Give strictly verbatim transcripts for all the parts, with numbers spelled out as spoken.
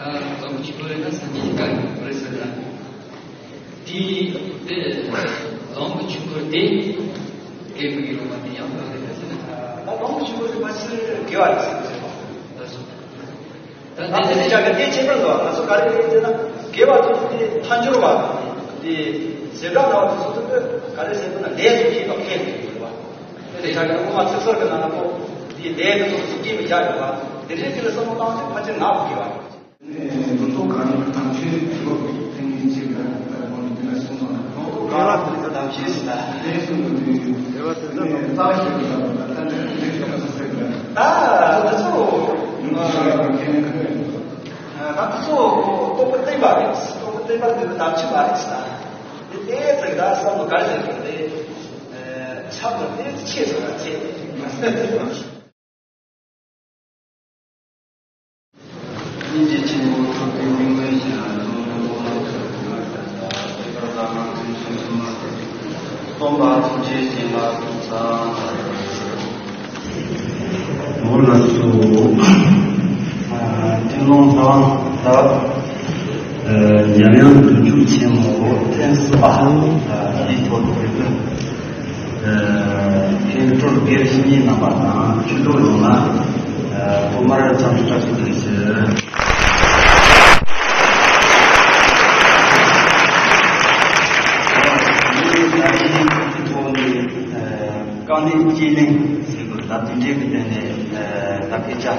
ལོངས་སྤྱོད་པོ་རེད་ན་སངས་རྒྱས་ཀྱི་བཀའ་རེད་ཟེར་ན། དེ་དེ་ལོངས་སྤྱོད་པོ་དེ་སྐྱེས་བུ་གི་སློབ་མ་དེ་ཡང་ག་རེ་རེད་ཟེར་ན། ད་ལོངས་སྤྱོད་པོ་དེ་མ་ཕྱི་དགེ་བ་རེད་ཟེར་ཟེར་བ། ད་དེ་ནི་ཅག་གི་དེ་ཁྱད་པར་འདུག་ང་ཚོ་ག་རེ་རེད་ཟེར་ན། དགེ་བ་ཚོ་དེ་མཐའ་འབྱོར་བ་དེ་བྱེ་བྲག་སྨྲ་བ་དེ་ཚོ་དེ་ག་རེ་ཟེར་ན་ལས་སུ་སྐྱེས་པ་ཁས་ལེན་དགོས་པ། དེ་ལས་ཀྱང་དབུ་མ་ཚིག་ཟུར་གྱི་ནང་ལ་ཁོ་དེའི་ལས་དེ་ཚོ་སུ་སྐྱེས་པ་བཞག་ཡོད་པ། དེ་འདྲའི་ཕྱིར་བསམ་བློ་བཏང་ཚེ་ཕལ་ཆེར་ངག་གི་དགེ་བ། ལུང་རྟོགས་གང་ཡིན་དམ་ཆོས་ལུགས་ཐེངས་གཅིག་ལ་ལ་ཁོང་གིས་དེ་ལ་གསུངས་སོང་ན། ལུང་རྟོགས་གང་ཡིན་དམ་ཆོས་ལ་ལས་གསུངས་པ་དུས་ལས་གསུངས་པ་དུས་ལྟ་ནས་དེ་འདྲའི་ཤོད་ན་ཟེར་ལ། ད་དེ་ཚོ་ཡོང་ཤོག་ཡ་མཁན་ཁ་ནས། ད་དེ་ཚོ་རྟོགས་པ་བརྟན་པ་རེད། རྟོགས་པ་བརྟན་པ་དེ་ལ་དམ་ཆོས་མ་རེད་ཟེར། དེ་ལྟའི་ཚིག་ད་བསམ་བློ་ག་རེ་བྱེད་དགོས་རེད། ཆགས་པ་དེ་ཆེས་སོང་ན་ཆེ། སྙིང་རྗེ་ཆེན་པོ་ཐུབ་པའི་སྙིང་པོའི་ཞལ་ལ་གསུང་དུ་གསུང་ལ་ཐུབ་པའི་ངག་གི་ས་ལ་ཐེག་པར་བདག་གང་ཚུལ་བཞིན་དུ་མ་ཐེག་སྟོན་པ་ཐུགས་རྗེའི་བྱིན་རླབས་ཐོབ་ས། འོ་ལགས་སོ། ཨ་སྤྱི་ནོར་ལྷ་དབང་ད་འཇམ་དབྱངས་བདུད་འཇོམས་ཆེན་མོ་ཐེངས་གསུམ་པ་འདིའི་ཐོག་ཏུ་ཕེབས་པའི་མཁན་སྤྲུལ་སྒེར་བཤེས་གཉེན་རྣམ་པ་དང་ཆོས་གྲོགས་ཡོངས་ལ་ཐོག་མར་འཚམས་འདྲི་བཀྲ་ཤིས་བདེ་ལེགས་ཞུ། ཐོག་ནས་དཀའ་གནད་སྤྱད་ལེན་ཟེར་དགོས་ད་དེ་འདྲའི་གི་སྟེང་ནས་ད་སྐད་ཆ།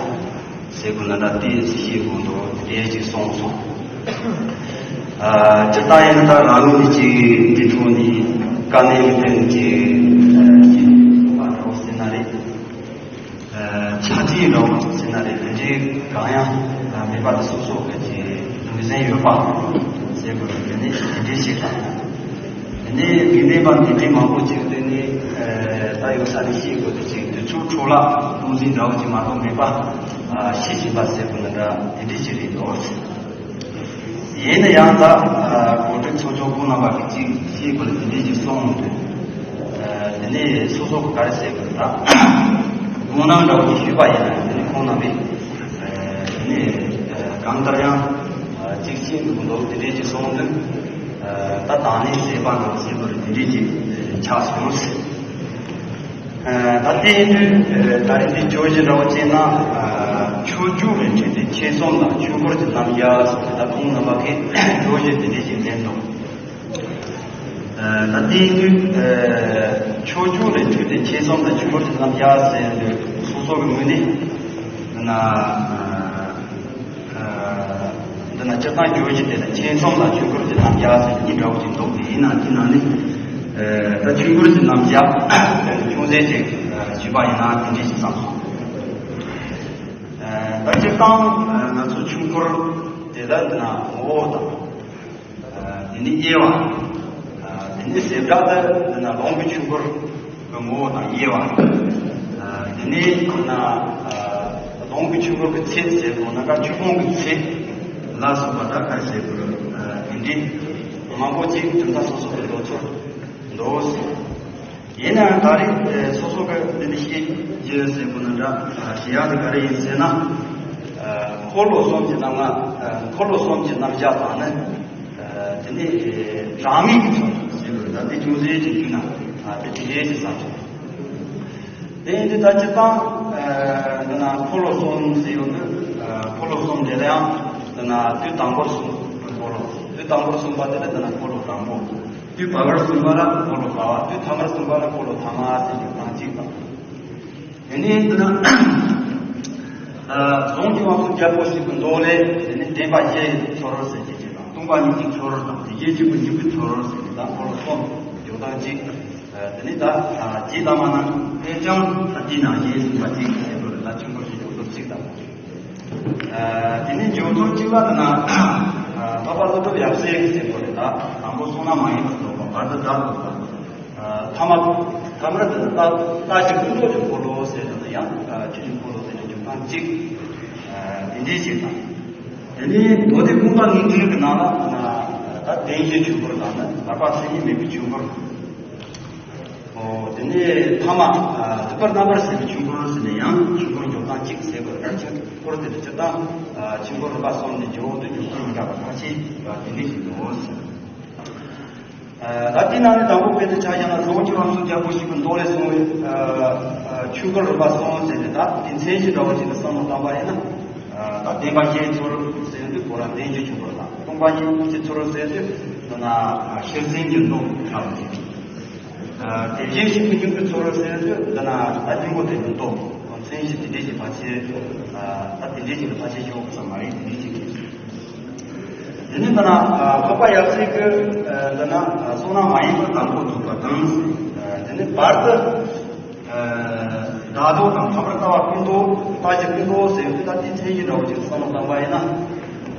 ཟེར་དགོས་ན་ད་དེ་བཤད་དགོས་འདུག་དེ་ཅིག་གསུངས་སོང་། ཨ་སྤྱིར་བཏང་ཡིན་ན་ད་རང་ལུགས་ནས་ཅིག་འདི་ཐོག་ནས་དཀའ་གནད་ཀྱི་སྟེང་ཅིག་ཅིག་གསུངས་པ་འདྲ་བོ་ཟེར་ན་རེད། ཨ་ཆ་རྐྱེན་འདྲ་བོ་ཟེར་ན་རེད། དེ་འདྲའི་གང་ཡང་མེད་པ་དེ་སོ་སོ་གི་ཅིག་ངོས་ཟིན་ཡོད་པ་ཟེར་དགོས་རེད། དེ་ནས་དེ་འདྲའི་ཞིག་དང་། དེ་ནས་དགེ་འདུན་པ་དེ་འདྲའི་མང་པོ་ཅིག་དེ་ནས་ད་ཡོད་ས་ནས་ཤེས་དགོས་དེ་ཅིག་དུས་ཚོད་འཕྲོ་བརླག་སྟོང་ཟིན་འདྲ་བོ་ཅིག་མ་གཏོགས་མེད་པ་ཤེས་བཞིན་པ་ཟེར་དགོས་ན་འདྲ་དེ་འདྲའི་ཅིག་རེད་འདུག་ཡིན་ན་ཡང་ད་གོ་སྒྲིག་ཚོགས་ཆུང་ཁོང་རྣམ་པ་གི་ཅིག་ཤེས་དགོས་ལ་དེ་འདྲའི་ཅིག་གསུངས་འདུག་དེ་ནས་སོ་སོ་ག་རེ་ཟེར་དགོས་ད་དགོངས་གནང་འདྲ་བོ་ཅིག་ཞུས་པ་ཡིན་ན་དེ་ནས་ཁོང་རྣམ་པས་དེ་ནས་གང་ལྟར་ཡང་ཅིག་ཤེས་དགོས་འདུག་དེ་འདྲའི་ཅིག་གསུངས་འདུག་ད་དང་ལེན་བྱས་པ་ནང་བཞིན་པར་དེ་འདྲའི་ཅིག་ཆགས་སོང་། ད་ལྟའི་དུས་ད་རེས་འདི་བརྗོད་གཞི་འདྲ་བོ་བྱས་ན་ཕྱོགས་བཅུ་ལས་འཕྲོས་ཏེ་ཆོས་གསུམ་དང་ཆོས་འཁོར་གྱི་རྣམ་གཞག་ཟེར་ཏེ་ད་ཁོང་རྣམ་པ་གིས་བརྗོད་གཞི་དེ་འདྲའི་ཅིག་ལེན་འདུག་ད་ལྟའི་དུས་ཕྱོགས་བཅུ་ལས་འཕྲོས་ཏེ་ཆོས་གསུམ་དང་ཆོས་འཁོར་གྱི་རྣམ་གཞག་ཟེར་འདུག་སོ་སོ་གི་ངོས་ནས་ན། འདི་ན་སྤྱིར་བཏང་བརྗོད་གཞི་དེ་ལ་ཆོས་གསུམ་དང་ཆོས་འཁོར་གྱི་རྣམ་གཞག་ཟེར་གཉིས་འདྲ་བོ་ཅིག་འདུག་དེ་ཡིན་ན་དེ་ནང་ནས་ད་ཆོས་འཁོར་གྱི་རྣམ་གཞག་ཅུང་ཟད་ཅིག་ཞུས་པ་ཡིན་ན་དེ་འདྲ་ཞིག་བསམ་སོང་། ད་སྤྱིར་བཏང་ང་ཚོ་ཆོས་འཁོར་དེ་ལ་འདི་ན་ངོ་བོ་དང་། དེ་ནས་དབྱེ་བ། དེ་ནས་བྱེ་བྲག་ཏུ་འདི་ན་ལོངས་སྐུའི་ཆོས་འཁོར་གྱི་ངོ་བོ་དང་དབྱེ་བ། དེ་ནས་འདི་ན་ལོངས་སྐུའི་ཆོས་འཁོར་གྱི་ཚད་ཟེར་དགོས་ན་ཀ་ཆོས་སྤོང་གི་ཚད་ལ་སོགས་པ་ད་ག་ཟེར་དགོས་དེ་འདྲའི་མང་པོ་ཅིག་གྲུབ་མཐའ་སོ་སོ་གི་ལོ་ཚོད་འདུག་ཡིན་ནའང་ད་རེས་སོ་སོ་གི་འདི་འདྲ་བཤད་རྒྱུ་ཟེར་དགོས་ན་འདྲ་བཤད་ཡག་དེ་ག་རེ་ཡིན་ཟེར་ན། འཁོར་ལོ་གསུམ་གྱི་རྣམ་ལྔ། འཁོར་ལོ་གསུམ་གྱི་རྣམ་གཞག་དང་ནི། དེ་ནས་རང་མིང་གི་ཚུལ་ཟེར་དགོས་རེད། ད་འདི་ཅུང་ཟད་ཅིག་བསྡུས་ན་དེ་དེ་རེད་ཅེས་བསམ་སོང་། དེ་ཡིན་དུས་ད་སྤྱིར་བཏང་འདི་ན་འཁོར་ལོ་གསུམ་ཟེར་ཡོང་དུས་འཁོར་ལོ་གསུམ་དེ་ལ་ཡང་འདི་ན་དུས་དང་པོར་གསུངས་པའི་འཁོར་ལོ། དུས་དང་པོར་གསུངས་པ་དེ་ལ་འདི་ན་འཁོར་ལོ་དང་པོ། དུས་བར་པར་གསུངས་པ་ལ་འཁོར་ལོ་བར་པ། དུས་ཐ་མར་གསུངས་པ་ལ་འཁོར་ལོ་ཐ་མ་ཟེར་གྱི་སྟངས་གཅིག་དང་། དེ་ནས་འདི་ན་གཟུངས་ཀྱི་དབང་ཕྱུག་རྒྱལ་པོ་ཞིག་གི་མདོ་ལས་དེ་ནས་བདེན་པ་བཞི་ཡི་ཚོར་བ་ཟེར་གྱི་ཅིག་དང་། སྟོང་པ་ཉིད་ཀྱི་ཚོར་བ་དང་། དེ་བཞིན་གཤེགས་པའི་སྙིང་པོའི་ཚོར་བ་ཟེར་གྱི་དང་། འཁོར་ལོ་གསུམ་འཇོག་སྟངས་གཅིག་དེ་ནས་ད་རྗེ་བླ་མ་རྣམས་ཕལ་ཆེར་ད་དེའི་ནང་བཞིན་གསུངས་པ་གཅིག་ཟེར་དགོས་རེད། ད་ཆོས་འཁོར་གྱི་འཇོག་ཚུལ་གཅིག་དང་། དེ་ནས་འཇོག་ཚུལ་གཅིག་པ་དེ་ན་འཕགས་པ་ཀླུ་སྒྲུབ་ཡབ་སྲས་ཀྱིས་ཟེར་དགོས་རེད། ད་དང་པོ་བསོད་ནམས་མ་ཡིན་པར་རྫོགས་པ། བར་དུ་བདག་ཏུ་འཛིན་པ། ཐ་མ་ཐ་མར་དེ་ལྟ་ལྟ་ཞིག་ཀུན་རྟོག་གི་འཁོར་ལོ་ཟེར་དེ་ན་ཡང་ཆོས་ཀྱི་འཁོར་ལོ་དེ་ནས་འཇོག་སྟངས་གཅིག་དེ་འདྲའི་ཞིག་དང་། དེ་ནས་མདོ་སྡེ་ཀུན་དགའ་དངོས་གྲུབ་ཀྱི་ནང་ལ་ད་བདེན་བཞིའི་ཆོས་འཁོར་དང་ནི་བར་པ་མཚན་ཉིད་མེད་པའི་ཆོས་འཁོར། ཨོ། དེ་ནས་ཐ་མ་ཨ་རིམ་པར་རྣམ་པར་གསལ་བའི་ཆོས་འཁོར་ཟེར་ནས་ཡང་ཆོས་འཁོར་འཇོག་སྟངས་གཅིག་ཟེར་དགོས། ད་ཆོས་འཁོར་དེ་ལ་སྤྱིར་བཏང་ཨ་ཆོས་འཁོར་རིམ་པ་གསུམ་ནས་འཇོག་ཏུ་འཇོག་སྟངས་མི་འདྲ་བ་ཁ་ཤས་ཨ་དེ་འདྲ་ཞིག་འདུག་ཟེར། ཨ་ད་དེ་ནང་ནས་དང་པོ་དཔེ་དེ་ཆ་བཞག་ན་གཙོ་བོ་ཆོས་དབང་ཕྱུག་རྒྱལ་པོ་ཞིག་གི་མདོ་ལས་གསུངས་པའི་ཨ་ཨ་ཆོས་འཁོར་རིམ་པ་གསུམ་ཟེར་ནས། ད་དེ་མཚན་གཞི་འདྲ་བོ་ཅིག་ལ་བསམ་བློ་བཏང་པ་ཡིན་ན། ཨ་ད་བདེན་པ་བཞིའི་ཚུལ་ཟེར་དུས་ཁོ་རང་བདེན་བཞིའི་ཆོས་འཁོར་དང་། སྟོང་པ་ཉིད་ཀྱི་ཚུལ་ཟེར་དུས་ད་ན་ཤེར་ཕྱིན་གྱི་མདོ་ལྟ་བུ་ཅིག་ཨ་དེ་བཞིན་གཤེགས་པའི་སྙིང་པོའི་ཚུལ་ཟེར་དུས་ད་ན་ད་སྙིང་པོ་དེ་མི་རྟོགས། མཚན་གཞི་དེ་འདྲའི་ཞིག་ཕལ་ཆེར་ཨ་ད་དེ་འདྲའི་ཞིག་ལ་ཕལ་ཆེར་ཤོག་ཙམ་མ་རེད། དེ་འདྲའི་ཞིག་རེད། དེ་ནས་ད་ན་ཨ་འཕགས་པ་ཡབ་སྲས་ཀྱི་ཨ་ད་ན་ཨ་བསོད་ནམས་མ་ཡིན་པ་དང་པོ་ཐོབ་པ་དང་། ཨ་དེ་ནས་བར་དུ་ཨ་བདག་ལྡོག་དང་ཐོག་མར་ལྟ་བ་ཀུན་རྟོག། ལྟ་བྱེད་ཀུན་རྟོག་ཟེར་དུས་ད་དེ་མཚན་གཞི་འདྲ་བོ་ཅིག་བསམ་བློ་བཏང་པ་ཡིན་ན།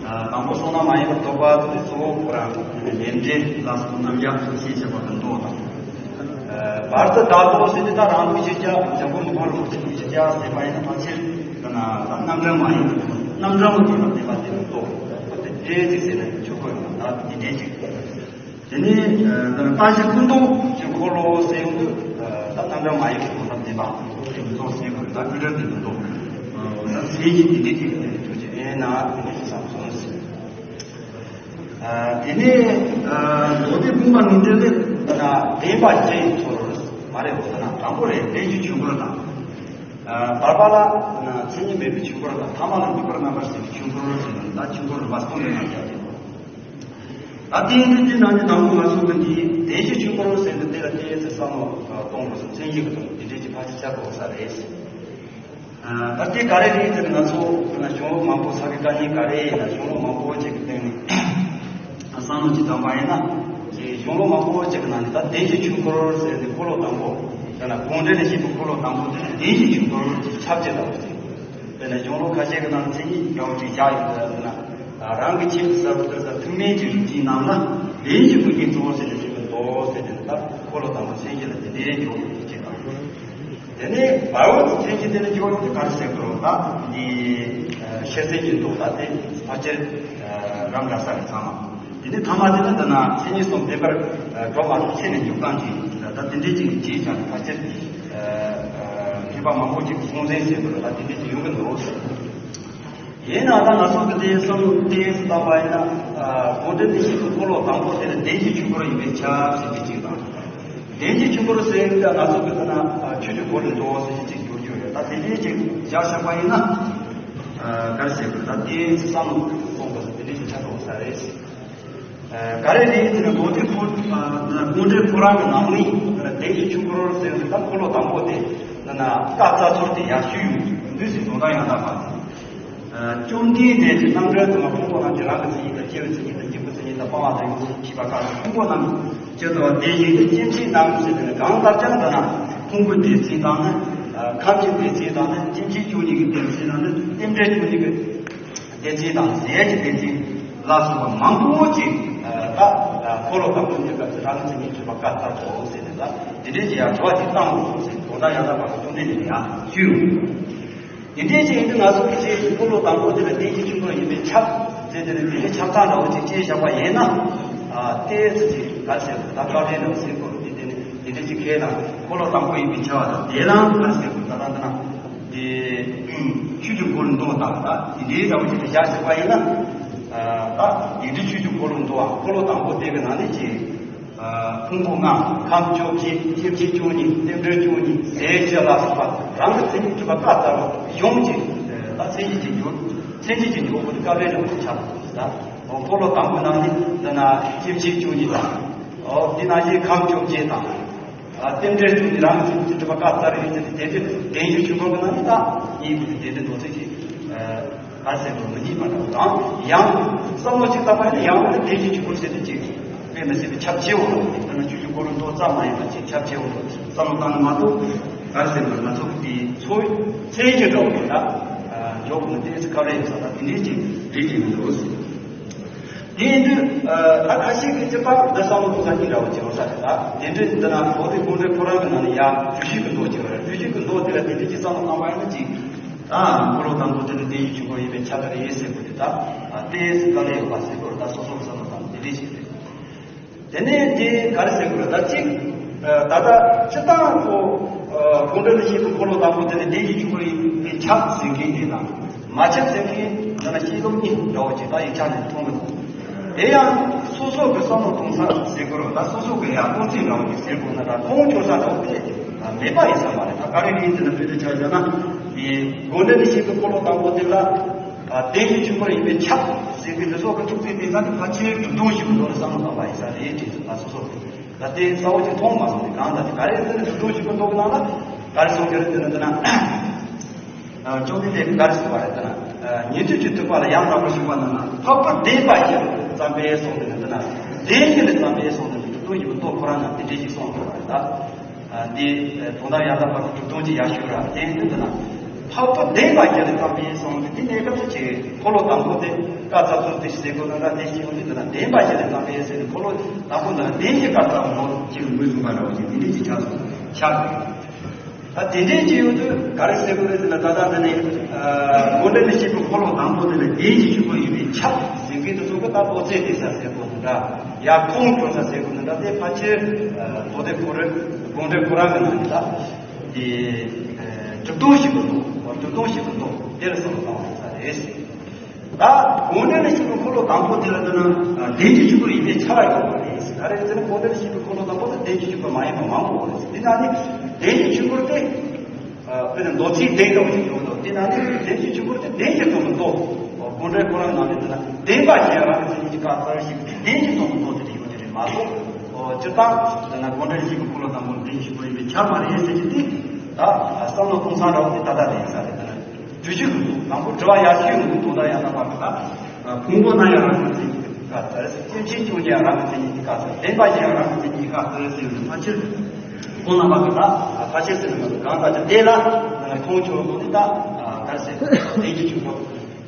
ཨ་དང་པོ་བསོད་ནམས་མ་ཡིན་པར་རྟོགས་པ་དེ་གཙོ་བོ་ཁོ་རང་ལས་འབྲས་ལ་སོགས་རྣམ་གཞག་ཤེས་བྱ་བ་ཀུན་རྟོག་དང་། ཨ་བར་དུ་བདག་ལྡོག་ཟེར་དུས་ད་རང་ལུགས་ཤེས་བྱ། འཇམ་པོ་མི་ཕམ་རིན་པོ་ཆེ་ལུགས་ཤེས་བྱ་ཟེར་བ་ཡིན་ན་ཕལ་ཆེར་ད་ན་ད་རྣམ་གྲངས་མ་ཡིན་པ། རྣམ་གྲངས་མ་ཡིན་པར་བསྟན་པ་དེ་ཀུན་རྟོག་པ་དེ་འདྲའི་ཅིག་ཟེར་ན་ཆོག་གི་ཡོད། ད་དེ་འདྲའི་ཅིག་དེ་ནས་ལྟ་བྱེད་ཀུན་རྟོག་གི་འཁོར་ལོ་ཟེར་དུས་ད་རྣམ་གྲངས་མ་ཡིན་པའི་གོ་ས་འདེབས་པ་དེ་མི་ཚོགས་ཟེར་དགོས། ད་ཀུན་རྟོག་དེ་མི་འདུག་ད་མཚན་གཞི་དེ་འདྲའི་ཅིག་ཐུགས་རྗེ་ཨེ་ན་དེ་འདྲའི་ཅིག་བསམ་སོང་ཟེར། དེ་ནས་མདོ་སྡེ་དཔུང་པ་ངེས་འབྱུང་ལས་ད་བདེན་པ་བཞིའི་ཚུལ་མ་རེད། འོ་ད་ན་དང་པོ་རེད། བདེན་བཞིའི་ཆོས་འཁོར་དང་། བར་པ་ལ་མཚན་ཉིད་མེད་པའི་ཆོས་འཁོར་དང་། ཐ་མ་ལ་རིམ་པར་རྣམ་པར་གསལ་བའི་ཆོས་འཁོར་ཟེར་ན་ད་ཆོས་འཁོར་རིམ་པ་གསུམ་ལ་ན་བཞག་ཡོད། ད་དེ་ཡིན་དུས་དེ་ནང་གི་དང་པོ་ང་ཚོ་གི་འདི་བདེན་བཞིའི་ཆོས་འཁོར་ཟེར་དུས་དེ་ལ་དེའི་ཚེ་བསམ་བློ་གཏོང་དགོས་སོ། མཚན་གཞི་གི་དང་དེ་འདྲའི་ཅིག་ཕལ་ཆེར་ཆགས་དགོས་ས་རེད། ད་དེ་ག་རེ་རེད་ཟེར་ན་ང་ཚོ་གཞུང་ལུགས་མང་པོ་ས་གི་དཀའ་ངལ་ག་རེ་ཡིན་ན་གཞུང་ལུགས་མང་པོ་ཅིག་གི་སྟེང་ནས་བསམ་བློ་ཅིག་བཏང་པ་ཡིན་ན། གཞུང་ལུགས་མང་པོ་ཅིག་གི་ནང་ནས་ད་བདེན་བཞིའི་ཆོས་འཁོར་ཟེར་ཏེ་འཁོར་ལོ་དང་པོ། དེ་ན་དགོངས་འགྲེལ་ལས་བཤད་པའི་འཁོར་ལོ་དང་པོ་དེ་ནི་བདེན་བཞིའི་ཆོས་འཁོར་གྱི་ཁྱབ་བྱེད་ལ་ཟེར། དཔེར་ན་གཞུང་ལུགས་ཁ་ཤས་ཀྱི་ནང་མཚན་ཉིད་འདྲ་བོ་ཅིག་བཞག་ཡོད་པ་ཡིན་ན། རང་གི་ཆོས་ཟབ་ཏུ་ཟབ་ཐུན་མིན་གྱི་རིགས་ཅན་རྣམས་ལ་བདེན་བཞིའི་ཀུན་རྐྱེན་གཙོ་བོར་བྱས་ནས་བྱེད་པའི་མདོ་ཟེར་ཏེ། ད་འཁོར་ལོ་དང་པོ་མཚན་གཞི་ལ་དེ་འདྲའི་འཇོག་ཡོད་ཅེས་དང་། དེ་ནས་བར་པ་མཚན་གཞི་དེ་ལ་འཇོག་ཡོད་དེ་ག་རེ་ཟེར་དགོས་རེད། ད་འདི་ཤེར་ཕྱིན་གྱི་མདོ་ད་དེ་ཕལ་ཆེར་རང་འདྲ་ས་རེད་ཚང་མ། དེ་ནས་ཐ་མ་དེ་ནི་འདི་ན་མཚན་ཉིད་གསུམ་བདེན་པར་གྲུབ་མ་གྲུབ་ཕྱེ་ནས་འཇོག་སྟངས་ཀྱི་ད་དེ་འདྲའི་ཅིག་བྱས་ཀྱང་ཕལ་ཆེར་མཁས་པ་མང་པོ་ཅིག་གསུང་ཚན་ཟེར་དགོས་རེད། ད་དེ་འདྲའི་ཅིག་ཡོང་གི་འདུག་ཟེར། ཡིན་ན་ད་ང་ཚོ་གི་དེ་བསམ་བློ་ཏོག་ཙམ་བཏང་པ་ཡིན་ན། དགོངས་འགྲེལ་ནས་བཤད་པའི་འཁོར་ལོ་དང་པོ་དེ་ནི་བདེན་བཞིའི་ཆོས་འཁོར་ཡིན་པས་ཁྱབ་ཟེར་གྱི་ཅིག་དང་། བདེན་བཞིའི་ཆོས་འཁོར་ཟེར་ཡོད་ཀྱང་ང་ཚོ་གི་ད་ན་ཆོས་ཀྱི་འཁོར་ལོའི་མདོ་ཟེར་གྱི་ཅིག་འགྱུར་རྒྱུ་རེད། ད་དེ་འདྲའི་ཅིག་བཞག་བཞག་པ་ཡིན་ན། ག་རེ་ཟེར་དགོས། ད་དེ་བསམ་བློ་གཏོང་དགོས་ས་དེ་འདྲའི་ཅིག་ཆགས་འགྲོ་ས་རེད། ག་རེ་རེད་ཟེར་ན་མདོ་སྡེ་ཁོ་དགོངས་འགྲེལ་ཁོ་རང་གི་ནང་ནས་བདེན་བཞིའི་ཆོས་འཁོར་ཟེར་ནས་ད་འཁོར་ལོ་དང་པོ་དེ་ན་ན་བཀའ་སྩལ་ཚུལ་དེ་ཡར་ཞུས་ཡོང་དུས་སུ་དོན་དག་ཡང་དག་པ། བཅོམ་ལྡན་འདས་ཀྱི་རྣམ་འགྲེལ་དུ་མ་ཕུང་པོ་རྣམས་ཀྱི་རང་གི་མཚན་ཉིད་དང་། སྐྱེ་བོའི་མཚན་ཉིད་དང་། སྐྱེས་བུའི་མཚན་ཉིད་དང་། སྤང་བ་དང་། ཡོངས་སུ་ཤེས་པ་བཀའ་ཕུང་པོ་རྣམས་ཀྱི་དོན་དེ་བཞིན་དུ་སྐྱེ་མཆེད་རྣམས་ཟེར་ནས་གང་ལྟར་ཀྱང་ད་ན་ཕུང་པོའི་སྡེ་ཚན་དང་ནི། ཁམས་ཀྱི་སྡེ་ཚན་དང་ནི། སྐྱེ་མཆེད་བཅུ་གཉིས་ཀྱི་སྡེ་ཚན་དང་ནི། རྟེན་འབྲེལ་བཅུ་གཉིས་ཀྱི་སྡེ་ཚན་དང་། ཟས་ཀྱི་སྡེ་ཚན་ལ་སོགས་པ་མང་པོ་ཅིག་ད་འཁོར་ལོ་དང་པོའི་སྐབས་སུ་རང་གི་མཚན་ཉིད་ཐོས་པ་བཀའ་སྩལ་ཏོ་ཟེར་ནས། ད་དེ་འདྲའི་ཅིག་ཡང་དྲི་བ་ཅིག་བཏང་འོང་ཟེར། དོན་དག་ཡང་དག་པ་གི་བཅོམ་ལྡན་འདས་ཀྱིས་ཡང་ཞུས་ཡོད། དེ་འདྲའི་ཅིག་ཡིན་དུས་ང་ཚོ་གི་ཅིག་འཁོར་ལོ་དང་པོ་དེ་ལ་བདེན་བཞིའི་ཆོས་འཁོར་ཡིན་པས་ཁྱབ་ཟེར་དེ་ནས་དེ་འདྲའི་ཁྱབ་སྟངས་འདྲ་བོ་ཅིག་དཔྱད་བཞག་པ་ཡིན་ན། ཏོག་ཙམ་ཅིག་ག་རེ་ཟེར་དགོས། ད་བཀའ་འགྲེལ་ནང་ཟེར་དགོས་རེད། དེ་དེ་ནས་དེ་འདྲའི་ཅིག་ཁས་དང་འཁོར་ལོ་དང་པོ་ཡིན་པས་ཁྱབ་པ་དང་། དེ་ལའང་ག་རེ་ཟེར་དགོས། ད་ད་ད་ན། དེ་ཆོས་ཀྱི་འཁོར་ལོའི་མདོ་དང་ད་དེ་འདྲའི་འདྲ་བོ་ཅིག་ཏུ་བཞག་བཞག་པ་ཡིན་ན། ད་དེ་འདྲའི་ཆོས་ཀྱི་འཁོར་ལོའི་མདོའམ་འཁོར་ལོ་དང་པོ་དེ་གི་ནང་ནས་ཅིག་ཕུང་པོ་ལྔ། ཁམས་བཅོ་བརྒྱད། སྐྱེ་མཆེད་བཅུ་གཉིས། རྟེན་འབྲེལ་བཅུ་གཉིས། ཟས་བཅུ་ལ་སོགས་པ་རང་གི་མཚན་ཉིད་ཐོས་པ་བཀའ་སྩལ་བ་ཡོངས་ཀྱི་ད་མཚན་གཞི་ཅིག་འཇོག་མཚན་གཞི་ཅིག་འཇོག་དགོས་དེ་བཀའ་འགྲེལ་ནང་དུ་ཁྱབ་ད། འཁོར་ལོ་དང་པོའི་ནང་ནས་འདི་ན་སྐྱེ་མཆེད་བཅུ་གཉིས་དང་། འོ་དེ་ནང་བཞིན་ཁམས་བཅོ་བརྒྱད་དང་། རྟེན་འབྲེལ་བཅུ་གཉིས་རང་གི་མཚན་ཉིད་ཐོས་པ་བཀའ་སྩལ་བའི་ཡུལ་དེ་དེ་དེ་བདེན་བཞིའི་ཆོས་འཁོར་གྱི་ནང་ནས་ད་གཉིས་པོ་དེ་དེ་དེ་མདོ་ཚིག་ཅིག་ག་ཟེར་དུ་མི་གཉིས་པ་འདྲ་བོ་དང་། ཡང་བསམ་བློ་ཅིག་བཏང་པ་ཡིན་ན་ཡང་དེ་བདེན་བཞིའི་ཆོས་འཁོར་ཟེར་དུས་ཅིག་དཔེ་མི་སྲིད་པའི་ཁྱབ་ཆེ་བོ་དང་། དེ་ནི་ཆོས་ཀྱི་འཁོར་ལོའི་མདོ་ཙམ་མ་ཡིན་པ་ཅིག་ཁྱབ་ཆེ་བོ་དང་བསམ་བློ་བཏང་ན་མ་གཏོགས། ག་ཟེར་ན་ང་ཚོ་གི་དེའི་འཚོ་བའི་མཚན་གཞི་འདྲ་བོ་ཡིན་ད། འཇོག་དགོས་ན་ཏོག་ཙམ་དཀའ་ལས་ཡོད་ས་ད་དེ་འདྲའི་ཅིག་རེད་ཅིག་མི་འདུག་ཟེར། དེ་ཡིན་དུས་ད་ཁ་ཤས་ཀྱིས་སྤྱིར་བཏང་འདི་བསམ་བློ་གཏོང་ས་གཉིས་འདྲ་བོ་ཅིག་ཡོད་ས་རེད། ད་དེ་འདྲའི་འདི་ན་མདོ་སྡེ་དགོངས་འགྲེལ་ཁོ་རང་གི་ནང་ནས་ཡང་སྒྲུབ་བྱེད་ཀྱི་མདོ་ཅིག་ཡོད་རེད། སྒྲུབ་བྱེད་ཀྱི་མདོ་དེ་ལ་དེ་འདྲའི་ཅིག་བསམ་བློ་བཏང་བ་ཡིན་ན་ཅིག་ད་འཁོར་ལོ་དང་པོ་དེ་ནི་བདེན་བཞིའི་ཆོས་འཁོར་ཡིན་པས་ཁྱབ་པ་རེད་ཟེར་དགོས་དེ་ད་ཏོག་ཙམ་དཀའ་ལས་ཡོད་པ་ཟེར་དགོས་རེད། ད་སོ་སོར་བསམ་བློ་བཏང་དེ་འདྲའི་ཅིག་རེད། དེ་ནས་དེ་ག་རེ་ཟེར་དགོས་རེད། ད་གཅིག་ ད་ལྟ་སྤྱིར་བཏང་ཁོ་དགོངས་འགྲེལ་ལ་བཤད་པའི་འཁོར་ལོ་དང་པོ་དེ་ནི་བདེན་བཞི་ཆོས་སྐུར་ཡིན་པས་ཁྱབ་ཟེར་མཁན་དེ་དང་། མ་ཁྱབ་ཟེར་མཁན་འདི་ན་བཤད་ལུགས་གཉིས་འདྲ་བོ་ཅིག་ད་ཡིག་ཆ་ནས་མཐོང་གི་འདུག་དེ་ཡང་སོ་སོ་གི་བསམ་བློ་གཏོང་ས་ཟེར་དགོས་རེད། ད་སོ་སོ་གི་ཡང་གཏོང་ཚུལ་འདྲ་བོ་ཅིག་ཟེར་དགོས་ན། ད་ཁོང་སྐྱོར་ས་འདྲ་བོ་དེ་མེད་པ་ཡིན་ས་མ་རེད། ད་ག་རེ་རེད་ཟེར་ན། དཔེ་དེ་ཆ་བཞག་ན་དེ་དགོངས་འགྲེལ་ལ་བཤད་པའི་འཁོར་ལོ་དང་པོ་དེ་ལ་བདེན་བཞི་ཆོས་སྐུར་ཡིན་པས་ཁྱབ་ཟེར་གི་འདི་ཚོ་གི་ཐུག་ཚེ་དེང་སང་དེ་ཕལ་ཆེར་གྲུབ་དོན་ཞིག་གི་ལོ་ལ་བསམ་བློ་བཏང་བ་ཡིན་ས་རེད་དྲན་སོང་། ད་སོ་སོ་ད་དེ་གསལ་བོ་ཅིག་མཐོང་མ་སོང་། དེ་གང་ལྟར་དེ་ག་རེ་ཟེར་ན་གྲུབ་དོན་ཞིག་གི་ལོ་གི་ནང་ལ་ག་རེ་གསུང་གི་རེད་ཟེར་ན། དེ་ན་ཅོག་ནི་དེ་ག་རེ་ཟེར་བ་རེད་ཟེར་ན། ཉན་ཐོས་ཀྱི་ཐེག་པ་ལ་ཡང་དག་པར་ཞུགས་པ་རྣམས་ལ་འཕགས་པ་བདེན་པ་བཞི་ལ་བརྩམས་པས་གསུངས་ཏེ་ནི། དེ་ན་བདེན་བཞི་ལ་བརྩམས་པས་གསུངས་ཏེ་ནི་གྲུབ་དོན་ཡིན་པའི་མདོ་ཁོ་རང་ན་དེ་འདྲ་ཞིག་གསུངས་ཡོད་པ་རེད། ད་འདི་དོན་དམ་ཡང་དག་པར་གྲུབ་དོན་གྱི་ཡར་ཞུ་ར། དེ་ཡིན་དུས་དེ་ན་འཕགས་པ་བདེན་པ་བཞི་ལ་བརྩམས་པས་གསུངས་ཏེ། དེ་ནས་སྐབས་སུ་ཆེ་འཁོར་ལོ་དང་པོ་དེ་བཀའ་སྩལ་ཚུལ་དེ་ཟེར་དགོས་ན། ད་དེ་ཞིག་ཡོང་དུས་དེ་ན་བདེན་པ་བཞི་ལ་བརྩམས་པས་ཟེར་ནས་འཁོར་ལོ་དང་པོ་འདི་ན་བདེན་བཞི་བཀའ་སྩལ་མོ་ཅིག་ངོས་བཟུང་བ་འདྲ་བོ་ཅིག་དེ་འདྲ་ཅིག་ཆགས་སོང་། ཆགས་ཡོད། ད་དེ་འདྲའི་ཅིག་ཡོང་དུས་ག་རེ་ཟེར་དགོས་རེད་ཟེར་ན། ད་ལྟ་འདི་ནས་དགོངས་འགྲེལ་ལ་བཤད་པའི་འཁོར་ལོ་དང་པོ་དེ་ལ་བདེན་བཞི་ཆོས་སྐུར་ཡིན་པས་ཁྱབ་ཟེར་མཁན་དེ་ཚོ་གི་ད་ལོ་ཚད་དེ་ས་ཟེར་དགོས་ནི་འདྲ། ཡར་ཁོང་སྐྱོར་ས་ཟེར་དགོས་ནི་འདྲ། དེ་ཕལ་ཆེར་མདོ་སྡེ་ཁོ་རང་དགོངས་འགྲེལ་ཁོ་རང་གི་ནང་ནས་ད་དེ་གྲུབ་དོན་ཞིག་གི་མདོ། གྲུབ་དོན་ཞིག་གི་མདོ་དེ་ལ་བསམ་བློ་བཏང་བ་ཡིན་ས་རེད། ད་དགོངས་འགྲེལ་ལ་བཤད་པའི་འཁོར་ལོ་དང་པོ་དེ་ལ་བསྡུ་ན་བདེན་བཞི་ཆོས་སྐུར་ཡིན་པས་ཁྱབ་པ་ཡོད་པ་རེད། ག་རེ་ཟེར་ན་དགོངས་འགྲེལ་ལ་བཤད་པའི་འཁོར་ལོ་དང་པོ་དེ་བདེན་བཞི་ཆོས་སྐུར་མ་ཡིན་པ་མང་པོ་ཡོད་རེད། དེ་ན་ནི་བདེན་བཞི་ཆོས་སྐུར་དེ་དཔེར་ན་མདོ་ཚིག་བདེན་འདྲ་བོ་ཞིག་ཡོད་འདུག་དེ་ན་ནི་བདེན་བཞི་ཆོས་སྐུར་དེ་བདེན་བཞི་ཙམ་དུ་མདོ་དགོངས་འགྲེལ་ཁོ་རང་ནང་ནས་བསྡུ་ན་བདེན་པ་ཞེས་རང་གི་མཚན་ཉིད་ཀྱི་བཀའ་སྩལ་ཞིང་། བདེན་བཞི་ཙམ་དུ་མདོ་དེ་འདྲ་ཡོད་ཀྱི་རེད་མ་གཏོགས། སྤྱིར་བཏང་དེ་ན་དགོངས་འགྲེལ་ལ་བཤད་པའི་འཁོར་ལོ་དང་པོ་བདེན་བཞི་ཆོས་སྐུར་ཡིན་པས་ཁྱབ་པ་རེད་ཟེར་གྱི་དེ་ད་བསམ་བློ་གཏོང་ས་འདྲ་བོ་དེ་ད་ལྟ་དེ་ཡིན་ས་རེད། དེ་ན། དུས་ཀྱི་ལུགས་དང་པོ་དྲི་བ་ཡར་ཞུས་ཡོང་དུས་དོན་དག་ཡང་དག་པར་ད། ཕུང་པོ་རྣམས་ཡང་རང་གི་མཚན་ཉིད་ཀྱིས་བཀག་སྟེ། སྐྱེ་མཆེད་བཅུ་གཉིས་ཡང་རང་གི་མཚན་ཉིད་ཀྱིས་བཀག་སྟེ། བདེན་པ་བཞི་ཡང་རང་གི་མཚན་ཉིད་ཀྱིས་བཀག་སྟེ་ཟེར་ནས་ཕལ་ཆེར་ཁོང་རྣམ་པ་གིས་ད་ཕལ་ཆེར་ཟེར་ནས་མ་གཏོགས་གང་ལྟར་ཀྱང་དེ་ལ་ཁོང་ཆོས་ལུགས་ནི་ད་ག་རེ་ཟེར། བདེན་བཞི་ཆོས་སྐུ་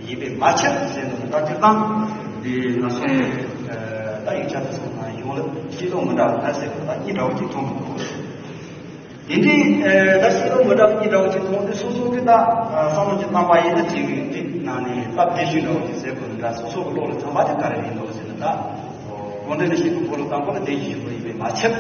ཡིན་པས་མ་ཁྱབ་ཟེར་ནས་ད་སྤྱིར་བཏང་འདི་ང་ཚོ་ད་ཡིག་ཆ་དེ་ཚོ་ནང་ཡོང་ལ་སྤྱི་ཚོགས་མི་འདྲ་བ་ད་ཟེར་ད་གཉིས་འདྲ་བོ་ཅིག་མཐོང་གི་འདུག་དེ་འདྲའི་ད་ཤེས་རབ་མི་འདྲ་བ་གཉིས་འདྲ་བོ་ཅིག་མཐོང་དུས་སོ་སོ་གི་ད་བསམ་བློ་ཅིག་བཏང་པ་ཡིན་ན། དེ་གི་དེ་ནང་ནས་སྟབས་བདེ་ཤོས་འདྲ་བོ་ཅིག་ཟེར་དགོས་ནི་འདྲ། སོ་སོ་གི་བློ་ལ་འཚམ་པ་དེ་ག་རེ་ཡིན་འདུག་ཟེར་ན། ད་དགོངས་འགྲེལ་ལ་བཤད་པའི་འཁོར་ལོ་དང་པོ་ལ་བདེན་བཞི་ཆོས་སྐུར་ཡིན་པས་མ་ཁྱབ།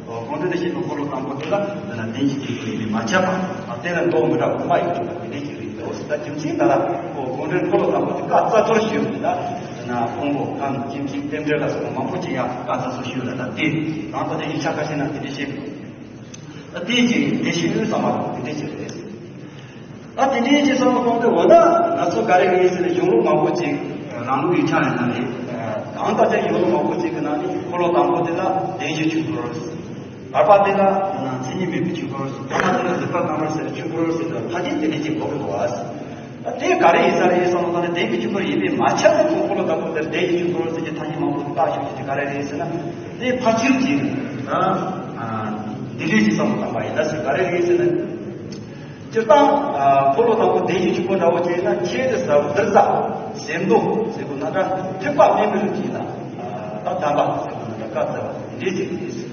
དགོངས་འགྲེལ་ལ་བཤད་པའི་འཁོར་ལོ་དང་པོ་དེ་ལ་འདི་ན་བདེན་བཞི་ཆོས་སྐུར་ཡིན་པས་མ་ཁྱབ་པ། དེ་ལ་མདོ་མི་འདྲ་བ་མ་ཡིན་ཅུང་དེ་འདྲ་ཞིག་རེད་འདུག་ཟེར། ད་རྒྱུ་མཚན་ད་ལ་དགོངས་འགྲེལ་འཁོར་ལོ་དང་པོ་དེ་བཀའ་སྩལ་ཚུལ་ཞུས་ཡོད་ད། འདི་ན་ཕུང་པོ་ཁམས་སྐྱེ་མཆེད་རྟེན་འབྲེལ་ལ་སོགས་པ་མང་པོ་ཅིག་ཡང་བཀའ་སྩལ་ཚུལ་ཞུས་ཡོད་ད། ད་དེ་རང་ད་ལྟ་ཡིག་ཆ་ཁ་ཤས་ན་དེ་འདྲ་བཤད་དགོས། ད་དེ་ཅིག་དེ་ཤེས་ཡོན་ཚང་མ་དེ་འདྲ་ཅིག་རེད། ད་དེ་འདྲའི་ཅིག་བསམ་བློ་གཏོང་དུས་འོ་ན་ང་ཚོ་ག་རེ་རེད་ཟེར་ན། གཞུང་ལུགས་མང་པོ་ཅིག་རང་ལུགས་ཡིག་ཆ་ཡིན་ན་རེད། གང་ལྟར་ཀྱང་གཞུང་ལུགས་མང་པོ་ཅིག་གི་ནང་ནས་འཁོར་ལོ་དང་པོ་དེ་ལ་བདེན་བཞི་ཆོས་སྐུར། བར་པ་དེ་ལ་མཚན་ཉིད་མེད་པའི་ཆོས་སྐུར། ཐ་མ་དེ་ལ་གཟུགས་ཁམས་རྣམ་པར་སེལ་བའི་ཆོས་སྐུར་ཟེར་དུས་ཕལ་ཆེར་དེ་འདྲ་ཅིག་གོ་གི་འདུག་ཨ། ད་དེ་ག་རེ་ཡིན་ས་རེད་བསམ་བློ་བཏང་ན། བདེན་བཞི་ཆོས་སྐུར་ཡིན་པས་མ་ཁྱབ་ན། ཁོང་འཁོར་ལོ་དང་པོ་དེར་བདེན་བཞི་ཆོས་སྐུར་ཟེར་གྱི་ཐ་སྙད་མང་པོ་བཏགས་ཤོག་ཅེས་ག་རེ་རེད་ཟེར་ན། དེ་ཕལ་ཆེར་གྱིས་ཨ་འདི་འདྲའི་ཅིག་བསམ་བློ་བཏང་པ་ཡིན་ན་ཟེར། ག་རེ་རེད་ཟེར་ན། སྤྱིར་བཏང་ཨ་འཁོར་ལོ་དང་པོ་བདེན་བཞི་ཆོས་སྐུ་འདྲ་བོ་བྱས་ན། ཁྱེད་དེ་ཟབ་གཏེར་ཟབ་ཟེར་མདོ་ཟེར་དགོས་ན་འདྲ། ཐེག་པ་དམན་པའི་རིགས་ཀྱིས་ན་ད་གདམས་པ་ཟེར་དགོས་ན་འདྲ། བཀའ་སྩལ་བ་འདི་འདྲའི་ཅིག་རེད།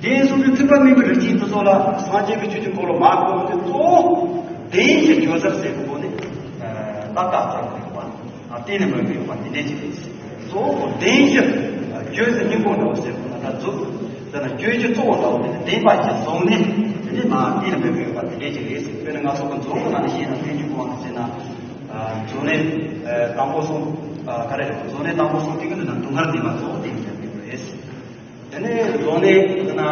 དེ་ཡིན་སོང་དུས་ཐེག་པ་དམན་པའི་རིགས་ཅན་དེ་ཚོ་ལ་སངས་རྒྱས་པའི་ཆོས་ཀྱི་འཁོར་ལོ་མར་བསྐོར་དུས་གཙོ་བོ་བདེན་བཞི་བརྗོད་ཟབ་ཟེར་དགོས་ནི་ད་བཀའ་སྩལ་བ་རེད་པ། ཨ་གཏན་ནས་མེད་པའི་ཡོད་པ་དེ་འདྲ་ཅིག་རེད། གཙོ་བོ་བདེན་བཞི་བརྗོད་ཟབ་སྙིང་པོ་འདྲ་བོ་ཟེར་དགོས་ན་འདྲ། མཛོད་དེ་ན་བརྗོད་བྱ་གཙོ་བོ་འདྲ་བོ་དེ་ནི་བདེན་པ་ཞིག་བཟུང་ནས་དེ་ནི་མ་གཏན་ནས་མེད་པའི་ཡོད་པ་དེ་འདྲ་ཅིག་རེད་ཟེར། དཔེར་ན་ང་ཚོ་གི་མཛོད་ཀྱི་ནང་ནས་བཤད་ན་ཐེག་མཆོག་གི་དབང་དུ་བྱས་ན། མཛོད་གནས་དང་པོ་གསུམ། ག་རེ་རེད། མཛོད་གནས་དང་པོ་གསུམ་དེ་གི་ནང་ན་དུང་དཀར་ལྡན་མ་གཙོ་བོ་དེ་ཡིན་པ་རེད། དེ་ནས་མཛོད་གནས་དེ་ན་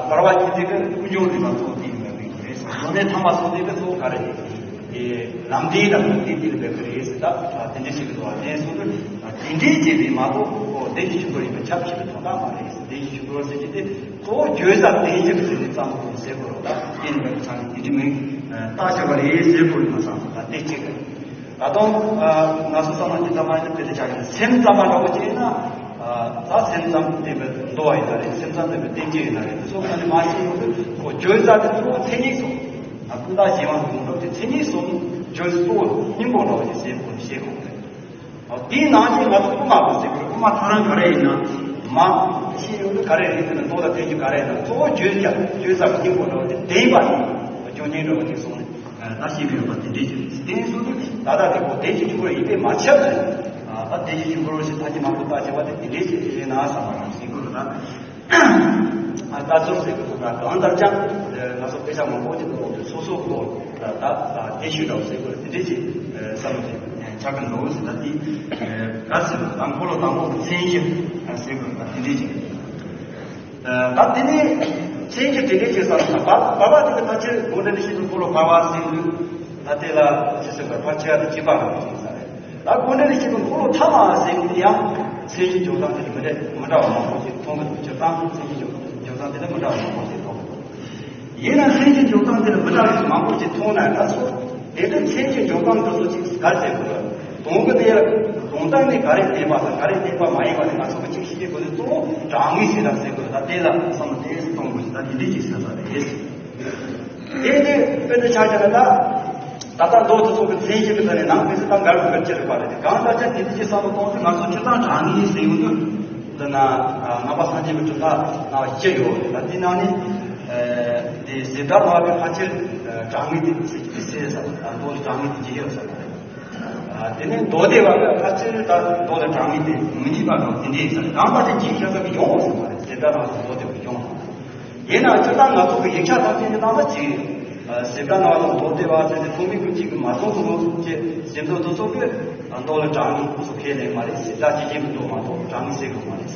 བར་པ་གཅིག་དེ་གི་ཀུན་འབྱུང་ལྡན་མ་གཙོ་བོ་དེ་ཡིན་པ་རེད། མཛོད་གནས་ཐ་མ་གསུམ་དེ་གི་གཙོ་བོ་ག་རེ་རེད། དེ་ལམ་བདེན་དང་ལམ་བདེན་དེ་ལ་འབད་པ་རེད་ཟེར། ད་དེ་འདྲ་ཞིག་གི་འདུག་བ། དེ་སོང་དུས་དེ་འདྲའི་བྱས་པས་མ་གཏོགས་ཁོ་བདེན་བཞི་ཆོས་སྐུར་ཡིན་པ་ཁྱབ་ཆེ་བའི་དོན་དག་མ་རེད། བདེན་བཞི་ཆོས་སྐུར་ཟེར་གྱི་དེ་གཙོ་བོ་བརྗོད་བྱ་བདེན་བཞི་ཟེར་ནས་བརྩམས་དགོས་ཟེར་དགོས་རེད། ད་དེ་ཡིན་པའི་ཆ་ནས་དེ་འདྲའི་མིང་བཏགས་བཞག་པ་རེད་ཟེར་དགོས་རེད་མ་གཏོགས། ད་དེ་གཅིག་རེད། ད་དུང་ང་ཚོ་བསམ་བློ་ཅིག་བཏང་བ་ཡིན་ན། དེ་འདྲ་ཆགས་ཀྱི་རེད། སེམས་ཙམ་པ་འདྲ་བོ་ཅིག་ཡིན་ན། ད་སེམས་ཙམ་བསྟན་པའི་མདོ་བ་ཡིན་ན་རེད། སེམས་ཙམ་བསྟན་པའི་བསྟན་བཅོས་ཡིན་ན་རེད། དེ་ཚོ་ཁ་ནས་མར་བཤད་ཡོང་དུས་ཁོ་བརྗོད་བྱ་དེ་གཙོ་བོ་མཚན་ཉིད་གསུམ། ད་ཀུན་བརྟགས་གཞན་དབང་གི་ངོ་སྤྲོད་དེ་མཚན་ཉིད་གསུམ་བརྗོད་གཙོ་བོ་སྙིང་པོ་འདྲ་བོ་ཞིག་ཟེར་དགོས་ཞེས་དགོངས་ཏེ། དེའི་ནང་བཞིན་ང་ཚོ་དབུ་མ་པ་ཟེར་དགོས་རེད། དབུ་མ་ཐལ་རང་ག་རེ་ཡིན་ན། མ་ཤེས་ཡོང་དུས་ག་རེ་རེད་ཟེར་ན། མདོ་དང་བསྟན་བཅོས་ག་རེ་ཡིན་ན་གཙོ་བོ་བརྗོད་བྱ། བརྗོད་བྱ་གི་སྙིང་པོ་འདྲ་བོ་དེ་བདེན་པ་ཡིན། སྐྱོན་ཉེས་འདྲ་བོ་དེ་སོང་ནས་ད་ཤེས་ཀྱི་ཡོད་པ་དེ་འདྲས་ཅིག་རེད། དེ་ཡིན་སོང་དུས་ད་ལྟ་དེ་ཁོ་བདེན་བཞི་ཆོས་སྐུར་ཡིན་པས་མ་ཁྱབ་ཟེར། ད་བདེན་བཞི་ཆོས་སྐུར་ཞེས་ཐ་སྙད་མང་པོ་བཏགས་བྱས་པ་དེ་དེ་འདྲས་ཅིག་རེད་ན་བསམ་པ་རང་ཞིག་དགོས་རེད། ད་ ལྟ་ཚུལ་ཟེར་གི་འདུག་ན། གང་ལྟར་ཀྱང་ང་ཚོ་དཔེ་ཆ་མང་པོ་ཅིག་འདུག་འོང་དུས་སོ་སོ་གོ་ད་ད་དེ་ཤུལ་འདྲ་བོ་ཟེར་དགོས་དེ་འདྲས་ཅིག་བསམ་བློ་ཆགས་གི་འདུག་ཟེར། ད་དེ་ག་ཟེར་ན་དང་འཁོར་ལོ་དང་པོ་གི་མཚན་གཞི་ཟེར་དགོས་ད་དེ་འདྲས་ཅིག་ད་དེ་ནས་མཚན་གཞི་དེ་འདྲས་ཅིག་བསམ་ན་བ་བ་བ་དེ་གི་ཕལ་ཆེར་དགོངས་འགྲེལ་ནས་བཤད་དུས་འཁོར་ལོ་བ་བ་ཟེར་དུས་ད་དེ་ལ་ཅི་ཟེར་དགོས་ཕལ་ཆེར་དེ་གཅིག་པ་རང་ཅིག་ས་རེད། ད་དགོངས་འགྲེལ་ནས་བཤད་དུས་འཁོར་ལོ་ཐ་མ་ཟེར་དུས་ཡང་མཚན་གཞི་འཇོག་སྟངས་དེ་མི་འདྲ་མི་འདྲ་བ་མང་པོ་ཅིག་མཐོང་གི་འདུག་སྤྱིར་བཏང་མཚན་གཞི་འཇོག་འཇོག་སྟངས་དེ་ལ་མི་འདྲ་བ་མང་པོ་ཅིག་མཐོང་གི་འདུག་ཡིན་ན་མཚན་གཞི་འཇོག་སྟངས་དེ་ལ་མི་འདྲ་བ་མང་པོ་ཅིག་མཐོང་ན་ད་སོ་དེ་ཚོ་མཚན་གཞི་འཇོག་སྟངས་དེ་ཚོ་ཅིག་ག་ཟེར་དགོས། དོན་གྱི་དེ་ཡང་དོན་དག་ནི་ག་རེ་བསྟན་པ་དང་ག་རེ་བསྟན་པ་མ་ཡིན་པ་དེ་ང་ཚོ་གི་ཅིག་ཤེས་དགོས་དེ་གཙོ་བོ་དྲང་ངེས་ཟེར་ན་ཟེར་དགོས། ད་དེ་ལ་བསམ་བློ་དེ་གཏོང་དགོས་ཤིང་ད་དེ་འདྲས་ཅིག་ཟེར་ས་རེད། དེ་དེ་དཔེར་ན་ཆ་བཞག་ན་ད་ད་ལྟ་མདོ་དེ་ཚོ་གི་མཚན་གཞི་གི་ད་ནི་ནང་དེ་ཚོ་ད་འགལ་བའི་སྐད་ཆ་རེད་པ་རེད། དེ་གང་ལྟར་ཀྱང་དེ་འདྲས་ཅིག་བསམ་བློ་གཏོང་དུས་ང་ཚོ་སྤྱིར་བཏང་དྲང་ངེས་ཟེར་ཡོང་དུས། འདི་ན་ནང་པ་སངས་རྒྱས་པའི་གྲུབ་མཐའ་ནང་སྤྱི་ཡོད་རེད། ད་འདི་ནང་ནས་དེ་ཟེ་ཏྲ་ལ་བ་གི་ཕལ་ཆེར་དྲང་ངེས་དེ་ཟེར་གྱི་ཟེར་ས་མདོ་ལ་དྲང་ངེས་དེ་ཇི་ཡོད་ས་རེད། དེ་ནས་མདོ་སྡེ་བ་གི་ཕལ་ཆེར་ད་མདོ་ལ་དྲང་ངེས་དེ་མི་འཇིག་པ་གང་དེ་འདྲས་ས་རེད། གང་པ་ཅིག་འཇིག་ཤ་ས་གི་ཡོང་བ་ཟེར་མ་རེད། ཟེ་ཏྲ་ལ་བ་མདོ་སྡེ་བ་ཡོང་བ། ཡིན་ནའང་སྤྱིར་བཏང་ང་ཚོ་གི་ཡིག་ཆ་ཐམས་ཅད་ཀྱི་ནང་ལ་ཅིག་ཟེ་ཏྲ་ལ་བ་དང་མདོ་སྡེ་བ་ཟེར་ཏེ་ཐོགས་མེད་ཀུན་གྱིས་མ་གསུངས་སོ་ཅེས་ཟེར་མདོ་དེ་ཚོ་གི་མདོ་ལ་དྲང་ངེས་སོ་ཁས་ལེན་མ་རེད། ཟེ་ཏྲ་ཇི་བཞིན་མི་འདོད་མ་གཏོགས་དྲང་ངེས་ཟེར་དགོས་མ་རེད།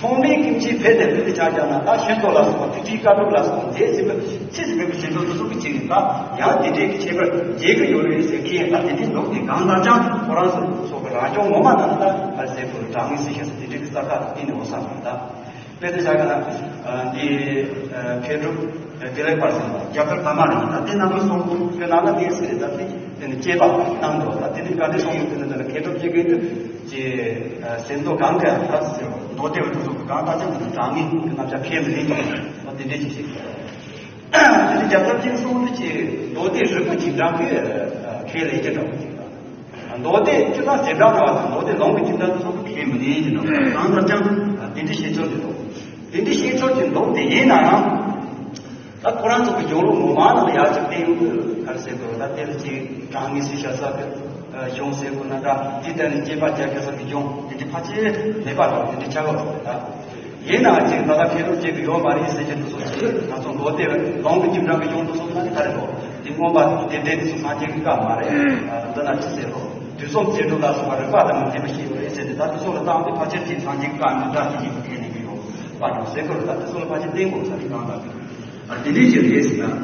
ཐོགས་མེད་ཀུན་གྱིས་ཕེབས་ཏེ་ཕེབས་ཏེ་ཆ་བཞག་ན་ད་ཤེར་ཕྱིན་ལ་སོགས་པ་ཐིག་ཕྲེང་བཀའ་སྒྲུབ་ལ་སོགས་པ་མཛད་ཟིན་པའི་ཚིག་ཟིན་པའི་ཟེར་མདོ་དེ་ཚོ་གི་ཅིག་ཡིན་ད་ཡང་དེ་འདྲའི་གི་ཁྱད་པར་འབྱེད་ཀྱི་ཡོད་རེད་ཟེར་མཁན་ཡང་ད་དེ་འདྲའི་མདོ་དེ་གང་ལྟར་ཀྱང་ཁོ་རང་ཚོ་སོགས་ཀྱི་རང་སྐྱོང་ངོ་མ་ནང་ད་ག་རེ་ཟེར་དགོས་དྲང་ངེས་ཟེར་ཤེས་སུ་དེ་འདྲའི་གི་རྩ་ཁ་དེ་ནི་འོ་ས་མ་ད། དཔེ་དེ་བཞག་ན་འདི་མཁས་གྲུབ་བདེ་ལེགས་དཔལ་ཟེར་བ་རྒྱ་གར་ཐ་མ་རེད། ད་དེ་རྣམ་པ་གསུམ་གྱི་ནང་ན་དེ་ཟེར་ད་དེ་དེ་ནི་དཔྱད་པ་གནང་འདུག་ད་དེ་ནི་ག་དེ་གསུམ་གྱི་དེ་ནི་དེ་ནི་མཁས་གྲུབ་ཀྱི་གེ་དུ་ཅེ་ཟེར་མདོ་གང་ག་ཡང་ད་ཟེར་བ་མདོ་སྡེ་བ་དེ་ཚོ་གང་ལྟར་ཀྱང་དེ་ནི་དྲང་ངེས་ཀྱི་རྣམ་གཞག་ཁས་མི་ལེན་ཀྱང་ད་དེ་འདྲས་ཅིག་བྱེད་དགོས། དེ་ནི་རྒྱ་གར་ཅན་གསུམ་དུ་ཅེ་མདོ་སྡེ་རིལ་བུ་འཇིགས་སྐྲག་གི་ཁས་ལེན་གྱི་འདྲ་བོ་ཅིག་ད། མདོ་སྡེ་སྤྱིར་བཏང་ཟེ་ཏྲ་ལ་བ་དང་མདོ་སྡེ་ལུང་གི་འཇིགས་སྐྲག་དེ་ཚོ་ཁས་མི་ལེན་གྱི་འདུག་གང་ལྟར་ཀྱང་དེ་འདྲའི་བཤད་ཚུལ་དེ་འདུག་དེ་འདྲའི་བཤད་ཚུལ་དེ་འདུག་དེ་ཡིན་ན་ཡང་ད་ཁོ་རང་ཚོ་གི་སྦྱོར་ལུགས་ངོ་མ་ནང་ལ་ཡར་ཅིག་བསྟན་ཡོང་དུས་ག་རེ་ཟེར་དགོས་ད་དེ་ལ་ཅིག་དྲང་ངེས་ཟེར་བྱ་ས་གི་གཞུང་ཟེར་དགོས་ན་འདྲ་དེ་ལྟར་ནི་དཔྱད་པ་རྒྱག་གི་ས་གི་གཞུང་དེ་འདྲའི་ཕལ་ཆེར་མེད་པ་འདྲ་བོ་དེ་འདྲའི་ཆགས་ཡོད་རེད་ད། ཡིན་ནའང་ཅིག་ད་ལྟ་མཁས་གྲུབ་ཅིག་གི་ཡོད་མ་རེད་ཟེར་གྱི་འདུག་སོ་ཅིག་ང་ཚོ་མདོ་སྡེ་ལུང་གི་འཇིགས་སྐྲག་གི་གཞུང་དུ་སོང་ན་ནི་ག་རེ་འདུག་དེ་དགོངས་པ་དེ་འདྲའི་དུས་སུ་སངས་རྒྱས་ཀྱི་བཀའ་མ་རེད། འདི་ན་ཅི་ཟེར་རོ། དུས་གསུམ་རྗེས་འགྲོ་ལ་སོགས་པ་རིགས་པ་དང་མི་མཐུན་པ་ཞིག་ཡོད་རེད་ཟེར་ཏེ་ད་དེ་ཚོ་ལ་བཏང་སྟེ་ཕལ་ཆེར་ཅིག་སངས་རྒྱས་ཀྱི་བཀའ་ནི་སྒྲ་ཇི་བཞིན་དུ་ཁས་ལེན་གྱི་ཡོད་པ་འདྲ་ཟེར་དགོས་རེད། ད་དེ་ཚོ་ལ་ཕལ་ཆེར་བརྟེན་དགོས་ས་རེད་གང་ལྟར། ཨ་དེ་འདྲའི་ཞིག་རེད་ཟེར་ན།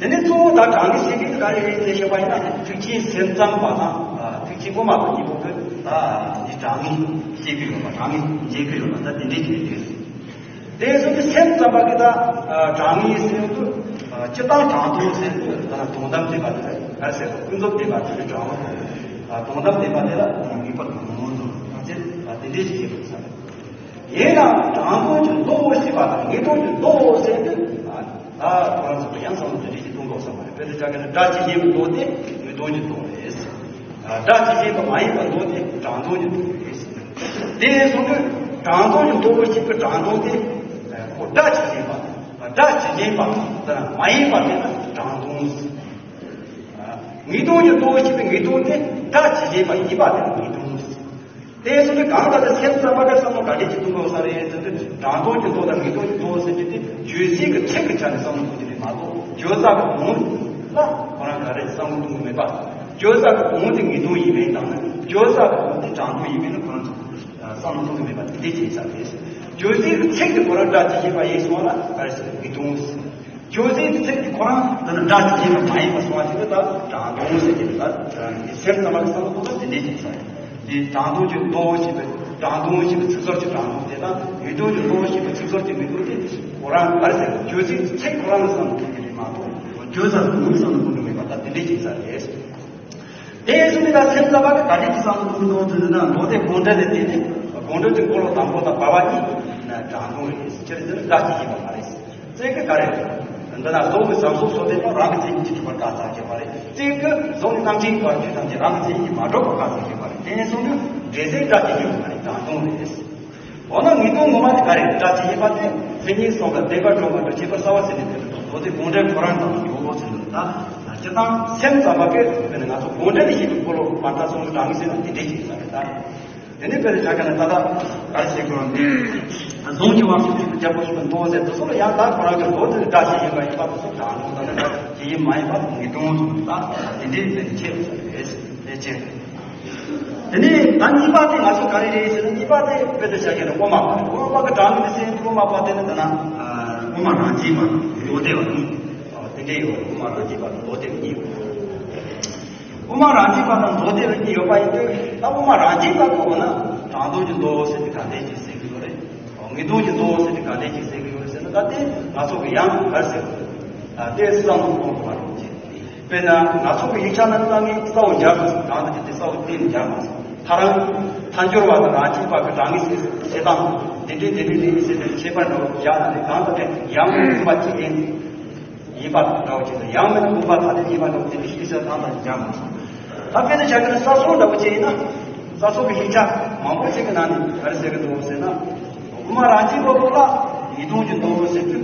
དེ་ནས་གཙོ་བོ་ད་དྲང་ངེས་ཟེར་མཁན་ག་རེ་རེད་ཟེར་བཤད་པ་ཡིན་ན་ཐེག་ཆེན་སེམས་ཙམ་པ་དང་ཐེག་ཆེན་དབུ་མ་པ་གཉིས་པོ་གིས་ད་འདི་དྲང་ངེས་བཤད་ཀྱི་ཡོད་པ་དྲང་ངེས་འབྱེད་ཀྱི་ཡོད་པ་ད་དེ་འདྲའི་ཞིག་རེད། དེ་སོང་དུས་སེམས་ཙམ་པ་གིས་ད་དྲང་ངེས་ཟེར་དུས་སྤྱིར་བཏང་དྲང་དོན་ཟེར་དུས་ད་དོན་དམ་བདེན་པ་དེ་ག་རེ་ཟེར་ཀུན་རྫོབ་བདེན་པ་དེ་དྲང་བ་དོན་དམ་བདེན་པ་དེ་ལ་ངེས་པར་དུ་ངོས་འཛིན་དང་དེ་དེ་འདྲའི་ཞིག་བྱེད་དགོས་ས་རེད། ཡིན་ནའང་དྲང་དོན་གྱི་མདོ་ཞེས་པ་དང་ངེས་དོན་གྱི་མདོ་ཟེར་དུས་ད་ཁོ་རང་ཚོ་ཡང་བསམ་བློ་དེ་འདྲ་ཞིག་གཏོང་དགོས་བསམ་པ་རེད། དཔེར་ན་ཆ་བཞག་ན་སྒྲ་ཇི་བཞིན་པའི་མདོ་དེ་ངེས་དོན་གྱི་མདོ་རེད། སྒྲ་ཇི་བཞིན་པ་མ་ཡིན་པའི་མདོ་དེ་དྲང་དོན་གྱི་མདོ་རེད། དེ་ཡིན་སོང་དུས་དྲང་དོན་གྱི་མདོ་ཞེས་པའི་དྲང་དོན་དེ་ཁོ་སྒྲ་ཇི་བཞིན་པ་སྒྲ་ཇི་བཞིན་པ་དེ་མ་ཡིན་པ་དེ་ལ་དྲང་དོན། ངེས་དོན་གྱི་མདོ་ཞེས་པའི་ངེས་དོན་དེ་སྒྲ་ཇི་བཞིན་པ་ཡིན་པ་དེ་ལ་ངེས་དོན། དེ་ཡིན་ཙང་གང་ལྟར་སེམས་ཙམ་པ་ག་བསམ་བློ་ག་འདྲས་ཀྱི་གཏོང་དགོས་ས་རེད་ཟེར་དུས་དྲང་དོན་གྱི་མདོ་དང་ངེས་དོན་གྱི་མདོ་ཟེར་རྒྱུ་དེ་བརྗོད་ཚིག་གི་ཚིག་གི་ཆ་ནས་བསམ་བློ་གཏོང་རྒྱུ་རེད་མ་གཏོགས་བརྗོད་བྱ་གི་དོན་ལ་ཁོ་རང་ག་རེ་བསམ་བློ་གཏོང་གི་མེད་པ། བརྗོད་བྱ་གི་དོན་དེ་ངེས་དོན་ཡིན་མིན་དང་ནི་བརྗོད་བྱ་གི་དོན་དེ་དྲང་དོན་ཡིན་མིན་ལ་ཁོ་རང་ཚོ་བསམ་བློ་གཏོང་གི་མེད་པ་དེ་འདྲས་ཀྱི་ཡིན་ས་རེད། བརྗོད་ཚིག་གི་ཚིག་དེ་ཁོ་རང་སྒྲ་ཇི་བཞིན་པ་ཡིན་སོང་ན་ག་རེ་ཟེར་ངེས་དོན། བརྗོད་ཚིག་གི་ཚིག་དེ་ཁོ་རང་འདི་ནི་སྒྲ་ཇི་བཞིན་པ་མ་ཡིན་པ་སོང་བ་ཞིག་ལ་ད་དྲང་དོན་ཟེར་གྱི་རེད། ད་སེམས་ཙམ་པ་གི་བསམ་བློ་གཏོང་སྟངས་དེ་འདྲས་ཀྱི་ས་རེད། འདི་དྲང་དོན་གྱི་མདོ་ཞེས་པའི་དྲང་དོན་ཞེས་པའི་ཚིག་ཟུར་གྱི་དྲང་དོན་དེ་དང་ངེས་དོན་གྱི་མདོ་ཞེས་པའི་ཚིག་ཟུར་གྱི་ངེས་དོན་དེ་ཁོ་རང་ག་རེ་ཟེར་བརྗོད་ཚིག་གི་ཚིག་ཁོ་རང་ལ་བསམ་བློ་གཏོང་གི་རེད་མ་གཏོགས་བརྗོད་བྱ་དེ་ངོས་བསམ་བློ་གཏོང་གི་མེད་པ་ད་དེ་འདྲས་ཀྱི་ས་རེད། དེ་ཡིན་ཙང་ད་སེམས་ཙམ་པ་གི་ག་འདྲས་ཀྱི་བསམ་བློ་གཏོང་གི་འདུག་ཟེར་ན་མདོ་སྡེ་དགོངས་འགྲེལ་ལ་བརྟེན་ནས་དགོངས་འགྲེལ་གྱི་འཁོར་ལོ་དང་པོ་དང་བ་བ་གཉིས་ན་དྲང་དོན་རེད་ཟེར་ཅི་རེད་ཟེར་ན་སྒྲ་ཇི་བཞིན་པ་མ་རེད་ཟེར། བཙན་གྱི་ག་རེ་རེད། འདི་ན་གཟུགས་ཀྱི་བཟང་ཕྱོགས་སོ་དེ་དང་རང་གི་མཚན་ཉིད་ཀྱིས་གྲུབ་པར་བཀག་ཚར་གྱི་མ་རེད། བཙན་གྱི་གཟུགས་ནི་རྣམ་མཁྱེན་གྱི་བར་ཆོད་དང་དེ་རང་གི་མཚན་ཉིད་ཀྱིས་མ་གྲུབ་པར་བཀག་ཚར་གྱི་མ་རེད། དེ་ཡིན་སོང་དུས་འབྲེལ་ཚིག་སྒྲ་ཇི་བཞིན་པ་མ་རེད་དྲང་དོན་རེད། འོ་ན་ངེས་དོན་ངོ་མ་དེ་ག་རེ་རེད། སྒྲ་ཇི་བཞིན་པ་དེ་མཚན་ཉིད་གསུམ་ལ་བདེན་པར་གྲུབ་པ་འདྲ་ཁྱད་པར་གསར་བ་ཟེར་ནས་དེ་ལ་མདོ་སྡེ་དགོངས་འགྲེལ་ཁོ་རང་དང་ཡོད་ཟེར་ནས་ད་སྤྱིར་བཏང་སེམས་ཙམ་པ་གིས་དཔེར་ན་ང་ཚོ་དགོངས་འགྲེལ་ལ་བཤད་པའི་འཁོར་ལོ་བར་མཐའ་གསུམ་གྱི་དྲང་ངེས་ཟེར་ན་དེ་འདྲས་ཅིག་ཡིན་ས་རེད་ད། དེ་ནས་དཔེར་བཞག་ག་ན་ད་ལྟ་ག་རེ་བྱེད་དགོས་རུང་དེ། གཟུངས་ཀྱི་དབང་ཕྱུག་ཅིག་ཏུ་རྒྱལ་པོ་ཞིག་ཏུ་འདུག་ཟེར་དུས་སོགས་ལ་ཡང་དག་ཁོ་རང་གི་མདོ་དེ་སྒྲ་ཇི་བཞིན་པ་ཡིན་པ་དེ་ཚོ་དྲང་དོན་དང་ནི་ཇི་བཞིན་མ་ཡིན་པ་ངེས་དོན་སོང་ད་དེ་འདྲའི་དེ་ཁྱད་པར་རེད་ཟེར་ཅེས། དེ་ནས་ད་གཉིས་པ་དེ་ང་ཚོ་ག་རེ་རེད་ཟེར་ན། གཉིས་པ་དེ་དཔེ་དེ་བྱ་རྒྱུ་ན་དབུ་མ་པ། དབུ་མ་པ་གི་དྲང་ངེས་ཟེར་དབུ་མ་པ་དེ་ནི་ད་ན་དབུ་མ་རང་རྒྱུད་པ་མདོ་སྡེ་པ་གཉིས། དེ་འདྲའི་ཡོད། དབུ་མ་རང་རྒྱུད་པ་དང་མདོ་སྡེ་པ་གཉིས་ཡོད། དབུ་མ་རང་རྒྱུད་པ་དང་མདོ་སྡེ་པ་གཉིས་ཡོད་པ་ཡིན་དུས་ད་དབུ་མ་རང་རྒྱུད་པ་གི་འོ་ན་དྲང་དོན་གྱི་མདོ་ཟེར་དེ་ག་འདྲས་ཅིག་ཟེར་གི་ཡོད་རེད། ངེས་དོན་གྱི་མདོ་ཟེར་དེ་ག་འདྲས་ཅིག་ཟེར་གི་ཡོད་ཟེར་ན། ད་དེ་ང་ཚོ་གི་ཡང་ག་རེ་ཟེར་དགོས་རེད། དེ་བསམ་བློ་གཏོང་དགོས་པ་རེད། དཔེར་ན་ང་ཚོ་གི་ཡིག་ཆ་ནང་ལ་ངས་གསལ་བོ་སྦྱར་མ་སོང་། གང་ལྟར་དེ་གསལ་བོ་གཏན་ནས་སྦྱར་མ་སོང་། ཐལ་རང་ཐལ་འགྱུར་བ་དང་རང་རྒྱུད་པ་གི་དྲང་ངེས་ཟེར་བྱེད་སྟངས་དེ་འདྲའི་དེ་འདྲའི་དེ་འདྲའི་ཟེར་ནས་ཁྱད་པར་འདྲ་བོ་སྦྱར་ན་ནི་གང་ལྟར་དེ་ཡང་མིན་དགོངས་པ་གཅིག་ཡིན་ཡིན་པ་དང་འདྲ་བོ་ཅིག་དང་། ཡང་མིན་དགོངས་པ་ཐ་དད་ཡིན་པ་འདྲ་བོ་དེ་འདྲའི་ཤེས་བྱ་སྟངས་དང་སྦྱར་མ་སོང་། ད་དཔེར་ན་བྱ་དགོས་ན་ས་སོགས་འདྲ་བོ་ཅིག་ཡིན་ན། ས་སོགས་ཀྱི་ཡིག་ཆ་མང་པོ་ཞིག་གི་ནང་ནས་ག་རེ་ཟེར་གི་འདུག་ཟེར་ན། དབུ་མ་རང་རྒྱུད་པ་པོ་ལ་ངེས་དོན་གྱི་མདོ་ཟེར་དུས་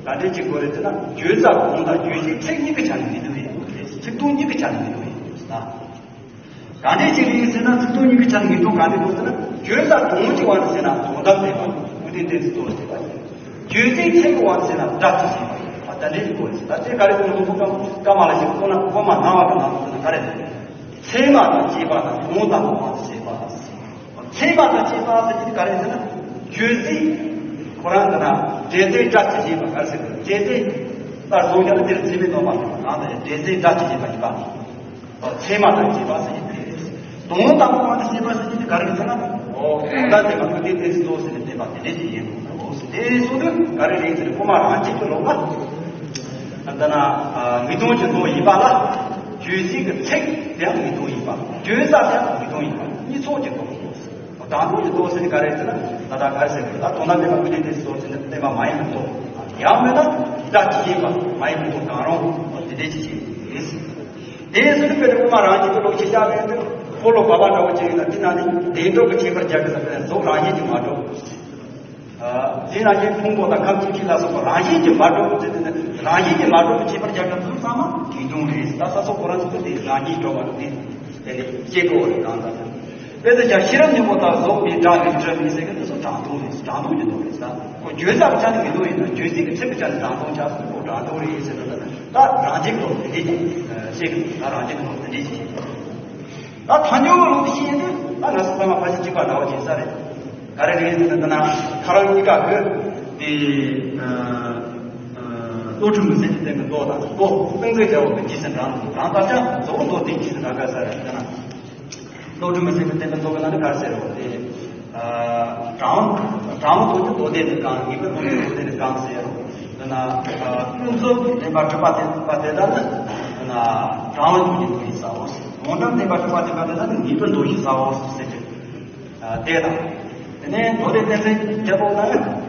ག་འདྲས་ཅིག་དགོས་རེད་ཟེར་ན། བརྗོད་བྱ་སྒོ་དང་རྗོད་བྱེད་ཚིག་གཉིས་ཀྱི་ཆ་ནས་ངེས་དོན་ཡིན། ཚིག་དོན་གཉིས་ཀྱི་ཆ་ནས་ངེས་དོན་ཡིན་ཟེར་ན། ག་འདྲས་ཅིག་རེད་ཟེར་ན། ཚིག་དོན་གཉིས་ཀྱི་ཆ་ནས་ངེས་དོན་ག་འདྲས་དགོས་ཟེར་ན། བརྗོད་བྱ་སྒོ་གི་དབང་དུ་ཟེར་ན་དོན་དམ་བདེན་པ་ཀུན་བདེན་གཏན་ཚིགས་རྟོགས་ཟེར་བ་ཡིན། རྗོད་བྱེད་ཚིག་གི་དབང་དུ་ཟེར་ན་སྒྲ་དེ་ཟེར་བ་ཡིན། ཨ་ད་འདྲས་ཅིག་དགོས་རེད་ཟེར། ད་དེ་ག་རེ་ཟེར་ན། སློབ་དཔོན་ཀ་ཀ་མ་ལ་ཤཱི་ཀ་ཁོང་ན་ཁོ་མ་ནང་བ་གི་ནང་དུ་ཟེར་ན་ག་རེ་རེད། ཚད་མ་དང་བཅས་པ་དང་དོན་དམ་པའི་དབང་དུ་བྱས་པ། ཚད་མ་དང་བཅས་པ་ཟེར་གྱི་ག་རེ་ཟེར་ན། རྗོད་བྱེད་ཁོ་རང་གི་ན་འབྲས་རྫས་སྒྲ་ཇི་བཞིན་པ་ག་རེ་ཟེར་དགོས། འབྲས་རྫས་ལྟར་བཟུང་ཡང་དེར་ཚད་མས་སྟོང་པ་ཟེར་བ་གང་ལྟར་འབྲས་རྫས་སྒྲ་ཇི་བཞིན་པ་ཡིན་པ། ཚད་མ་དང་བཅས་པ་ཟེར་གྱི་དེ་རེད། དོན་དམ་པའི་དབང་དུ་བྱས་པ་ཟེར་གྱི་དེ་ག་རེ་ཟེར་ན། འོ་དོན་དམ་བདེན་པ་ཀུན་བདེན་གཏན་ཚིགས་རྟོགས་ཟེར་ནས་བསྟན་པ་དེ་འདྲས་ཅིག་ཡིན་དགོས་ཟེར། དེ་གསུངས་དུས་ག་རེ་རེད་ཟེར་ན། དབུ་མ་རང་རྒྱུད་ཀྱི་ལུགས་ལ། ད་ན་ངེས་དོན་གྱི་མདོ་ཡིན་པ་ལ། རྗོད་བྱེད་ཀྱི་ཚིག་དེའང་ངེས་དོན་ཡིན་པ། བརྗོད་བྱ་དེའང་ངེས་དོན་ཡིན་པ། གཉིས་ཚོགས་ཀྱི་མདོ། དྲང་དོན་གྱི་མདོ་ཟེར་ནི་ག་རེ་ཟེར་ན། ད་ལྟ་ག་རེ་ཟེར་གི་ད་དོན་དམ་བདེན་པ་ཀུན་བདེན་གཏན་ཚིགས་རྟོགས་ཟེར་ནི་བསྟན་པ་མ་ཡིན་པའི་མདོ། ཡང་མིན་ན་སྒྲ་ཇི་བཞིན་པ་མ་ཡིན་པའི་མདོ་གང་རུང་དེ་འདྲའི་ཅིག་ཡིན། དེ་ཟེར་ནི་དཔེར་ན་དབུ་མ་རང་རྒྱུད་ཀྱི་ལུགས་ཀྱི་བྱ་བའི་དུས་འཁོར་ལོ་བར་པ་འདྲ་བོ་ཅིག་ཡིན་ན། དེ་ན་ནི་བདེན་གྲུབ་ཀྱི་ཁྱད་པར་སྦྱར་གི་ཟེར་ན། གཟུགས་རང་བཞིན་གྱིས་མ་གྲུབ། དེ་ན་ནི་ཕུང་པོ་དང་ཁམས་ཀྱི་ཁྱི་ལ་སོགས་པ་རང་བཞིན་གྱིས་མ་གྲུབ་ཟེར་ནི། རང་བཞིན་གྱིས་མ་གྲུབ་ཀྱི་ཁྱད་པར་སྦྱར་གི་ཚང་མ་ངེས་དོན་རེད། ད་ས་སོགས་ཁོ་རང་ཚོ་དེ་རང་བཞིན་གྲུབ་པ་རེད། དེ་དེ་ནི་ཤེས་དགོས་རེད། གང་ལྟར་དཔེ་དེ་ཀྱང་ཤེས་རབ་སྙིང་པོ་དང་རྫོགས་པའི་སྒྲ་ནི་གྲུབ་མིན་ཟེར་གི་དེ་ཚོ་དྲང་དོན་རེད། དྲང་དོན་གྱི་མདོ་རེད་ཟེར། ཁོ་བརྗོད་བྱ་གི་ཆ་ནས་ངེས་དོན་ཡིན་ན། རྗོད་བྱེད་ཀྱི་ཚིག་གི་ཆ་ནས་དྲང་དོན་ཆགས་སོང་། ཁོ་དྲང་དོན་རེད་ཟེར་ན། ད་རང་བཞིན་གྱི་དེ་འདྲའི་ཤེས་གི། ད་རང་བཞིན་གྱི་དེ་འདྲའི་ཤེས། ད་ཐལ་འགྱུར་བའི་ལུགས་ཤེས་ཡིན་དུས་ད་ང་ཚོ་ཚང་མ་ཕལ་ཆེར་གཅིག་པ་འདྲ་བོ་ཅིག་ས་རེད། ག་རེ་རེད་ཟེར་ན། ད་ན་ཐལ་རང་གཉིས་ཀ་གི་དེ་བློ་གྲོས་མུན་སེལ་གྱི་སྟེང་གི་མདོ་དང་། མདོ་ཀུན་རྫོབ་རྒྱལ་བ་གི་རྗེས་སུ་འབྲང་དང་། ད་ལྟ་ཀྱང་རྫོགས་མདོ་དེ་རྗེས་སུ་འབྲང་ག་ས་རེད། ད་ན། བློ་གྲོས་མུན་སེལ་གྱི་སྟེང་དུ་མདོ་གི་ནང་ནས་ག་རེ་ཟེར་རོ། དེ་དྲང་དྲང་དོན་གྱི་མདོ་སྡེ་ནི་གང་། ངེས་པའི་དོན་གྱི་མདོ་སྡེ་ནི་གང་ཟེར་རོ། དེ་ན་ཀུན་རྫོབ་ཀྱི་བདེན་པ་གྲུབ་པ་དེ་པ་དེ་དག་ནི་དེ་ན་དྲང་བའི་མདོ་ཞེས་ཟེར་བའོ། དོན་དམ་བདེན་པ་གྲུབ་པ་དེ་པ་དེ་དག་ནི་ངེས་པའི་མདོ་ཞེས་ཟེར་བའོ་ཟེར་གྱི། དེ་དང་། དེ་ནས་མདོ་སྡེ་གཏན་ཚིགས་བརྒྱད་པོ་ནི་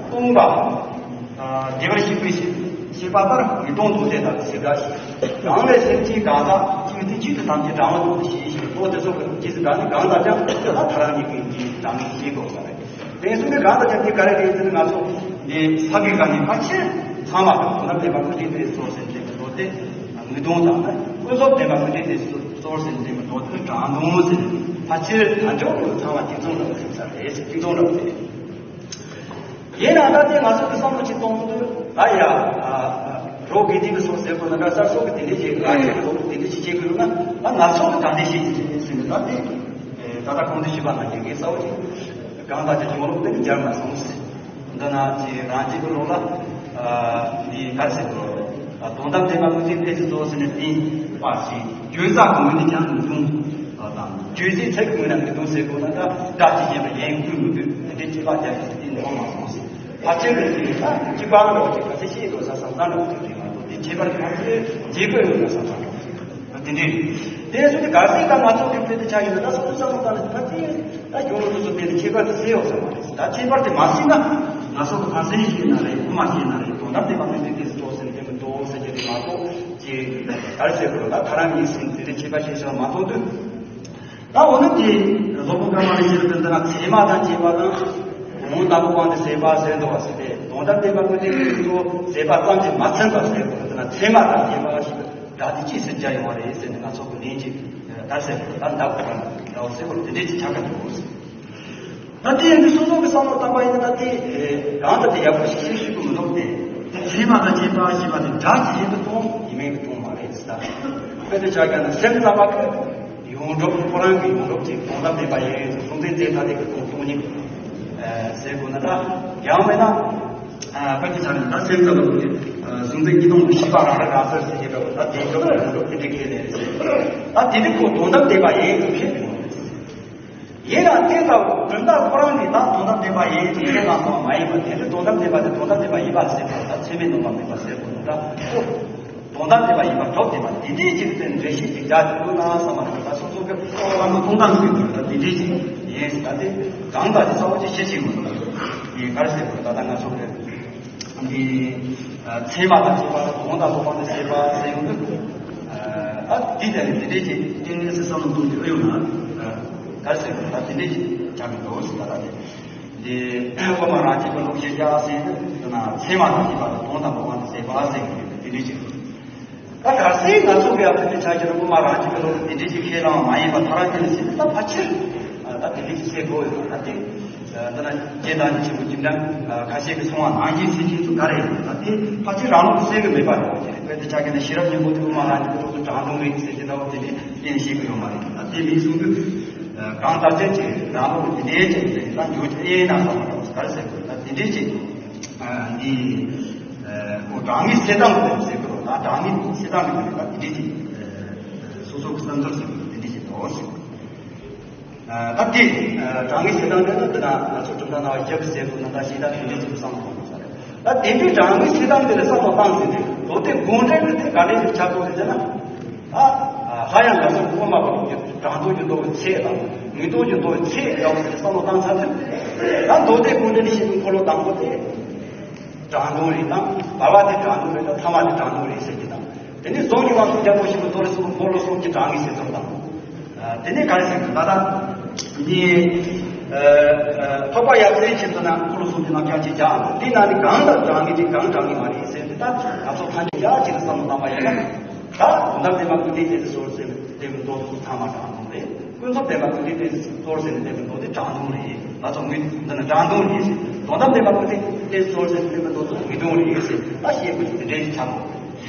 སྟོང་པ། བདེ་བར་གཤེགས་པའི་ཤེས་པ་ལྟར་ངེས་དོན་མདོ་སྡེ་དང་ཟེར་འདྲ་ཞིག། གང་ལས་སེམས་ཅན་གང་ཟག་གཅིག་དེ་གཅིག་ཏུ་ཐམས་ཅད་དྲང་བའི་དོན་དུ་ཤེས་ཤིང་། མདོ་དེ་ཚོ་གི་རྗེས་སུ་འབྲང་ནས་གང་ལྟར་ཀྱང་དེ་ལ་ཐལ་རང་གཉིས་ཀྱི་འབྲང་ངེས་ཤེས་དགོས་པ་རེད། དེ་གསུངས་པའི་གང་ལྟར་ཀྱང་དེ་ག་རེ་རེད་ཟེར་ན། ང་ཚོ་འདི་ས་གི་ག་ནས་ཕལ་ཆེར་ཚང་མ་གི་དོན་དམ་བདེན་པ་ཀུན་བདེན་གཏན་ཚིགས་རྟོགས་ཟེར་ནས་བསྟན་པའི་མདོ་སྡེ། ངེས་དོན་དང་ནི་ཀུན་རྫོབ་བདེན་པ་ཀུན་བདེན་གཏན་ཚིགས་རྟོགས་ཟེར་ནས་བསྟན་པའི་མདོ་སྡེ་དྲང་དོན་ཟེར་ནས་ཕལ་ཆེར་ཐལ་འགྱུར་བའི་ཚང་མ་གཅིག་མཚུངས་འདྲ་བོ་ཟེར་ས་རེད། གཅིག་མཚུངས་འདྲ་བོ་ཟེར། ཡིན་ནའང་ད་ལྟའི་ང་ཚོ་གི་བསམ་བློ་ཅིག་གཏོང་དུས་ད་ཡ། རོ་དགེ་ལྡན་གྱི་སོགས་ཟེར་དགོས་ན་འདྲ། གསར་སོགས་ཀྱི་དེ་འདྲས་བྱེད་དགོས། ང་ཚོ་གི་སོགས་ཀྱི་དེ་འདྲས་ཅིག་བྱེད་དགོས་ན། ད་ང་ཚོ་གི་གང་འདྲས་བྱེད་ཀྱི་ཟེར་ནས་ད་དེ་ད་ལྟ་གོང་དུ་ཞུས་པ་ནང་བཞིན་གྱི་གསལ་བོ་ཅིག་གང་ལྟར་ཀྱང་ཡོང་ལུགས་དེ་ནི་སྦྱར་མ་སོང་ཟེར། འདི་ན་ཅིག་རང་རྒྱུད་ཀྱི་ལུགས་ལ་འདི་ག་རེ་ཟེར་དགོས་རེད། དོན་དམ་བདེན་པ་ཀུན་བདེན་གཏན་ཚིགས་རྟོགས་ཟེར་ནས་བསྟན་པ་ཞིག། བརྗོད་བྱ་གི་ངོས་ནས་ཀྱང་ངེས་དོན་དང་། རྗོད་བྱེད་ཚིག་གི་ངོས་ནས་ངེས་དོན་ཟེར་དགོས་ན། ད་སྒྲ་ཇི་བཞིན་པ་ཡིན་དགོས་མི་དགོས་དེ་འདྲའི་དཔྱད་པ་རྒྱག་ཡག་ཅིག་དེ་འདྲ་མ་སོང་ཟེར། ཕལ་ཆེར་གྱི་ད་གཅིག་པ་འདྲ་བོ་ཅིག་ག་ཚད་ཤེས་འགྲོ་ས་བསམ་བསམ་འདྲ་བོ་ཅིག་རེད་མ་གཏོགས། དེ་ཁྱད་པར་གྱི་ཕལ་ཆེར་བརྗེ་དགོས་ཡོད་ན་བསམ་བསམ་འདྲ་བོ་ཅིག་རེད། དེ་འདྲའི་རེད། དེ་སོང་དུས་གལ་སྲིད་ད་ང་ཚོ་གི་དཔེ་དེ་ཆགས་ཡོད་ན། ད་སོ་སོའི་བསམ་བློ་བཏང་ནས་ཕལ་ཆེར་ད་གཞུང་ལུགས་སོ་སོ་དེ་ནི་ཁྱད་པར་དེ་སེལ་ཡོད་ས་མ་རེད། ད་ཁྱད་པར་དེ་མ་སེལ་ན་ང་ཚོ་གི་ཕར་ཚུར་ཤེས་ན་རེད། དབུ་མ་ཤེས་ན་རེད། དོན་དམ་བདེན་པ་ཀུན་བདེན་གཏན་ཚིགས་རྟོགས་ཟེར་ནས་དེ་མི་འདུག་ཟེར་རྒྱུ་དེ་མ་གཏོགས་ཅིག་ག་རེ་ཟེར་དགོས་རེད། ད་ཐལ་རང་གཉིས་ཟེར་ནས་དེ་འདྲའི་ཁྱད་པར་ཤེས་བྱ་མ་མཐོང་དུས། ད་འོ་ན་དེ་སློབ་དཔོན་ཀ་མ་ལ་ཤཱི་ལ་དེ་འདི་ན་ཚད་མ་དང་བཅས་པ་དང་། དོན་དམ་པའི་དབང་དུ་བྱས་པ་ཟེར་འདུག་བ་ཟེར་ཏེ། དོན་དམ་བདེན་པ་ཀུན་བདེན་གྱི་ཚིག་གཙོ་བྱས་པ་ཙམ་གྱིས་མ་ཚིམ་པ་ཟེར་དགོས་ན། ཚད་མ་དང་བཅས་པ་ཞིག་སྒྲ་དེ་ཅིས་ཟེར་རྒྱུ་ཡོང་བ་རེད་ཟེར་ནས་ང་ཚོ་གི་ལན་ཅིག་ད་ཟེར་དགོས། ད་འདབ་དགོས་པ་འདྲ་བོ་ཟེར་དགོས། དེ་འདྲས་ཅིག་ཆགས་ཀྱི་འདུག་ཟེར། ད་དེ་ཡིན་དུས་སོ་སོ་གི་བསམ་བློ་བཏང་པ་ཡིན་ན། ད་དེ་རང་ད་དེ་ཡག་པོ་ཞིག་ཤེས་ཤེས་ཀྱི་མི་འདུག་སྟེ། ཚད་མ་དང་བཅས་པ་ཞེས་པ་དེ་སྒྲ་ཇི་བཞིན་དུ་སྟོང་ཡིན་མིན་གྱི་སྟོང་མ་རེད་ཟེར། ད་དཔེ་དེ་ཆ་བཞག་ན་སེམས་ཙམ་པ་གི་ཡོངས་གྲུབ་ཁོ་རང་གི་ཡོངས་གྲུབ་ཅིག་དོན་དམ་བདེན་པ་ཡིན། གཟུང་འཛིན་ཐ་དད་ཀྱི་སྟོང་སྟོང་ཉིད་ཟེར་དགོས་ན། ད་ཡང་མིན་ན་དཔེ་དེ་ཆ་ན་ད་སེམས་ཙམ་པ་གི་གཟུང་འཛིན་གཉིས་སྟོང་དུ་ཤེས་པ་རང་རང་རང་སར་ཟེར་གྱི་འདྲ་བོ། ད་དེ་ཡོངས་གྲུབ་དེ་འདྲ་ཁས་ལེན་ཟེར། ད་དེ་འདྲ་ཁོ་དོན་དམ་བདེན་པ་ཡིན་ཟེར་ཁས་ལེན། ཡིན་ཡང་དེ་ལྟ་བུ་གྲུབ་མཐའ་ཁོ་རང་གིས་ད་དོན་དམ་བདེན་པ་ཡིན་ཟེར་ཁས་བླངས་སོང་བ་མ་ཡིན་པ། དེ་འདྲ་དོན་དམ་བདེན་པ་དེ་དོན་དམ་བདེན་པ་ཡིན་པ་ཟེར་བ་དང་། ཚད་མས་ནོར་བ་མེད་པ་ཟེར་དགོས་ན། ད་ཁོ་དོན་དམ་བདེན་པ་ཡིན་པ་གྲུབ་བདེན་པ་དེ་འདྲའི་ཅིག་དེ་འགྲེལ་བཤད་ཅིག་རྒྱག་ཐུབ་ན་བསམ་པ་རེད། ད་སོ་སོ་གི་བསམ་བློ་གཏོང་སྟངས་ཟེར་དགོས་ན་ད་དེ་འདྲའི་ཅིག་ཡིན་ཟེར། ད་དེ་གང་ལྟར་དེ་གསལ་པོ་ཅིག་བཤད་ཤེས་དགོས་ན། ཡིན་ག་རེ་ཟེར་དགོས་ན། ད་ད་ང་ཚོ་གི་འདི་ཚད་མ་དང་བཅས་པ་དང་དོན་དམ་པ་དང་བཅས་པ་ཟེར་ཡོང་དུས། ཨ་འདི་ལྟ་ནི་དེ་འདྲའི་ཅིག་ཏིང་ངེ་འཛིན་བསམ་བློ་གཏོང་དུས་ཨེ་ཡོང་ན། ག་རེ་ཟེར་དགོས་ན། ད་དེ་འདྲའི་ཅིག་ཆགས་ཀྱི་འདུག་ཟེར། ད་ད་དེ་འདི་དབུ་མ་རང་རྒྱུད་པའི་ལུགས་བཤད་རྒྱག་ཟེར་དུས་ན། ཚད་མ་དང་བཅས་པ་དང་དོན་དམ་པ་དང་བཅས་པ་ཟེར་གྱི་ཡོད་པས། དེ་འདྲའི་ཅིག་ད་གལ་སྲིད་ང་ཚོ་གི་ཡང་དེ་འདྲའི་ཆ་བཞག་ན། དབུ་མ་རང་རྒྱུད་པའི་ལུགས་དེ་འདྲའི་ཅིག་ཁས་བླངས་པ་མ་ཡིན་པ་ཐལ་རང་དེ་ལ་ཟེར་དུས། ད་ཕལ་ཆེར་ད་དེ་འདྲའི་ཅིག་ཟེར་དགོས་ཡོད་པ། ད་དེ་འདི་ན་རྗེ་བདག་ཉིད་ཆེན་པོ་འཇིགས་མེད་ཁ་ཤས་ཀྱིས་གསུངས་པ་ནང་བཞིན་ཟེར་མཁན་ཚོ་ག་རེ་ཡིན་ན། ད་དེ་ཕལ་ཆེར་རང་ལུགས་གསལ་གྱི་མེད་པ་རེད། དཔེ་དེ་ཆ་བཞག་ན་ཤེས་རབ་སྙིང་པོ་དེ་དབུ་མ་རང་རྒྱུད་པའི་ལུགས་སུ་དྲང་དོན་རེད་ཟེར་གྱི་འདྲ་བོ་དེ་འདྲའི་གཏན་ནས་བཤད་ཀྱི་ཡོད་མ་རེད། ད་དེ་མིན་གསུང་དུས་གང་ལྟར་ཅན་གྱི་རང་ལུགས་ཀྱི་ལས་ཅན་དེ་ད་འཇོག་རྒྱུ་ཨེ་ཡིན་ན་བསམ་པ་འདྲ་བོ་ག་རེ་ཟེར་དགོས། ད་དེ་འདྲའི་ཅིག་འདི་ཁོ་དྲང་ངེས་གསལ་དྭངས་ཟེར་དགོས་ན། དྲང་ངེས་གསལ་དྭངས་ཀྱི་ད་དེ་འདྲའི་ཅིག་སོ་སོ་གི་བསམ་ཚུལ་ཟེར་དགོས་ན་དེ་འདྲའི་ཅིག་འདུག་ཟེར། ད་དེ་དྲང་ངེས་གསལ་དྭངས་དེ་ནི་འདི་ན་ང་ཚོ་གྲུབ་མཐའ་སྣང་བ་བརྒྱད་པ་ཟེར་དགོས་ན། ད་ཞེ་དྲག་དེ་འདྲའི་ཅིག་བསམ་དགོས་ས་རེད། ད་དེ་འདྲའི་དྲང་ངེས་གསལ་དྭངས་དེ་ལ་བསམ་བློ་བཏང་ཟིན་ཏེ། མདོ་སྡེ་དགོངས་འགྲེལ་གྱི་དེ་ག་འདྲའི་ཅིག་ཆགས་དགོས་རེད་ཟེར་ན། ད་སླར་ཡང་ང་ཚོ་དབུ་མ་པ་ལུགས་ཀྱི་དྲང་དོན་གྱི་མདོ་གི་ཚད་དང་། ངེས་དོན་གྱི་མདོ་གི་ཚད་འདྲ་བོ་དེ་བསམ་བློ་བཏང་ཚར་དུས། ད་མདོ་སྡེ་དགོངས་འགྲེལ་ནས་བཤད་པའི་འཁོར་ལོ་དང་པོ་དེ་དྲང་དོན་རེད་དང་། བར་པ་དེ་དྲང་དོན་རེད་དང་། ཐ་མ་དེ་དྲང་དོན་རེད་ཟེར་གྱི་དང་། དེ་ནས་གཟུངས་ཀྱི་དབང་ཕྱུག་རྒྱལ་པོ་ཆེན་པོའི་མདོ་ལས་གསུངས་པའི་འཁོར་ལོ་གསུམ་གྱི་དྲང་ངེས་ཟེར་ཚུལ་དང་། དེ་ནས་ག་རེ་ཟེར་གྱི་ད་ལྟ་འདི་འཕགས་པ་ཡབ་སྲས་ཆེན་པོ་ན་འཁོར་ལོ་གསུམ་གྱི་རྣམ་གཞག་ཅིག་བྱ། འདི་ན་ནི་གང་ལ་དྲང་ངེས་ཅིག་གང་དྲང་ངེས་མ་རེད་ཟེར་ཏེ། ད་ང་ཚོ་ཐམས་ཅད་ཡག་ཅིག་ལ་བསམ་བློ་བཏང་པ་ཡིན་ན། ད་དོན་དམ་བདེན་པ་ཀུན་བཏུས་ཏོག་ཙམ་ཟེར་བའི་མདོ་དེ་ཚོ་ཚང་མ་དྲང་དོན་རེད། ཀུན་རྫོབ་བདེན་པ་ཀུན་བཏུས་ཏོག་ཙམ་ཟེར་བའི་མདོ་དེ་དྲང་དོན་རེད། ང་ཚོ་ངོས་འདི་ན་དྲང་དོན་རེད་ཟེར། དོན་དམ་བདེན་པ་ཀུན་བཏུས་ཏོག་ཙམ་ཟེར་བའི་མདོ་དེ་ངེས་དོན་རེད་ཟེར། ད་བཤད་དགོས་ཀྱི་དེ་འདྲའི་ཆགས་འདུག་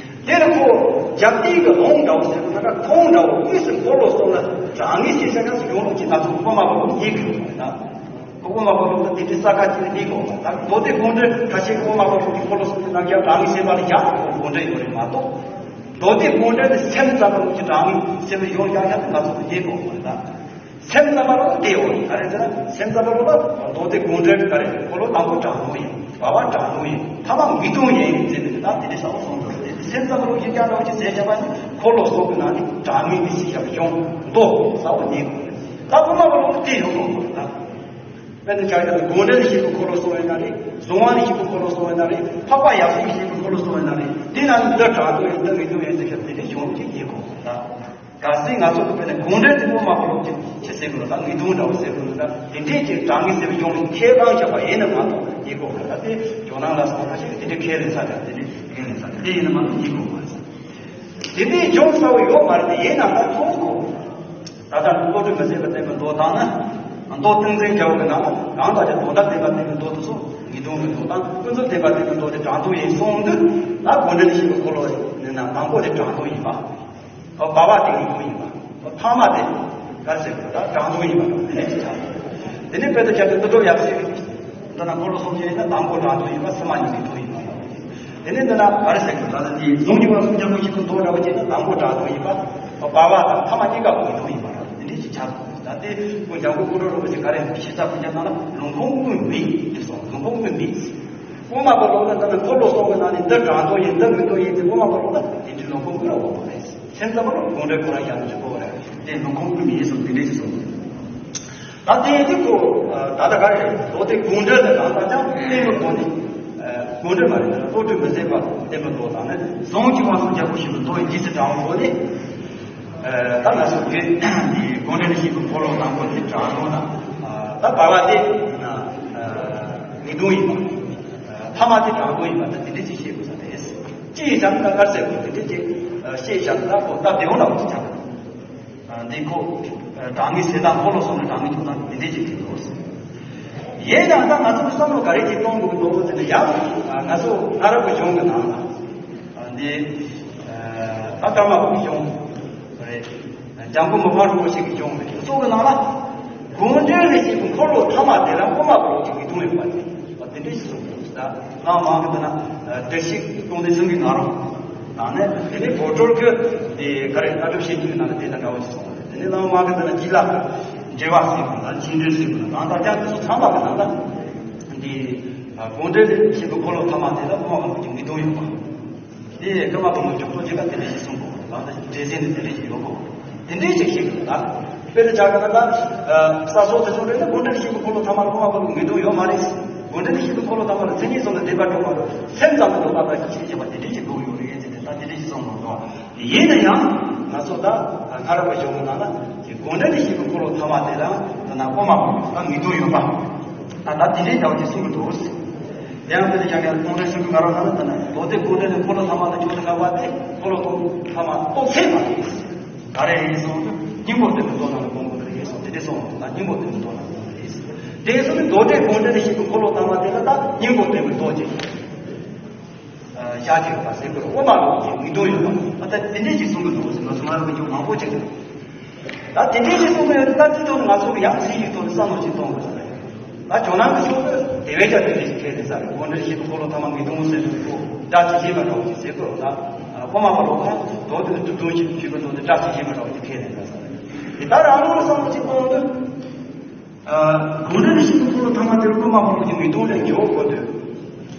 དེ་ལ་ཁོ་རྒྱབ་རྟེན་གྱི་ལུང་འདྲ་བོ་ཟེར་དགོས་ན། ཁུངས་འདྲ་བོ། དངོས་སུ་འཁོར་ལོ་གསུམ་ལ་དྲང་ངེས་ཟེར་ས་ཡང་སུ་ཡོང་ལུགས་ཀྱི་ང་ཚོ་དབུ་མ་པ་ལུགས་རྙེད་གི་ཡོད་པ་རེད། ད་དབུ་མ་པ་ལུགས་ད་དེ་འདྲའི་ས་ཁ་ཅིག་ནས་རྙེད་དགོས་པ། ད་མདོ་སྡེ་དགོངས་འགྲེལ་ཁ་ཤས་ཀྱིས་དབུ་མ་པ་ལུགས་ཀྱི་འཁོར་ལོ་གསུམ་གྱི་རྣམ་གཞག་དྲང་ངེས་ཟེར་བ་ལ་ཡག་པོ་དགོངས་འགྲེལ་ཡོད་རེད་མ་གཏོགས། མདོ་སྡེ་དགོངས་འགྲེལ་དེ་སེམས་ཙམ་པ་ལུགས་ཀྱི་དྲང་ངེས་ཟེར་བའི་ཡོང་ཡག་ཡག་དེ་ང་ཚོ་རྙེད་དགོས་པ་རེད། ད། སེམས་ཙམ་པ་ལུགས་དེ་ཡོད་རེད། ག་རེ་ཟེར་ན། སེམས་ཙམ་པ་ལུགས་ལ་མདོ་སྡེ་དགོངས་འགྲེལ་ག་རེ། འཁོར་ལོ་དང་པོ་དྲང་དོན་ཡིན། བར་པ་དྲང་དོན་ཡིན། ཐ་མ་ངེས་དོན་ཡིན་ཟེར་ནས། ད་དེ་འདྲའི་ས་བོ་གསུངས་འདུག་དེ་སེམས་ཙམ་པ་ལུགས་ཀྱི་རྒྱ་ནང་གི་ཟེར་བྱ་བ་ནི་འཁོར་ལོ་གསུམ་གྱི་ནང་ནས་དྲང་ངེས་ཀྱི་ཟེར་བྱ་བ་ཡོང་འདུག་ས་བོ་ནི། ད་དབུ་མ་པ་ལུགས་དེ་ཡོང་དགོས་པ་རེད། ད་དཔེར་ན་ཆ་བཞག་ན་དགོངས་འགྲེལ་ནས་བཤད་པའི་འཁོར་ལོ་གསུམ་ཡིན་ན་རེད། གཟུངས་དབང་ནས་བཤད་པའི་འཁོར་ལོ་གསུམ་ཡིན་ན་རེད། འཕགས་པ་ཡབ་སྲས་ཀྱིས་བཤད་པའི་འཁོར་ལོ་གསུམ་ཡིན་ན་རེད། དེ་ནང་ནས་འདི་དྲང་དོན་ཡིན། འདི་ངེས་དོན་ཡིན་ཟེར་བྱ་བ་དེ་འདྲ་ཡོང་གི་ཡིན་དགོས་པ་རེད། ད། གལ་སྲིད་ང་ཚོ་གི་དཔེར་ན་དགོངས་འགྲེལ་དེ་དབུ་མ་པ་ལུགས་ཀྱི་ཆེད་ཟེར་དགོས་ན། ད་ངེས་དོན་འདྲ་བོ་ཟེར་དགོས་ན། ད་དེ་འདྲས་ཀྱི་དྲང་ངེས་ཟེར་བའི་ཡོང་ལུགས་ཁས་བླངས་བཞག་པ་ཡིན་ན་མ་གཏོགས་ཡིན་དགོས་པ། ད་དེ་ཇོ་ནང་ལ་སོང་ན་ཞིག་དེ་འདྲས་ཁས་ལེན་ས་དང་། དེ་འདྲས་ཁས་ལེན་ས་དེ་ཡིན་ན་མ་གཏོགས་ཡིན་དགོས་པ་རེད། དེ་འདྲས་འབྱུང་ས་བོ་ཡོད་མ་རེད། དེ་ཡིན་ན་ད་མཐོང་གོ། ད་ལྟ་བློ་གྲོས་མི་ཟད་པ་བསྟན་པའི་མདོ་དང་ན། མདོ་ཏིང་འཛིན་རྒྱལ་པོ་གི་ནང་ལ་གང་ལྟར་ཀྱང་དོན་དམ་བདེན་པ་བསྟན་པའི་མདོ་དེ་ཚོ་ངེས་དོན་གྱི་མདོ་དང་། ཀུན་རྫོབ་བདེན་པ་བསྟན་པའི་མདོ་དེ་དྲང་དོན་ཡིན་གསུངས་དུས། ད་དགོངས་འགྲེལ་ནས་བཤད་པའི་འཁོར་ལོ་ནི་ན་དང་པོ་དེ་དྲང་དོན་ཡིན་པ། བར་པ་དེ་ངེས་དོན་ཡིན་པ། ཐ་མ་དེ་ག་རེ་ཟེར་དགོས། ད་དྲང་དོན་ཡིན་པ་དང་། དེ་ནས་ཅི་ཆགས། དེ་ནས་དཔེར་ན་ཆ་བཞག་ན་དུད་འགྲོ་ཡབ་སྲས་ཀྱི་འདི་ན་འཁོར་ལོ་གསུམ་བྱས་ན་དང་པོ་དྲང་དོན་ཡིན་པ། ཐ་མ་ནི་ངེས་དོན་ཡིན་པ་དང་། དེ་ནས་འདི་ན་ག་རེ་ཟེར་དགོས། ད་ལྟ་དེ་གཟུངས་ཀྱི་དབང་ཕྱུག་རྒྱལ་པོ་ཆེན་པོའི་མདོ་འདྲ་བོ་བྱས་ན་དང་པོ་དྲང་དོན་ཡིན་པ། བར་པ་དང་ཐ་མ་གཉིས་ཀ་ངེས་དོན་ཡིན་པ་དང་། དེ་འདྲས་ཅིག་ཆགས་དགོས། ད་དེ་ཁོང་འཇམ་མགོན་ཀཽཎ་རིན་པོ་ཆེ་ག་རེ་ཞིབ་ཚགས་ཀུན་ཁྱབ་ནང་ལ་ལུང་ཁུངས་དངོས་མེད་དེ་གསུངས། ལུང་ཁུངས་དངོས་མེད། དབུ་མ་པ་ལོག་ན་ད་ནི་འཁོར་ལོ་གསུམ་གྱི་ནང་ནས་འདི་དྲང་དོན་ཡིན། འདི་ངེས་དོན་ཡིན་ཟེར། དབུ་མ་པ་ལོག་ན་དེ་འདྲའི་ལུང་ཁུངས་དངོས་ཡོད་མ་རེད། སེམས་ཙམ་པ་ལོག་དགོངས་འགྲེལ་ཁོ་རང་ཡང་ཆོག་གོ་རེད། དེ་ལུང་ཁུངས་དངོས་མེད་ཟེར་དེ་འདྲས་ཅིག་གསུངས། ད་དེ་དེ་ཁོ་ད་ལྟ་ག་རེ་རེད། མདོ་སྡེ་དགོངས་འགྲེལ་ལ་རང་ད་ཅང་བསྟན་པའི་སྒོ་ནས། དགོངས་འགྲེལ་མ་རེད། ད་བློ་གྲོས་མི་ཟད་པ་བསྟན་པའི་མདོ་དང་ནི། གཟུངས་ཀྱི་དབང་ཕྱུག་རྒྱལ་པོ་ཆེན་པོའི་མདོ་ཡི་རྗེས་སུ་འབྲང་བའི་སྒོ་ནས། ད་ང་ཚོ་གི་དགོངས་འགྲེལ་ནས་བཤད་པའི་འཁོར་ལོ་དང་པོ་དེ་དྲང་དོན་དང་། ད་བར་པ་དེ་ངེས་དོན་ཡིན་པ། ཐ་མ་དེ་དྲང་དོན་ཡིན་པ། ད་དེ་འདྲས་ཅིག་བཤད་དགོས་ས་རེད། ཅི་ཡིན་ཙམ་ད་ག་རེ་ཟེར་དགོས། དེ་འདྲས་ཅིག་བཤད་བཞག་ན་ད་ཁོ་སྟབས་བདེ་བོ་འདྲ་བོ་ཅིག་ཆགས། འདི་ཁོ་དྲང་ངེས་ཟེར་དང་འཁོར་ལོ་གསུམ་ལ་དྲང་ངེས་ཐོབ་སྟངས་དེ་འདྲས་ཅིག་རེད་འདུག། ཡིན་ཡང་ད་ང་ཚོ་བསམ་བློ་ག་རེ་ཅིག་གཏོང་དགོས་འདུག་ཟེར་ན། ཡང་ང་ཚོ་གནའ་རབས་ཀྱི་གཞུང་གི་ནང་ལ་འདི་ད་ཀརྨ་པའི་གཞུང་རེད། འཇམ་མགོན་མི་ཕམ་རིན་པོ་ཆེ་གི་གཞུང་རེད། དེ་ཚོ་གི་ནང་ལ་དགོངས་འགྲེལ་ལས་བྱེད་པའི་འཁོར་ལོ་ཐ་མ་དེ་ལ་དབུ་མ་པ་ལོག་ཅིག་མི་གཏོང་ཡོད་པ་རེད། དེ་འདྲ་ཞིག་གསུངས་འདུག་ད་བླ་མ་གི་འདི་ན་བདེར་གཤེགས་སྐུ་མདུན་གསུང་གི་ང་རང་དང་ནི། དེ་ནས་བོད་ཀྲོར་གི་དེ་ག་རེ་ལྟ་གྲུབ་བཤད་རྒྱུད་ནང་ལ་དེ་དང་འདྲ་བ་ཞིག་གསུངས་པ་རེད། དེ་ནས་བླ་མ་གི་འདི་ན་སྒྱིད་ལ་འགྲེལ་བ་ཟེར་དགོས་ན། མཆིམས་འགྲེལ་ཟེར་དགོས་ན། གང་ལྟར་ཀྱང་དེ་ཚོ་ཚང་མ་གི་ནང་ལ་འདི་དགོངས་འགྲེལ་ལས་བྱེད་པའི་འཁོར་ལོ་ཐ་མ་དེ་ལ་དབུ་མ་པ་ལོག་ཅིག་མི་གཏོང་ཡོད་པ། དེ་ཀརྨ་པ་ལོག་མགྱོགས་པོ་རྗེས་ཀ་དེ་འདྲ་ཞིག་གསུངས་གོ། གང་ལྟར་འགྲེལ་ཟིན་ནི་དེ་འདྲ་ཞིག་ཡོད་གོ། དེ་འདྲའི་ཞིག་ཞིག་ལ། དཔེར་ན་ཆ་བཞག་ན་ད་ས་སོགས་དེ་ཚོ་རེད་ན། དགོངས་འགྲེལ་བཤད་པའི་འཁོར་ལོ་ཐ་མ་ལ་དབུ་མ་པ་ལོག་མི་གཏོང་ཡོད་མ་རེད། དགོངས་འགྲེལ་བཤད་པའི་འཁོར་ལོ་ཐ་མ་ལ་མཚན་ཉིད་སོགས་ལ་བཟླས་པ་སྒྲུབ་པ་ལ་སེམས་ཙམ་དུ་འདོད་པ་དང་ཞེས་བྱ་བ་དེ་འདྲའི་ཞིག་འདུག་ཡོད་རེད་ཟེར་ཏེ། ད་དེ་འདྲའི་ཞིག་གསུངས་གནང་འདུག་ཡིན་ན་ཡང་ང་ཚོ་ད་གནའ་རབས་པའི་གཞུང་གི་ནང་ལ་དེ་དགོངས་འགྲེལ་བཤད་པའི་འཁོར་ལོ་ཐ་མ་དེ་ལ་ད་ན་དབུ་མ་པ་ལོག་ད་མི་གཏོང་ཡོད་པ། ད་ད་དེ་འདྲའི་འདྲ་བ་ཅིག་གསུང་གི་འདུག་དེ་ཡང་དཔེར་ན་ཆ་བཞག་ན་དགོངས་འགྲེལ་ཞིབ་ཏུ་ང་རང་ལ་ད་ན་མདོ་སྡེ་དགོངས་འགྲེལ་ནས་འཁོར་ལོ་ཐ་མ་ལ་ཁྱོད་ཚོ་དགག་པ་དེ་འཁོར་ལོ་ཐ་མ་རྟོགས་ཚད་མ་རེད། ག་རེ་ཡིན་སོང་དུས་སྙིང་པོ་བསྟན་པའི་མདོ་ནང་ལ་དགོངས་དགོས་རེད་སོང་། དེ་འདྲ་སོང་ད་སྙིང་པོ་བསྟན་པའི་མདོ་ནང་ལ་དགོངས་དགོས་རེད། དེ་སོང་ནས་མདོ་སྡེ་དགོངས་འགྲེལ་ནས་བཤད་པའི་འཁོར་ལོ་ཐ་མ་དེ་ལ་ད་སྙིང་པོ་བསྟན་པའི་མདོ་ཅིག་བཞག་གི་ཡོད་པ་ཟེར་དགོས་རེད། དབུ་མ་ལོག་གི་མི་གཏོང་ཡོད་པ། ད་ལྟ་དེ་འདྲ་ཅིག་གསུང་གི་འདུག་ཟེར། ང་ཚོ་མ་རེད་པ། ཅུང་མང་པོ་ཅིག་རེད། ད་དེ་འདྲའི་ཞིག་གསུངས་པ་ཡོད་དུས། ད་དེ་ཐོག་ནས་ང་ཚོ་གི་ཡང་ཚིག་ཞིག་ཐོག་ནས་བསམ་བློ་ཞིག་གཏོང་དགོས་ས་རེད། ད་ཇོ་ནང་གི་ཚོགས་པས་དེ་བས་ཀྱང་དེ་འདྲའི་ཞིག་ཁས་ལེན་ས་རེད། དགོངས་འགྲེལ་བཤད་པའི་འཁོར་ལོ་ཐ་མ་ངེས་དོན་ཟེར་དུས་ཁོ་སྒྲ་ཇི་བཞིན་པ་འདྲ་བོ་ཞིག་ཟེར་དགོས་རེད། ད་དབུ་མ་པ་ལོག་ཁོ་མདོ་སྡེ་དུ་དོན་ཞིག་ཞུས་པ་མདོ་སྡེ་སྒྲ་ཇི་བཞིན་པ་འདྲ་བོ་ཞིག་ཁས་ལེན་ས་རེད། དེ་ལྟར་རང་རང་ལ་བསམ་བློ་ཞིག་གཏོང་དུས། ཨ། དགོངས་འགྲེལ་བཤད་པའི་འཁོར་ལོ་ཐ་མ་དེར་དབུ་མ་པ་ལོག་གི་མི་གཏོང་ལས་མགྱོགས་དགོས་དུས།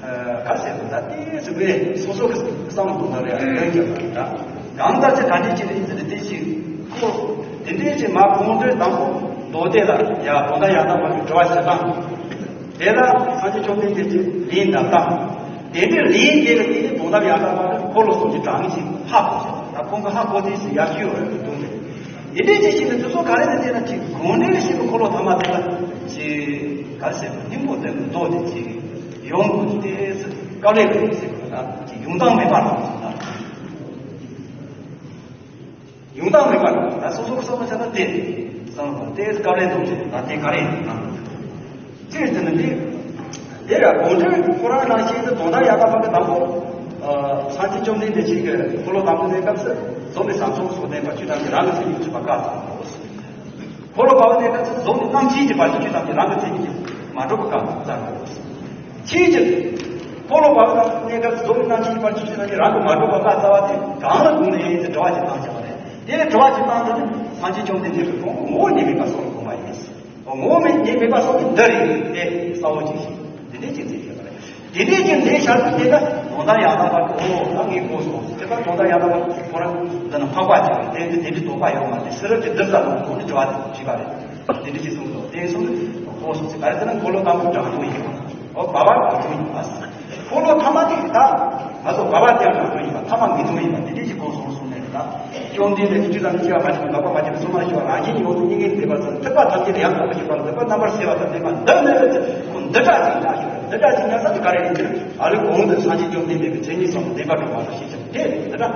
ཨ། ག་ཟེར་དགོས། ད་ལྟའི་གཟུགས་པོའི་སོ་སོ་གི་བསམ་བློ་གཏོང་ཐབས་ལ་ཡང་ལན་རྒྱབ་པ་རེད། ད་གང་ལྟར་ཅི་ག་འདྲ་ཅིག་རེད་ཟེར་ཏེ། དེ་ཞིག་ཁོ་དེ་འདྲའི་ཅིག་མ་དགོངས་འགྲེལ་དང་པོ་མདོ་སྡེ་ལ་ཡ་དོན་དག་ཡང་དག་པ་གི་དྲི་བ་བྱེད་སྟངས། དེ་ལ་སངས་རྒྱས་བཅོམ་ལྡན་འདས་ཀྱིས་ལན་བཏབ་སྟངས། དེ་འདྲའི་ལན་དེ་ལ་བརྟེན་ནས་དོན་དག་ཡང་དག་པ་གི་འཁོར་ལོ་གསུམ་གྱི་གྲངས་ངེས་ཅིག་ཧ་གོ་ཟེར། ད་ཁོང་གི་ཧ་གོ་དེ་ཟེར་ཡར་ཞུ་བར་གྱི་དོན་རེད། དེ་འདྲའི་ཅིག་བྱས་ནས་དེ་ཚོ་ག་རེ་རེད་ཟེར་ན། ཅིག་དགོངས་འགྲེལ་བཤད་པའི་འཁོར་ལོ་ཐ་མ་དེ་ལ་ཅིག་ག་རེ་ཟེར་དགོས། སྙིང་པོ་བསྟན་པའི་མདོ་དེ་ཅིག་ཡོང་དགོས་ཏེ་ཟེར། དཀའ་ལས་རེད་ཟེར་དགོས། ད་ཅིག་ཡོང་སྟངས་མེད་པ་རེད་ཟེར། ད་ཡོང་སྟངས་མེད་པ་རེད། ད་སོ་སོ་གི་བསམ་བློ་བྱས་ན་དེ་བསམ་བློ་དེ་དཀའ་ལས་འདུག་ཅེས། ད་དེ་ག་རེ་ཡིན་ན། ཅི་ཟེར་ན་འདི། དེ་ཡང་དགོངས་འགྲེལ་ཁོ་རང་ནང་བཞིན་དུ་དོན་དག་ཡང་དག་པ་གི་དང་པོ། ཨ། སངས་རྒྱས་བཅོམ་ལྡན་འདས་ཀྱི་འཁོར་ལོ་དང་པོ་གནས་སྐབས་སུ་རྫོགས་པའི་སངས་རྒྱས་སོགས་བསྟན་པ་བཅུ་ཐམ་གྱིས་རང་གི་མཚན་ཉིད་ཀྱིས་བྱས་པ་བཀག་ཚར་བ་རེད། འཁོར་ལོ་བར་པ་གནས་སྐབས་སུ་རྫོགས་པའི་རྣམ་མཁྱེན་གྱི་བར་གྱི་བཅུ་ཐམ་གྱིས་རང་གི་མཚན་ཉིད་ཀྱིས་མ་གྲུབ་པ་བཀག་ཚར་བ་རེད། ཕྱིས་ཀྱི་འཁོར་ལོ་བར་པ་གནས་སྐབས་སུ་རྫོགས་པའི་རྣམ་མཁྱེན་གྱི་བར་གྱི་བཅུ་ཐམ་གྱིས་རང་གི་མ་གྲུབ་པ་བཀག་ཚར་བ་དེ་གང་ལ་དགོངས་ནས་ཡིན་ཟེར་དྲི་བ་ཅིག་བཏང་བཞག་པ་རེད། དེ་ལ་དྲི་བ་ཅིག་བཏང་དུས་ནི། སངས་རྒྱས་བཅོམ་ལྡན་འདས་ཀྱིས་ཁོང་ངོ་བོ་ཉིད་མེད་པ་སོགས་ལ་དགོངས་པ་ཡིན། ངོ་བོ་ཉིད་མེད་པ་སོགས་ཀྱི་འདི་རེད། དེ་གསལ་བོ་ཅིག་ཞིག་དེ་འདྲའི་ཅིག་མཛད་ཡོད་པ་རེད། དེ་འདྲའི་ཅིག་མཛད་བཞག་དུས་དེ་ལ་དོན་དམ་ཡང་དག་པ་གི། འོ་ད་ངས་གོ་སོང་ཟེར། དེ་ལྟར་དོན་དམ་ཡང་དག་པ་ཁོ་རང་འདི་ན་འཕགས་པ་ཅིག་རེད། དེ་འདི་དེ་འདྲའི་དོགས་པ་ཡོད་མ་རེད། ཚེ་རབས་ཀྱི་འདིར་ཙམ་ལ་ཁོང་ནི་དྲི་བ་དེ་དྲིས་པ་རེད། དེ་འདྲ་ཅིག་གསུངས་འདུག་དེ་གསུངས་དུས་གོ་སོང་ཟེར། ག་རེ་ཟེར་ན། འཁོར་ལོ་དང་པོ་དྲང་སྲོང་ཡིན་པ། འོ་བར་པ་དྲང་སྲོང་ཡིན་པ། འཁོར་ལོ་ཐ་མ་དེ་ད་ང་ཚོ་བར་པ་དེ་ཡང་དྲང་སྲོང་ཡིན་པ། ཐ་མ་ངེས་དོན་ཡིན་པ། དེ་འདྲ་ཅིག་གོ་སོང་གསུངས་ནས། ད་བཅོམ་ལྡན་འདས་ཀྱིས་བཅུ་ཐམ་གྱིས་སྐྱེ་བ་མ་བྱས་པ། འགག་པ་མ་བྱས་པ། གཟུགས་མ་ཞི་བ་རང་བཞིན་གྱི་ངོ་བོ་ཉིད་ངེས་ནས་འདས་པ་ཙམ། ཐེག་པ་ཐམས་ཅད་ལ་ཡང་དག་པར་གྱུར་པ་ལ། འདོད་པ་རྣམ་པར་སེལ་བ་དང་ལྡན་པ་འདི་ནི། འདི་འདྲ་ཅིག་ཡིན་ན་ཞུ། འདི་འདྲ་ཅིག་ཡིན་ན་ཟེར་དུས་ག་རེ་ཡིན་ཟེར་ན། ཨ་ལས་གོང་དུ་སངས་རྒྱས་བཅོམ་ལྡན་འདས་ཀྱི་མཚན་ཉིད་གསུམ་ལ་བདེན་པར་གྲུབ་པ་ལ་ཞེས་བྱ་བ་དེ་རེད། འདི་འདྲ།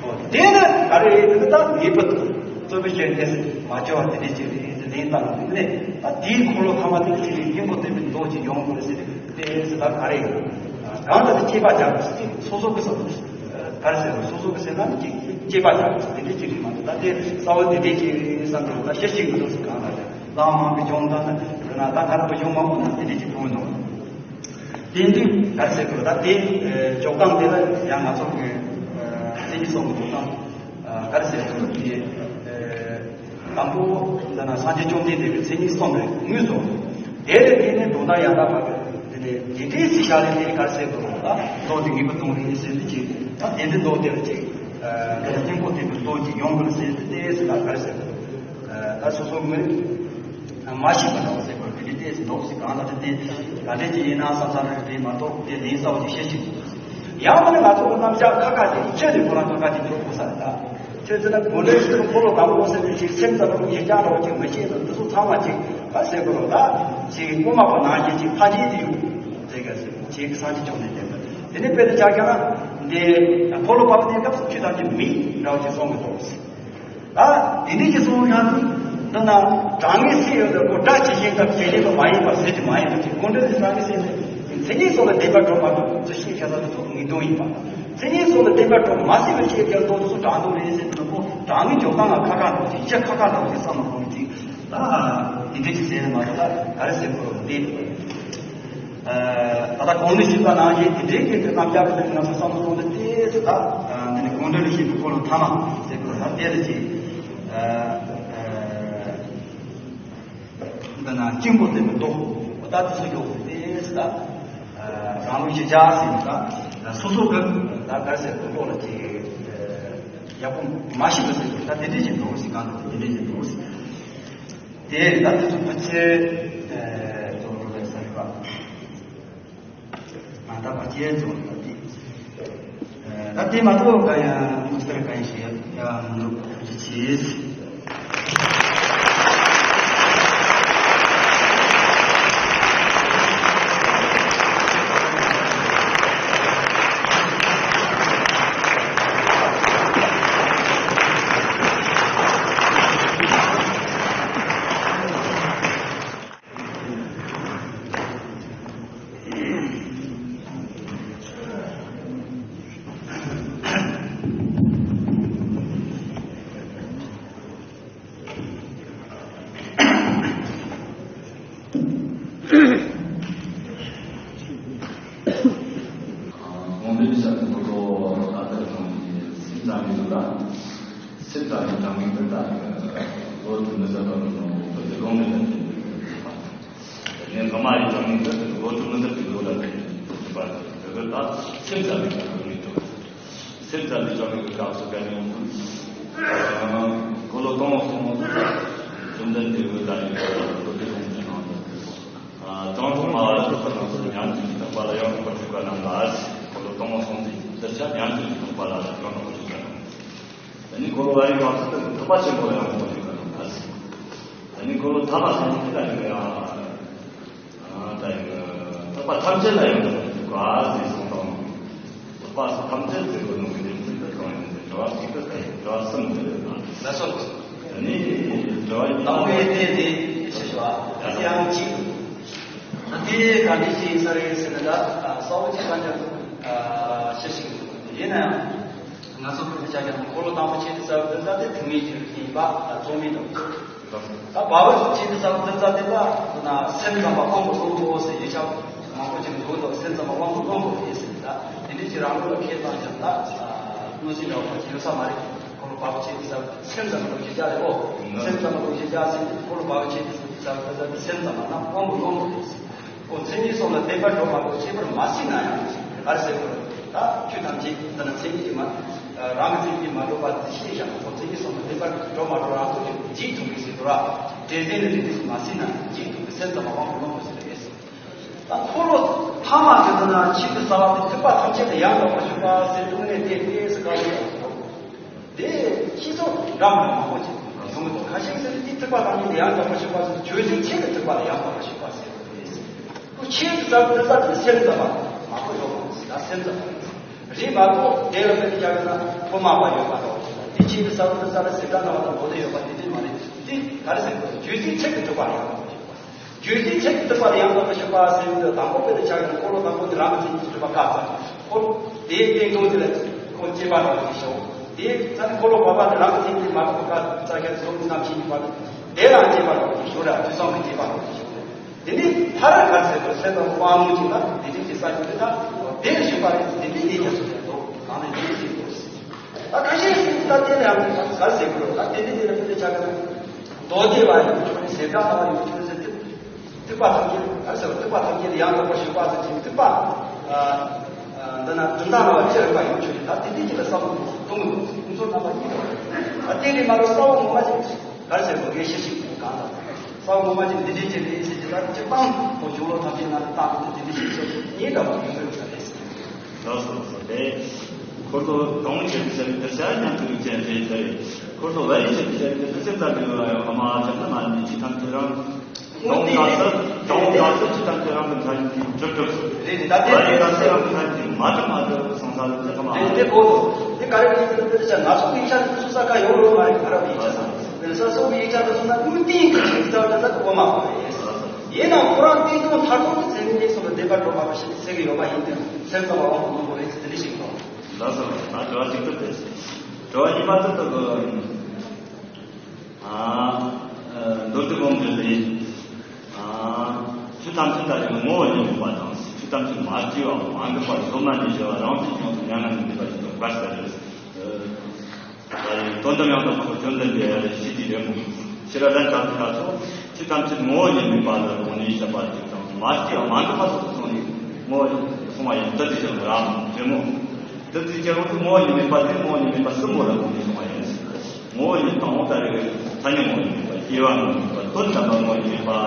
འོ་དེ་ནི་ག་རེ་ཡིན་ཟེར་ན། ད་ངེས་པར་དུ་རྩོད་པའི་ཕྱིར་གནས་སུ་མ་བྱ་བ་དེ་འདྲ་ཅིག་རེད་ཟེར་ལན་བཏབ་ནས། ད་དེའི་འཁོར་ལོ་ཐ་མ་དེ་ཅིག་སྙིང་པོ་བསྟན་པའི་མདོ་ཅིག་ཡོང་དགོས་ཟེར་དེ་ཟེར། ད་ག་རེ་ཡིན། གང་ལྟར་དཔྱད་པ་རྒྱག་དགོས་ཟེར། སོ་སོ་གི་སོ། ག་རེ་ཟེར། སོ་སོ་གི་སེམས་ནང་ནས་ཅིག་དཔྱད་པ་རྒྱག་དགོས་ཟེར། དེ་འདྲ་ཅིག་རེད་མ་གཏོགས། ད་དེ་གསལ་བོ་དེ་འདྲ་ཅིག་བསམ་གྱི་འདུག་ད་ཤེས་ཤེས་མི་འདུག་ཟེར། གང་ལ་རེད། བླ་མ་གི་སྦྱོང་བརྡར་ནི་དེ་ན་ད་ག་རེ་བ་གཞུང་མང་པོ་ནང་དེ་འདྲ་ཅིག་མཐོང་གི་འདུག་དེ་དུས་ག་རེ་ཟེར་དགོས། ད་དེ་འཇོག་སྟངས་དེ་ལ་ཡང་ང་ཚོ་གི་མཚན་ཉིད་གསུམ་གི་འཇོག་སྟངས། ག་རེ་ཟེར་དགོས། དེ་དང་པོ་འདི་ན་སངས་རྒྱས་བཅོམ་ལྡན་འདས་ཀྱི་མཚན་ཉིད་གསུམ་རེད། དངོས་སུ། དེ་ལས་དེ་ནས་དོན་དམ་ཡང་དག་པ་གི་དེ་ནས་དེ་འདྲའི་ཚིག་བཞག་ལས་དེ་ག་རེ་ཟེར་དགོས་རུང་། ད་མདོ་དེ་ངེས་པར་དུ་རེད་ཟེར་དུས་ཅིག་ད་དེ་འདྲའི་མདོ་དེ་ལ་ཅིག་ག་རེ་སྙིང་པོ་བསྟན་པའི་མདོ་ཅིག་ཡོང་དགོས་ཟེར་དུས། དེ་ཟེར་ད་ག་རེ་ཟེར་དགོས། ད་སོ་སོ་ངོས་མ་ཤེས་པ་འདྲ་བོ་ཟེར་དགོས། དེ་འདྲའི་ལྟས་སུ་འདུག་ཟེར། གང་ལ་དེ་དེ་ག་འདྲ་ཅིག་ཡིན་ན་བསམ་བསམ་རེ་རེ་མ་གཏོགས། དེ་ལན་གསལ་བོ་ཅིག་ཤེས་ཀྱི་འདུག་ཡང་མིན་ན་ང་ཚོ་གི་རྣམ་གཞག་ཁ་ཁ་དེ་ཆོས་དེ་ཁོ་རང་ཁ་ཁ་དེ་འཇོག་དགོས་ས་རེད། ད་ཆོས་ཟེར་ན་དགོངས་འགྲེལ་ཞིག་ཏུ་འཁོར་ལོ་དང་པོ་ཟེར་དུས་ཅིག་སེམས་ཙམ་ཡིག་རྐྱང་འདྲ་བོ་ཅིག་མི་ཤེས་ན། འདི་ཚོ་ཚང་མ་ཅིག་ག་ཟེར་དགོས་རུང་། ད་ཅིག་དབུ་མ་པ་ནང་བཞིན་ཅིག་ཕ་རྒྱུད་དེ་ཡོད་ཟེར་ག་ཟེར། ཅིག་སངས་རྒྱས་བཅོམ་ལྡན་འདས་དེ་ནས་དཔེར་ན་ཆ་བཞག་ན། འདི་འཁོར་ལོ་བར་པ་གནས་སྐབས་སུ་ཆོས་ཐམས་ཅད་མེད་འདྲ་བོ་ཅིག་གསུང་གི་འདུག་ད་དེ་འདྲའི་ཅིག་གསུང་ཡང་དུས། ད་ན་དྲང་ངེས་སེམས་ཡོད་ལ་ཁོ་སྒྲ་ཇི་བཞིན་དང་ཇི་བཞིན་དུ་མ་ཡིན་པ་ཟེར་གྱི་མ་ཡིན་པ་དེ་ཀུན་འདུས་ཀྱི་དྲང་ངེས་སེམས་ནི་མཚན་ཉིད་སོགས་ལ་བརྟེན་པར་གྲུབ་མ་གཏོགས་ཅི་ཞིག་བྱ་ས་དེ་ཚོ་ངེས་དོན་ཡིན་པ། མཚན་ཉིད་སོགས་ལ་བརྟེན་པར་གྲུབ་མ་ཟིན་པའི་ཕྱིར་ཀྱང་མདོ་དེ་ཚོ་དྲང་དོན་རེད་ཟེར་དུས་ན་ཁོ་དྲང་ངེས་འཇོག་སྟངས་ལ་ཁ་ཁ་འདུག་ཅིག་ཅི་ཁ་ཁ་འདུག་ཅིག་བསམ་མ་ཁོང་གི་ཅིག་ད་དེ་འདྲ་ཅིག་ཟེར་ནས་མ་གཏོགས་ད་ག་རེ་ཟེར་དགོས་རེད་དེ། ད་ལྟ་གོང་ནས་ཞུས་པ་ནང་བཞིན་དེ་འདྲའི་གི་རྣམ་གཞག་གི་ལས་ང་ཚོ་བསམ་བློ་གཏོང་དུས་ཏོག་ཙམ་ད་འདི་ནི་དགོངས་འགྲེལ་ལས་བཤད་པའི་འཁོར་ལོ་ཐ་མ་ཟེར་དགོས་ད་དེ་ལ་ཅིག་འདི་ན་གཅིག་པོ་ཟེར་བའི་མདོ་ད་དེ་ཚོ་ཡོད་ཟེར་ཏེ་ད་རང་ལུགས་གཞི་བཅའ་ཟེར་ད་སོ་སོ་གི་ད་ག་རེ་ཟེར་དགོས་འདུག་ལ་ཅིག་ཡག་པོ་མ་ཤེས་པ་ཟེར་དགོས་ད་དེ་འདྲའི་ཅིག་འདུག་ཟེར་གང་འདུག་དེ་འདྲའི་ཅིག་འདུག་ཟེར། དེ་ད་དེ་ཚོ་ཕལ་ཆེར་ཨེ་ཚོ་རུ་ལས་ས་རེད་པ། ང་ད་ཕལ་ཆེར་ཚོ་ད་དེ་ཨེ་ད་དེ་མ་གཏོགས་ག་ཡང་མི་སྟེར་ག་ཡང་ཞིག་ཡ་ཡ་མི་འདུག་ཅི་ཆེས། དགོངས་འགྲེལ་བྱ་དགོས་ཁོ་ཐག་ལྟར་ཁོང་གིས་སེམས་ཙམ་ཡོད་ལ། སེམས་ཙམ་ཡོད་ཙམ་ཡིན་པར་ལྟ་ལོ་དྲུག་མི་ཟད་པ་ལ་སོང་བོད་ཀྱི་ལུང་མི་ཟད་པའི་ལུགས་ཀྱི་ཁ་ནས་བླ་མ་ཡི་ཙམ་ཡིན་པར་ལོ་དྲུག་མི་ཟད་པའི་ལུགས་ལ་ཕན་ཚུན་དུ་གྲུབ་པ་དེ་ལྟར་ད་སེམས་ཙམ་ཡོད་ཙམ་ཡིན་པར་སེམས་ཙམ་ཡོད་ཙམ་ཡིན་པའི་སྐབས་སུ་ག་ནས་ཡོང་དུས་འཁོར་ལོ་སྟོང་གསུམ་བཅོམ་ལྡན་འདས་ཀྱི་བདག་ཉིད་ལ་ལོ་དྲུག་གསུམ་གྱི་ནང་དུ། ཨ། ཙོང་ཆུང་མ་ལ་ཐུག་པ་ནང་སོ་ཉམས་ཀྱི་ཐུག་པ་ལ་ཡང་དག་པར་ཐུག་པ་རྣམས་ལ། འཁོར་ལོ་སྟོང་སོང་ཚེ་འདིར་ཆ་ཉམས་ཀྱི་ཐུག་པ་ལ་ཡང་དག་པར་ཐུག་པ་རྣམས། ད་ནི་འཁོར་ལོ་བ་རི་བ་ས་ཐུག་པ་ཆེན་པོ་ལ་ཡང་དག་པར་ཐུག་པ་རྣམས་ལ། ད་ནི་འཁོར་ལོ་ཐ་མ་སོང་ཚེ་ད་ནི་ཡང་ད་ཡང་ཐུག་པ་ཐམས་ཅད་ལ་ཡང་དག་པར་ཐུག་པ་ཟེར་སོང་དང་། ཐུག་པ་ཐམས་ཅད་ཟེར་བ་ནང་གི་དེ་ཚིག་ཏུ་གང་ཡིན་ཟེར་དྲི་བ་གཅིག་ཏུ་ད་ཡིན་དྲི་བ་གསུམ་ཟེར་ན། ལ་སོགས། ད་ནི་དྲི་བ་གཉིས་དང་པོའི་སྟེང་དེ་ཞེས་ཞུ་བ། ད་དེ་ཡང་གཅིག་ད་དེ་ག་འདྲ་ཞིག་ས་རེད་ཟེར་ན་ད་གསལ་བོ་ཅིག་གང་ཀྱང་ཤེས་ཤིང་ཡིན་ན་ཡང་ང་ཚོ་བོད་དུ་བྱ་ཀྱང་འཁོར་ལོ་དང་པོ་ཆེ་དུ་ས་བོ་དུ་ས་དེ་ཐུག་མེད་ཀྱི་རིགས་ཡིན་པ་ད་རྩོམ་མེད་དང་། ད་བར་པོ་ཆེ་དུ་ས་བོ་དུ་ས་དེ་ལ་ན་སེམས་ཙམ་པ་དབང་པོ་རློམ་པོ་ཟེར་ཡོད་ཆགས་མང་པོ་ཅིག་འདུག་དང་སེམས་ཙམ་པ་དབང་པོ་རློམ་པོ་རེད་ཟེར་ད་དེ་འདྲ་ཅིག་རང་ལུགས་ལ་ཁས་བླངས་ཀྱང་ད་གནོད་སེམས་འདྲ་བ་ཅིག་ཡོད་ས་མ་རེད། འཁོར་ལོ་བར་པོ་ཆེ་དུ་ས་སེམས་ཙམ་པ་ལུགས་ཀྱི་བྱ་རེད་ཨོ། སེམས་ཙམ་པ་ལུགས་ཀྱི་བྱ་ཟེར་འཁོར་ལོ་བར་པོ་ཆེ་དུ་ས་བོ་དུ་ས་དེ་སེམས་ཙམ་པ་ན་དབང་པོ་རློམ་པོ་རེད་ཟེར། ཁོ་མཚན་ཉིད་སོགས་ལ་བརྟེན་པར་འགྲོ་མ་དགོས་ཤེས་པར་མ་སྲིད་ན་ཡང་། ག་རེ་ཟེར་དགོས་རེད། ད་ཆོས་ཐམས་ཅད་འདི་ན་མཚན་ཉིད་ཀྱིས་མ། རང་གི་མཚན་ཉིད་ཀྱིས་མ་གྲུབ་པ་འདི་ཤེས་བཞག་ན་ཁོ་མཚན་ཉིད་སོགས་ལ་བརྟེན་པར་འགྲོ་མ་འགྲོ་རང་སོ་ཅིག་འཇིག་ཐུབ་པའི་ཟེར་དུས་ར། དེ་ཟེར་ནས་དེ་འདྲ་ཞིག་མ་སྲིད་ན་འཇིག་ཐུབ་པའི་སེམས་ཙམ་པ་དབང་པོ་རློམ་པོ་ཟེར་བས། ད་འཁོར་ལོ་ཐ་མ་ཟེར་དུས་ན་ཆེད་དུ་ས་བ་དེ་ཐུབ་པ་ཐམས་ཅད་ལ་ཡང་དག་པར་ཞུགས་པ་ཟེར་དུས་ནས་དེ་ལྟས་སུ་དཀའ་ལས་ཡོད་དོ། དེ་སྤྱི་ཚོགས་འདྲ་མི་འདྲ་མང་པོ་ཅིག་བྱུང་གི་འདུག་ཁ་ཤས་ཟེར་ནས་དེ་ཐུབ་པ་ཐམས་ཅད་ལ་ཡང་དག་པར་ཞུགས་པ་ཟེར་ཆོས་ཅན་ཆེད་དུ་ཐུབ་པ་ལ་ཡང་དག་པར་ཞུགས་པ་ཟེར་བ་རེད། ཁོ་ཆེད་དུ་ཟབ་ཏུ་ཟབ་ཏུ་སེམས་ཙམ་པ་མ་གོ་ཡོང་བ་ཟེར་ན་སེམས་ཙམ་པ་རེད། རེད་མ་གཏོགས་དེ་ལ་དཔེ་དེ་བཞག་ན་ཁོ་མ་པ་ཡོད་པ་དང་དེ་ཆེད་དུ་ཟབ་ཏུ་ཟབ་ཏུ་སེམས་ཙམ་པ་དང་མདོ་སྡེ་ཡོད་པ་དེ་འདྲ་མ་རེད། དེ་ག་རེ་ཟེར་དགོས་ཆོས་ཅན་ཆེད་དུ་ཐུབ་པ་ལ་ཡང་དག་པར་ཞུགས་པ། རྒྱུད་སྡེ་ཆེད་དུ་ཐུབ་པ་ལ་ཡང་དག་པར་ཞུགས་པ་ཟེར་བའི་དང་པོ་དཔེ་དེ་ཆགས་ཡོད་འཁོར་ལོ་དང་པོ་དེ་རང་གི་མཚན་ཉིད་ཀྱིས་གྲུབ་པ་བཀག་ཙམ། འཁོར་དེའི་སྟེང་དོན་དེ་ལ་ཁོ་སྐྱེས་པ་འདྲ་བ་ཞིག་ཤོག་དེ་ཚ་ནི་འཁོར་ལོ་བར་པ་དེ་རང་གི་མཚན་ཉིད་མ་གྲུབ་པ་བཀག་ཙམ་ཁྱེད་ཚོ་རྣམ་ཤེས་གཉིས་བར་དུ་དེ་ཡང་སྐྱེས་པ་འདྲ་བ་ཞིག་ཤོག་ར་དུས་གསུམ་གྱི་སྐྱེས་པ་འདྲ་བ་ཞིག་ཤོག་དེ་ནི་ཐ་ར་ག་ཚད་དུ་སེམས་དང་དབང་ལུང་གཅིག་ལ་དེ་འདྲའི་ཅིག་ས་ཆུ་དེ་དག་དེར་ཞུགས་པ་རེད། དེ་འདྲའི་ཡིན་ཀྱང་སུ་ཡང་འདུག་གང་ལས་འདི་ཞིག་འདུག་ད་ཁ་ཤས་ཤིག་ད་དེ་ལ་ཡང་ག་ཟེར་དགོས་ད་དེ་འདྲའི་དེ་ལ་དེ་འདྲ་ཆགས་ཀྱི་ན། མདོ་སྡེ་བ་ཡི་ཆོས་ཟེར་ག་ལ་བ་ཡི་ཆོས་ཟེར་ཏེ། ཐེག་པ་ཐམས་ཅད་ག་ཟེར་བ་ཐེག་པ་ཐམས་ཅད་ཡང་དག་པར་ཞུགས་པ་ཟེར་ཅིང་ཐེག་པ། འདི་ན་དོན་དག་ལ་བ་ཅི་རིགས་པ་ཡོད་ཆོས་ད་དེ་དེ་ཅི་ལ་བསམ་བློ་གཏོང་མི་འདུག་ཁོང་ཚོ་རྣམ་པ་གཉིས་དང་། ད་དེ་རིགས་མ་གཏོགས་ས་བོན་ངོ་མ་ཅིག་ག་ཟེར་བ་དགེ་བཤེས་ཤིག་གང་ལ་ས་བོན་ངོ་མ་ཅིག་འདི་འདྲའི་ཅིག་རེད་ཟེར་གྱི་ད་སྤྱིར་བཏང་ཁོ་གཞུང་ལུགས་ཐམས་ཅད་ནང་དུ་བཏང་གི་དེ་འདྲའི་ཞིག་སོ་གཉིས་འདྲ་བ་ཡོད་ཚོད་ཡོད་ས་རེད། ལགས་སོ་ལགས་སོ། དེ་འཁོར་ལོ་དོང་ཆེན་དུ་བྱ་བའི་དུར་བྱ་ཉམས་སུ་ལུགས་ཅན་རེད་ཟེར། འཁོར་ལོ་བ་ཡི་ཆེན་དུ་བྱ་བའི་དུར་ཆེན་ཙམ་པའི་བ་ཡང་ཨ་མ་ཅག་ན་མ་ནི་ཅི་ཐམས་ཅད་རང་། དོང་དག་ས་དོང་དག་ས་ཅི་ཐམས་ཅད་རང་གི་མཐའ་ཡི་གྲུབ་གྲུབ། རེད་རེད་ད་དེ་བ་ཡི་དག་ས་རང་གི་མཐའ་ཡི་མ་གྲུབ་མ་གྲུབ་སོང་ས་ལ་ཅི་ཨ་མ། རེད་དེ་གོ་དོ། དེ་ག་རེ་ཡིན་ཟེར་ན་དེ་ཆ་ང་ཚོ་གི་ཆ་ནི་སུ་ས་ཀ་ཡོང་རོགས་མ་རེད་ག་ར་བའི་ཆ་ས། ས་སོགས་ཀྱི་ཡིག་ཆ་དུ་སོང་ན་དངོས་བསྟན་གྱི་ཆོས་ཀྱི་རྩ་བ་དེ་ལ་དབུ་མ་གོ་རེད། ཡིན་ནའང་ཁོ་རང་བསྟན་དོན་མཐར་ཐུག་གི་མཚན་ཉིད་དེ་སོང་ན་བདེན་པར་གྲུབ་པ་ཞིག་ཟེར་གྱི་ཡོད་པ་ཡིན་ཏེ། སེམས་ཙམ་པ་དབང་དུ་འདུ་དགོས་རེད་ཟེར་དེ་འདྲ་ཞིག་གོ། ལགས་སོ། ད་དྲི་བ་གཅིག་པུ་དེ། དྲི་བ་གཉིས་པ་དེ་ད་གི། ཨ། མདོ་སྡེ་དགོངས་འགྲེལ་ལས། ཨ། ཆོས་ཐམས་ཅད་ལྟ་བུའི་ངོ་བོ་ཉིད་མེད་པ་དང་། ཆོས་ཐམས་ཅད་མ་སྐྱེས་པ་མ་འགགས་པ་གཟོད་མ་ནས་བྱ་བ་རང་བཞིན་ཡོངས་སུ་མྱ་ངན་ལས་འདས་པ་ཞིག་ཏུ་དགར་ཟེར་རེད། ད་ཡིན་དོན་དམ་ཡང་དག་པར་བརྗོད་ལྡན་པའི་ཤེས་བྱའི་རི་མོ། ཤེས་རབ་ལན་གྲངས་ཀྱི་སྐབས་སུ་ཆོས་ཐམས་ཅད་ངོ་བོ་ཉིད་མེད་པ་ལ་དགོངས་ནས་བཤད་པ་ཅིག་དང་། མ་སྐྱེས་པ་མ་འགགས་པ་སོགས་སུ་སོང་ནས་ངོ་བོ་གསུངས་པ་ཡིན། དེ་དེ་བཞིན་རང་རི་མོ། དེ་དུས་ཀྱང་ངོ་བོ་ཉིད་མེད་པ་དེ་ངོ་བོ་ཉིད་མེད་པ་གསུམ་པོ་ལ་དགོངས་ནས་གསུངས་པ་ཡིན། ངོ་བོ་ཉིད་དང་པོ་ལྟ་བུའི་མཚན་ཉིད་ངོ་བོ་ཉིད་མེད་པ། སྐྱེ་བ་ངོ་བོ་ཉིད་མེད་པ། དོན་དམ་པ་ངོ་བོ་ཉིད་མེད་པ།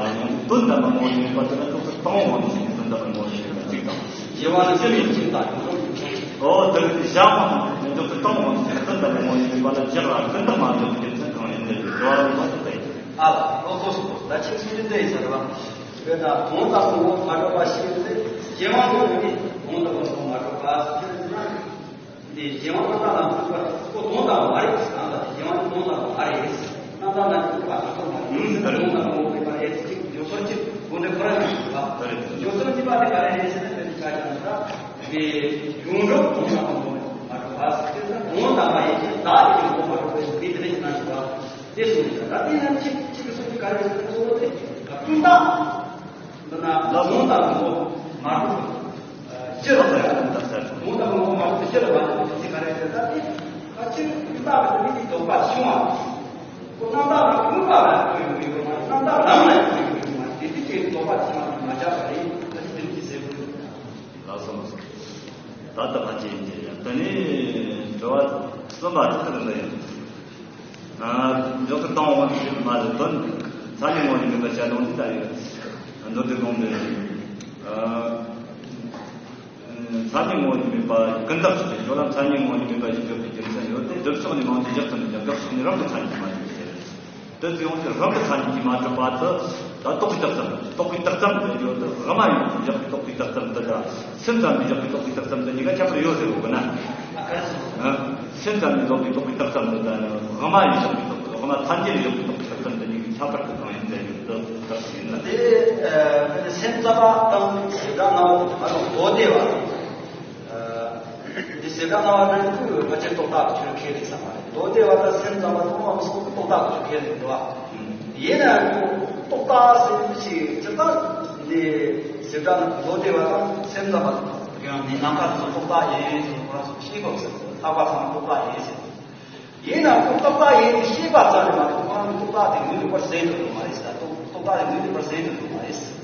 དོན་དམ་པ་ངོ་བོ་ཉིད་མེད་པ་དེ་ལ་འཇོག་ཚུལ་དང་པོ་ངོ་བོ་ཉིད་མེད་པ། དོན་དམ་པ་ངོ་བོ་ཉིད་མེད་པ་གཅིག་དང་། སྐྱེ་བ་ནི་སྐྱེ་བའི་རྐྱེན་དང་། འོ་དེ་ལ་བཞག་པ་དང་འཇོག་ཚུལ་དང་པོ་ངོ་བོ་ཉིད་མེད་པ། དོན་དམ་པ་ངོ་བོ་ཉིད་མེད་པ་ལ་བཞག་ལ་ཀུན་བཏགས་མ་འཇོག་རྒྱུ་མཚན་གང་ཡིན་ཟེར་བའི་དྲི་བ་རིམ་པ་དེ་ལྟ་ཡིན། ཨ་ལ་ལོ་ཐོ་སོ་ད་ཆིག་སུམ་ཅུ་དེ་ཡིན་ཟེར་བ། དཔེར་ན་དོན་དམ་པའི་ངོ་བོ་མ་གྲུབ་པ་ཞིག་ཡོད་དེ། རྐྱེན་དབང་དུ་ནི་དོན་དམ་པའི་ངོ་བོ་མ་གྲུབ་པ་ཟེར་ན། འདི་གཞན་དབང་རྣམ་དག་ལ་འཇུག་པ་ཁོ་དོན་དམ་མ་རེད་ཟེར། རྣམ་དག་དེ་གཞན་དབང་དོན་དམ་མ་རེད། རྣམ་དག་ལ་འཇུག་པ་ཁོ་མ་རེད། དོན་དམ་ངོ་བོ་མེད་པ་རེད་ཅེས་བརྗོད་སོར་གྱི་དགོངས་འགྲེལ་ཁོ་རང་ནས་ཞུས་པ། བརྗོད་སོར་གྱི་པ་དེ་ག་རེ་རེད་ཟེར་ན། དཔེ་དེ་ཆ་བཞག་ན་ད་དེ་ཡོངས་གྲུབ་དོན་དམ་ངོ་བོ་མ་གྲུབ་པ་ཟེར་ན། དོན་དམ་མ་ཡིན་ཞེས་བདག་གི་ངོ་བོ་མ་གྲུབ་པའི་དེ་དེ་ནས་ཞེ་ན་ཞུ་བ་དེ་གསུངས་ཡོད། ད་དེ་ཡང་གཅིག་གཅིག་གི་སོར་གྱི་ག་རེ་རེད་ཟེར་ན། གཙོ་བོ་དེ་ཀུན་བཏགས། འདི་ན་ལ་དོན་དམ་ངོ་བོ་མ་གྲུབ་པའི་ཕྱིར་རོ། དོན་དམ་ངོ་བོ་མ་གྲུབ་པའི་ཕྱིར་རོ་བ་ནི་ཅི་ག་རེ་ཟེར་ན། དེ་ཕལ་ཆེར་ཀུན་བཏགས་པའི་མིང་གི་ལྡོག་པ་བྱུང་བ། ཁོ་རྣམ་དག་ལ་དངོས་པོ་ལ་ཡོད་ཡོད་མ་རེད། རྣམ་དག་ལམ་ལ་ཡོད་ཡོད་མ་རེད། དེ་དུས་ཀྱི་ལྡོག་པ་བྱུང་བ་ནི་མ་བྱ་བ་རེད། ཕལ་ཆེར་དེ་མིན་གྱི་ཟེར་དགོས། ལགས་སོ་ལགས་སོ། ད་ལྟ་ཕལ་ཆེར་ཡིན་གྱི་ཡང་། དེ་ནས་དྲི་བ་གསུམ་པ་དེ་ལྟར་ཡིན། འཇོག་ཚུལ་དང་པོ་ཞིག་མ་རེད། དོན་མཚན་ཉིད་ངོ་བོ་ཉིད་མེད་པ་བཤད་ལུང་འདི་ལྟ་ཡོད། མདོ་སྡེ་དགོངས་འགྲེལ། མཚན་ཉིད་ངོ་བོ་ཉིད་མེད་པ་ཀུན་བཏགས་སུ་བྱས། ཡོད་ལ་མཚན་ཉིད་ངོ་བོ་ཉིད་མེད་པ་ཞེས་བརྗོད་པའི་རྒྱུ་མཚན་ཡོད་དེ། སྒྲུབ་ཕྱོགས་ནས་མང་དུ་བཞག་ཚུལ་ནི་འཇོག་ཕྱོགས་ནས་རང་གི་མཚན་ཉིད་མ་ཡིན་ཟེར། དེ་ཚོ་ཡོངས་ཀྱི་རང་གི་མཚན་ཉིད་ཀྱིས་མ་གྲུབ་པ་དེ། ད་རྟོག་པའི་རྟགས་ཙམ། རྟོག་པའི་རྟགས་ཙམ་དུ་ཡོད་དེ། དབུ་མ་ཡིན་དུ་བཞག་པའི་རྟོག་པའི་རྟགས་ཙམ་དེ་དང་། སེམས་ཙམ་དུ་བཞག་པའི་རྟོག་པའི་རྟགས་ཙམ་དེ་གཉིས་ཀ་ཁྱད་པར་ཡོད་ཟེར་དགོས་ན། ཨ། སེམས་ཙམ་ནས་ལྡོག་པའི་རྟོག་པའི་རྟགས་ཙམ་དེ་དང་། དབུ་མ་ཡིན་བཞག་པའི་རྟོག་པའི། དབུ་མ་ཐམས་ཅད་ནས་བཞག་པའི་རྟོག་པའི་རྟགས་ཙམ་དེ་གཉིས་ཀྱི་ཁྱད་པར་དེ་གང་ཡིན་ཟེར་བའི་རྟགས་ཡིན་ན། དེ་སེམས་ཙམ་པ་དང་བྱེ་བྲག་སྨྲ་བ་དེ་ང་ཚོ་མདོ་སྡེ་བ། འདི་བྱེ་བྲག་སྨྲ་བ་རྣམས་ཀྱིས་ཕལ་ཆེར་རྟོག་བཏགས་ཀྱི་ཆོས་ཁས་ལེན་ས་མ་རེད། མདོ་སྡེ་བ་དང་སེམས་ཙམ་པ་དང་མ་མི་སོགས་ཀྱིས་རྟོག་བཏགས་ཀྱི་ཆོས་ཁས་ལེན་འདུག་བ། ཡིན་ན་ཡང་རྟོག་བཏགས་ཟེར་ཅིག་ཅི་ལྟར་འདི་བྱེ་བྲག་མདོ་སྡེ་བ་དང་སེམས་ཙམ་པ་དང་ཡང་ནི་ནམ་མཁའ་དེ་ཚོ་རྟོག་བཏགས་ཡིན་ཟེར་ཁོ་རང་ཚོ་ཤེས་དགོས་ཟེར། ལྷག་པ་ཚང་མ་རྟོག་བཏགས་ཡིན་ཟེར། ཡིན་ན་ཁོ་རྟོག་བཏགས་ཡིན་ཞེས་པ་ཙམ་ལས་མ་གཏོགས་ཁོ་རང་གི་རྟོག་བཏགས་དེ་ངོས་ལེན་པར་ཟད་འགྲོ་དགོས་མ་རེད་ཟེར། རྟོག་རྟོག་བཏགས་དེ་ངོས་ལེན་པར་ཟད་འགྲོ་དགོས་མ་རེད་ཟེར།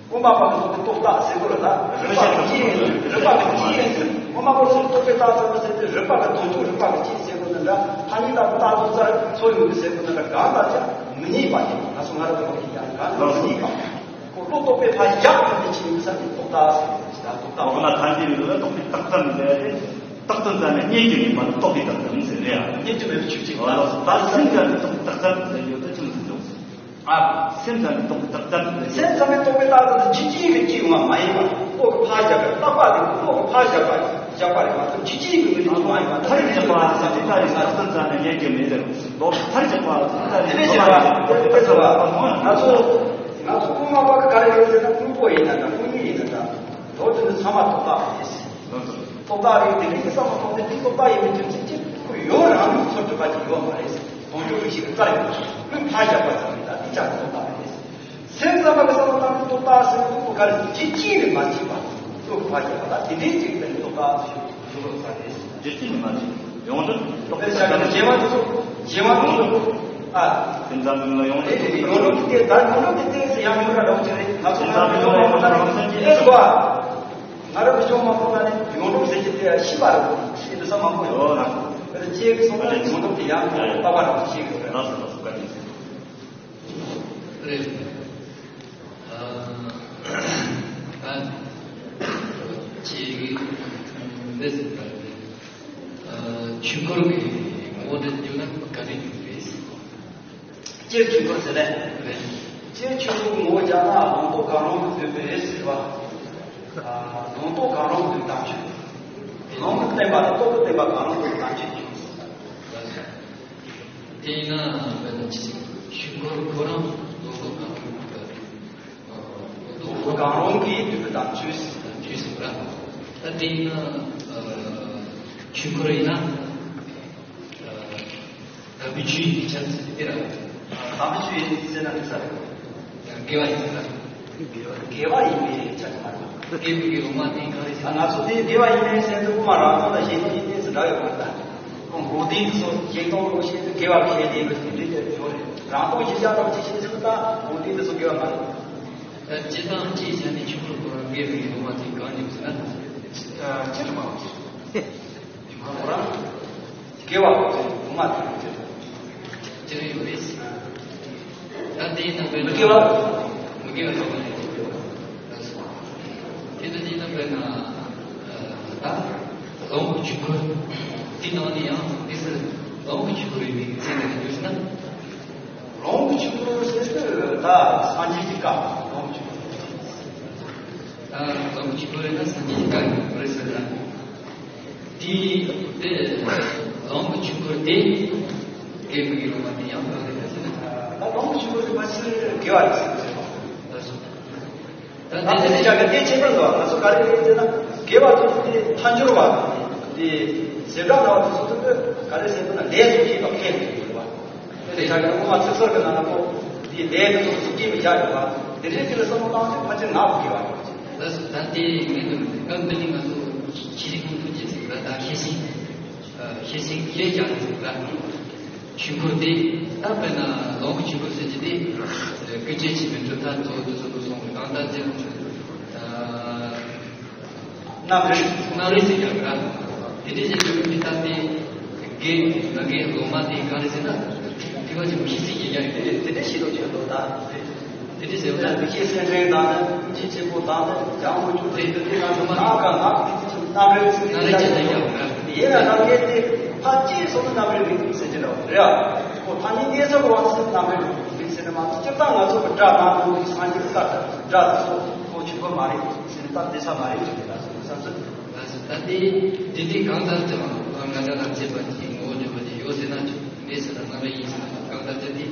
དབུ་མ་པ་གི་ཚོགས་ཀྱི་རྟོག་བཏགས་ཟེར་དགོས་རེད། ད་རིགས་པ་གི་སྤྱི་ཡིན་ཚུལ། རིགས་པ་གི་སྤྱི་ཡིན་ཚུལ། དབུ་མ་པ་ཚོས་རྟོག་པས་བཏགས་ཙམ་དུ་ཟེར་ཏེ། རིགས་པ་གི་དོན་ཚུལ་རིགས་པ་གི་སྤྱི་ཟེར་དགོས་ན་འདྲ། ཐ་སྙད་ལྟ་བུ་བཏགས་ཙམ་ཚུལ་ཡོང་གི་ཟེར་དགོས་ན་འདྲ། གང་ལྟར་ཀྱང་མི་རྙེད་པ་དེ། ང་ཚོ་སྔ་རབས་ཀྱི་བ་གི་ཀྱང་གང་ལྟར་མི་རྙེད་པ། ཁོ་བློ་རྟོག་པས་ཕར་བཞག་པ་དེ་ཅི་ཡིན་ས་ནི་རྟོག་བཏགས་ཟེར་གི་རེད། ད་རྟོག་བཏགས། འོ་ན་ཐ་སྙད་ཡོད་ན་རྟོག་པས་བཏགས་ཙམ་ཟེར་ཏེ། བཏགས་ཙམ་ཟེར་ན་རྙེད་ཀྱི་མེད་པ་རྟོགས་པས་བཏགས་ཙམ་ཟེར་རེད་ཡ། རྙེད་ཀྱི་མེད་པའི་ཆོས་ཅིག། འོ་ལགས་སོ། ད་སེམས་ཙམ་ནས་རྟོགས་པས་བཏགས་ཙམ་ཟེར་ཡོད་ད་ཅི་མི་ཟེར་འཇོག་ཟེར། ཨ། སེམས་ཙམ་ནས་རྟོགས་པས་བཏགས་ཙམ་ཟེར། སེམས་ཙམ་ནས་རྟོགས་པས་བཏགས་ཙམ་ཟེར་ཇི་སྲིད་ཀྱི་སྐྱེ་བ་མ་ཡིན་པ། བློ་གིས་ཕར་བཞག་པ། རྟོག་པ་དེ་བློ་གིས་ཕར་བཞག་པ། བཞག་པ་རེད་མ་གཏོགས་ཇི་སྲིད་ཀྱི་ངོས་ནས་སྟོང་པ་ཡིན་པ། མཐར་གྱིས་གྲུབ་པ་ཟེར་དེ་ལྟ་ཡི་ས་སེམས་ཙམ་ནས་རྙེད་ཀྱི་མེད་ཟེར། ལོག་མཐར་གྱིས་གྲུབ་པ་ཟེར་དེ་ལྟ་ཡི། དེ་འདྲ་བྱེད་པ་དེ་འདྲ་བྱེད་པ། ང་ཚོ་ང་ཚོ་དབུ་མ་པ་གི་ག་རེ་ཡོད་ཟེར་ན། དངོས་པོ་ཡིན་ན་འདྲ། དངོས་མེད་ཡིན་ན་འདྲ། ལོག་དེ་ཚོ་ཚང་མ་རྟོག་པ་རེད། རྟོག་པ་རེད། དེ་འདྲའི་བསམ་བློ་གཏོང་ནས་དེ་རྟོག་པ་ཡིན་པའི་རྒྱུ་མཚན་གྱིས་ཁོ་ཡོད་རང་ལུགས་ཚོར་གྲུབ་པ་ཅིག་ཡོད་མ་རེད། དོན་སྤྱོད་རིགས་ཤིག་གི་རྩ་ཡོད་པ། ལུས་ཕར་བཞག་པ་ཙམ་རེད། ད་དེ་ཆ་རྟོག་པ་རེད། སེམས་ཙམ་པ་གི་བསམ་བློ་བཏང་ནས་རྟོག་པ་ཟེར་དུས་ཁོ་ག་རེ་ཅི་ཅི་རེད་མ་བྱས་པ། ལུས་ཕར་བཞག་པ། ད་དེ་འདྲའི་ཅིག་དེ་རྟོག་པ་ཞུ་རུ་རྩ་རེད། ཅི་ཅི་རེད་མ་བྱས། ཡོངས་གྲུབ་རྟོག་པའི་ཆ་ནས་རྗེས་མ་དེ་ཚོ་རྗེས་མ་ཡོངས་གྲུབ། ཨ། སེམས་ཙམ་ལ་ཡོངས་གྲུབ། ཡོངས་གྲུབ་ཀྱི་རྟེན། ད་ཡོངས་གྲུབ་ཀྱི་རྟེན་ཟེར་ཡང་ཡོངས་གྲུབ་འདྲ་བོ་ཅིག་རེད། ང་ཚོ་ང་རང་ཚོ་ཡོངས་གྲུབ་ཟེར་གྱི་དེ་ཡོད་རེད། ང་རང་གི་ཤོག་མང་པོ་ནང་ནས་ཡོངས་གྲུབ་ཟེར་གྱི་དེ་ཤེས་པ་རེད། ཤེས་འདུག་ས་མང་པོ་ཡོད། ཡོད་རེད། དེ་ལ་ཅིག་གསུངས་པ་ནི་ཡོངས་གྲུབ་དེ་ཡང་ཡོད་རེད། ལྟ་བ་རང་ཤེས་ཀྱི་རེད། ལགས་སོ་ལགས་སོ། བཀའ་དྲིན་ཆེ། རེད། ཨ། ད་ཅིག་འདི་ཟེར་བ་རེད། ཨ། ཆོས་འཁོར་གྱི་ངོ་བོ་དེ་བསྒྱུར་ན་ག་འདྲ་འགྱུར་རེད། སྤྱིར་ཆོས་འཁོར་ཟེར་ནས། སྤྱིར་ཆོས་འཁོར་ངོ་བོ་བརྒྱབ་ན་ལུང་རྟོགས་གང་རུང་གིས་བསྡུས་པ་རེད་ཟེར་བ། ཨ། ལུང་རྟོགས་གང་རུང་གིས་བསྡུས་དམ་ཆོས། ལུང་གིས་བསྟན་པ་དང་རྟོགས་གིས་བསྟན་པ་གང་རུང་གིས་བསྡུས་དམ་ཆོས་བྱུང་ཟེར། དེ་ཡིན་ན་དཔེར་ན་ཅི་ཞིག་ཆོས་འཁོར་ཁོ་རང་ལོ་ཏོག་གང་རུང་གི་ལོ་ཏོག་གང་རུང་གི་དུས་པ་དང་ཆོས་ཆོས་ཟེར་བ། ད་དེ་ཡིན་ན་ཆོས་འཁོར་ཡིན་ན། དམ་པའི་ཆོས་ཡིན་ཆ་ཟེར་དེ་ར། དམ་པའི་ཆོས་ཡིན་ཟེར་ན་དེ་ས་རེད། དགེ་བ་ཡིན་ཟེར་ན། དགེ་བ་དགེ་བ་ཡིན་པའི་ཆ་ཟེར་མ་རེད། དགེ་བའི་དགེ་སློབ་མ་དེ་ག་རེ་ཟེར། ང་ཚོ་དེ་དགེ་བ་ཡིན་པའི་སེམས་དུ་དབུ་མ་རང་ཚོ་དང་གཞན་དོན་གཉིས་ཏོག་ཙམ་འདྲ་ཡོད་པ་ད། ཁོང་འགོག་བདེན་དུ་སོ་གཞན་དོན་ལོག་བཤད་དུ་དགེ་བ་བཤད་དེ་ཡོད་པའི་དེ་འདྲའི་ཆོས་རེད། རང་སྟོང་གཞི་བཞག་ལོག་ཅི་བཤད་ཟེར་ན་ད་འགོག་བདེན་དུ་སོ་དགེ་བ་མ་རེད། ད་སྤྱིར་བཏང་སྤྱིའི་ཆ་ནས་ཆོས་འཁོར་ཁོ་རང་དགེ་བའི་དགེ་སློབ་མ་དེ་གང་ཡིན་ཟེར་ན། ཅི་རེད་མ་རེད། ཁོ་རང་དགེ་བ་དགེ་སློབ་མ་དེ་ཅི་རེད་ཡོད་རེད། ད་དེའི་ནང་པའི་མི་དགེ་བ་མི་དགེ་བ་ཐོབ་པ་ནས་དེ་ལྟ་དེའི་ནང་པའི་ན་ད་ལོངས་སྐུ་ཆོས་འཁོར་དེ་ནང་ནས་ཡང་དེ་སྲིད་ལོངས་སྐུ་ཆོས་འཁོར་ཡིན་པའི་ཚེ་ནས་ཡོད་ཟེར་ན། ལོངས་སྐུ་ཆོས་འཁོར་ཟེར་དུས་ད་སངས་རྒྱས་ཀྱི་བཀའ་ལོངས་སྐུ་ཆོས་འཁོར། ད་ལོངས་སྐུ་ཆོས་འཁོར་ཡིན་ན་སངས་རྒྱས་ཀྱི་བཀའ་ཡིན་པ་རེད་ཟེར་ན། དེ་དེ་ལོངས་སྐུ་ཆོས་འཁོར་དེ་དགེ་བའི་དགེ་སློབ་མ་དེ་ཡང་གང་རེད་ཟེར་ན། ད་ལོངས་སྐུ་ཆོས་འཁོར་དེ་ཕལ་ཆེར་དགེ་བ་རེད་ཟེར་གྱི་རེད་པ། ད་དེ་དེ་ལས་ཀྱང་དེ་ཁྱད་པར་འདུག་ང་ཚོ་ག་རེ་རེད་ཟེར་ན་དགེ་བ་དེ་ཚོ་དེ་མཐའ་འབྱོར་བ་དེ་བྱེ་བྲག་སྨྲ་བ་དེ་ཚོ་ཚོ་ག་རེ་ཟེར་ན་ལས་སུ་སྐྱེས་པ་ཁས་ལེན་དགོས་པ། དེ་ལས་ཀྱང་དབུ་མ་ཚིག་ཟུར་གྱི་ནང་ལ་ཁོ་དེ་ལས་དེ་ཚོ་ཚོ་སྐྱེས་པ་བཞག་ཡོད་པ་དེ་འདྲའི་དེ་ལ་བསམ་བློ་བཏང་ཚེ་ཕལ་ཆེར་ངག་གི་དགེ་བ་རེད། ད་ད་དེ་ངས་འདི་སྐབས་འདི་ནི་ང་ཚོ་ཤེས་རིག་ཁོང་ཁྲོ་བཅས་ཟེར་བ་ད་ཤེས་བཞིན་ཤེས་བཞིན་ཤེས་ཀྱང་ཟེར་བ། ཆོས་འཁོར་དེ་ད་དཔེར་ན་ལོངས་སྐུ་ཆོས་འཁོར་ཟེར་གྱི་དེ་ཀུན་མཁྱེན་ཆེན་པོའི་གྲུབ་མཐའ་གཙོ་བོ་དེ་ཚོ་ལ་སོང་གང་ལྟར་ཅན་རྣམ་རིག་རྣམ་རིག་ཟེར་ཀྱང་ར། དེ་འདྲའི་ཅན་གྱི་མི་ལྟ་སྟེ་དགེ་མ་དགེ་སློབ་མ་དེ་གང་རེད་ཟེར་ན། དེ་བ་ཅན་མི་ཤེས་ཟེར་གྱི་ཡ་ཡོད་དེ་དེ་འདྲ་ཤེས་ལོ་ཆོས་ལོ་ད། དེ་འདྲ་ཟེར་བ་ན་མི་ཤེས་སེམས་ཁྲལ་དང་ནི་ཀུན་མཁྱེན་ཆེན་པོ་དང་ནི་ལྗང་མོ་ཆུ་ཚོད་དེ་དེ་ང་ཚོ་ནག་ག་ནག་དེ་ཚོ་རྣམ་རིག་ཟེར་རྣམ་རིག་ཅན་དུ་ཡང་ཡིན་ན་ནམ་མཁའི་དེ་ཕ་སྐྱེས་སོང་ན་རྣམ་རིག་རིག་ཟེར་གྱི་འདྲ་བ་རེད། ཁོ་ཕ་ཉིད་གནས་ཚུལ་གྱི་དབང་དུ་རྣམ་རིག་རིག་ཟེར་ནས་མ་གཏོགས་སྤྱིར་བཏང་ང་ཚོ་གི་སྒྲ་དང་ནོར་བུའི་སངས་རྒྱས་ཀྱི་བཀའ་ལྟར་སྒྲ་དེ་ཚོ་ཁོ་ཆོས་འཁོར་མ་རེད་ཟེར་ནས་ད་བསྡད་ས་མ་རེད་ཅེས་ལ་སོགས་བསམ་ཚུལ། ད་དེ་དེ་དེ་གང་ལྟར་ཀྱང་ང་འདྲ་ལ་བྱེད་པ་ཅིག་ངོ་བོ་འདྲེན་པ་ཅིག་ཡོད་ཟེར་ན་ཆོག་མེད་ཟེར་ན་རྣམ་རིག་ཡིན་ཟེར་ན་གང་ལྟར་ཅི་དེ་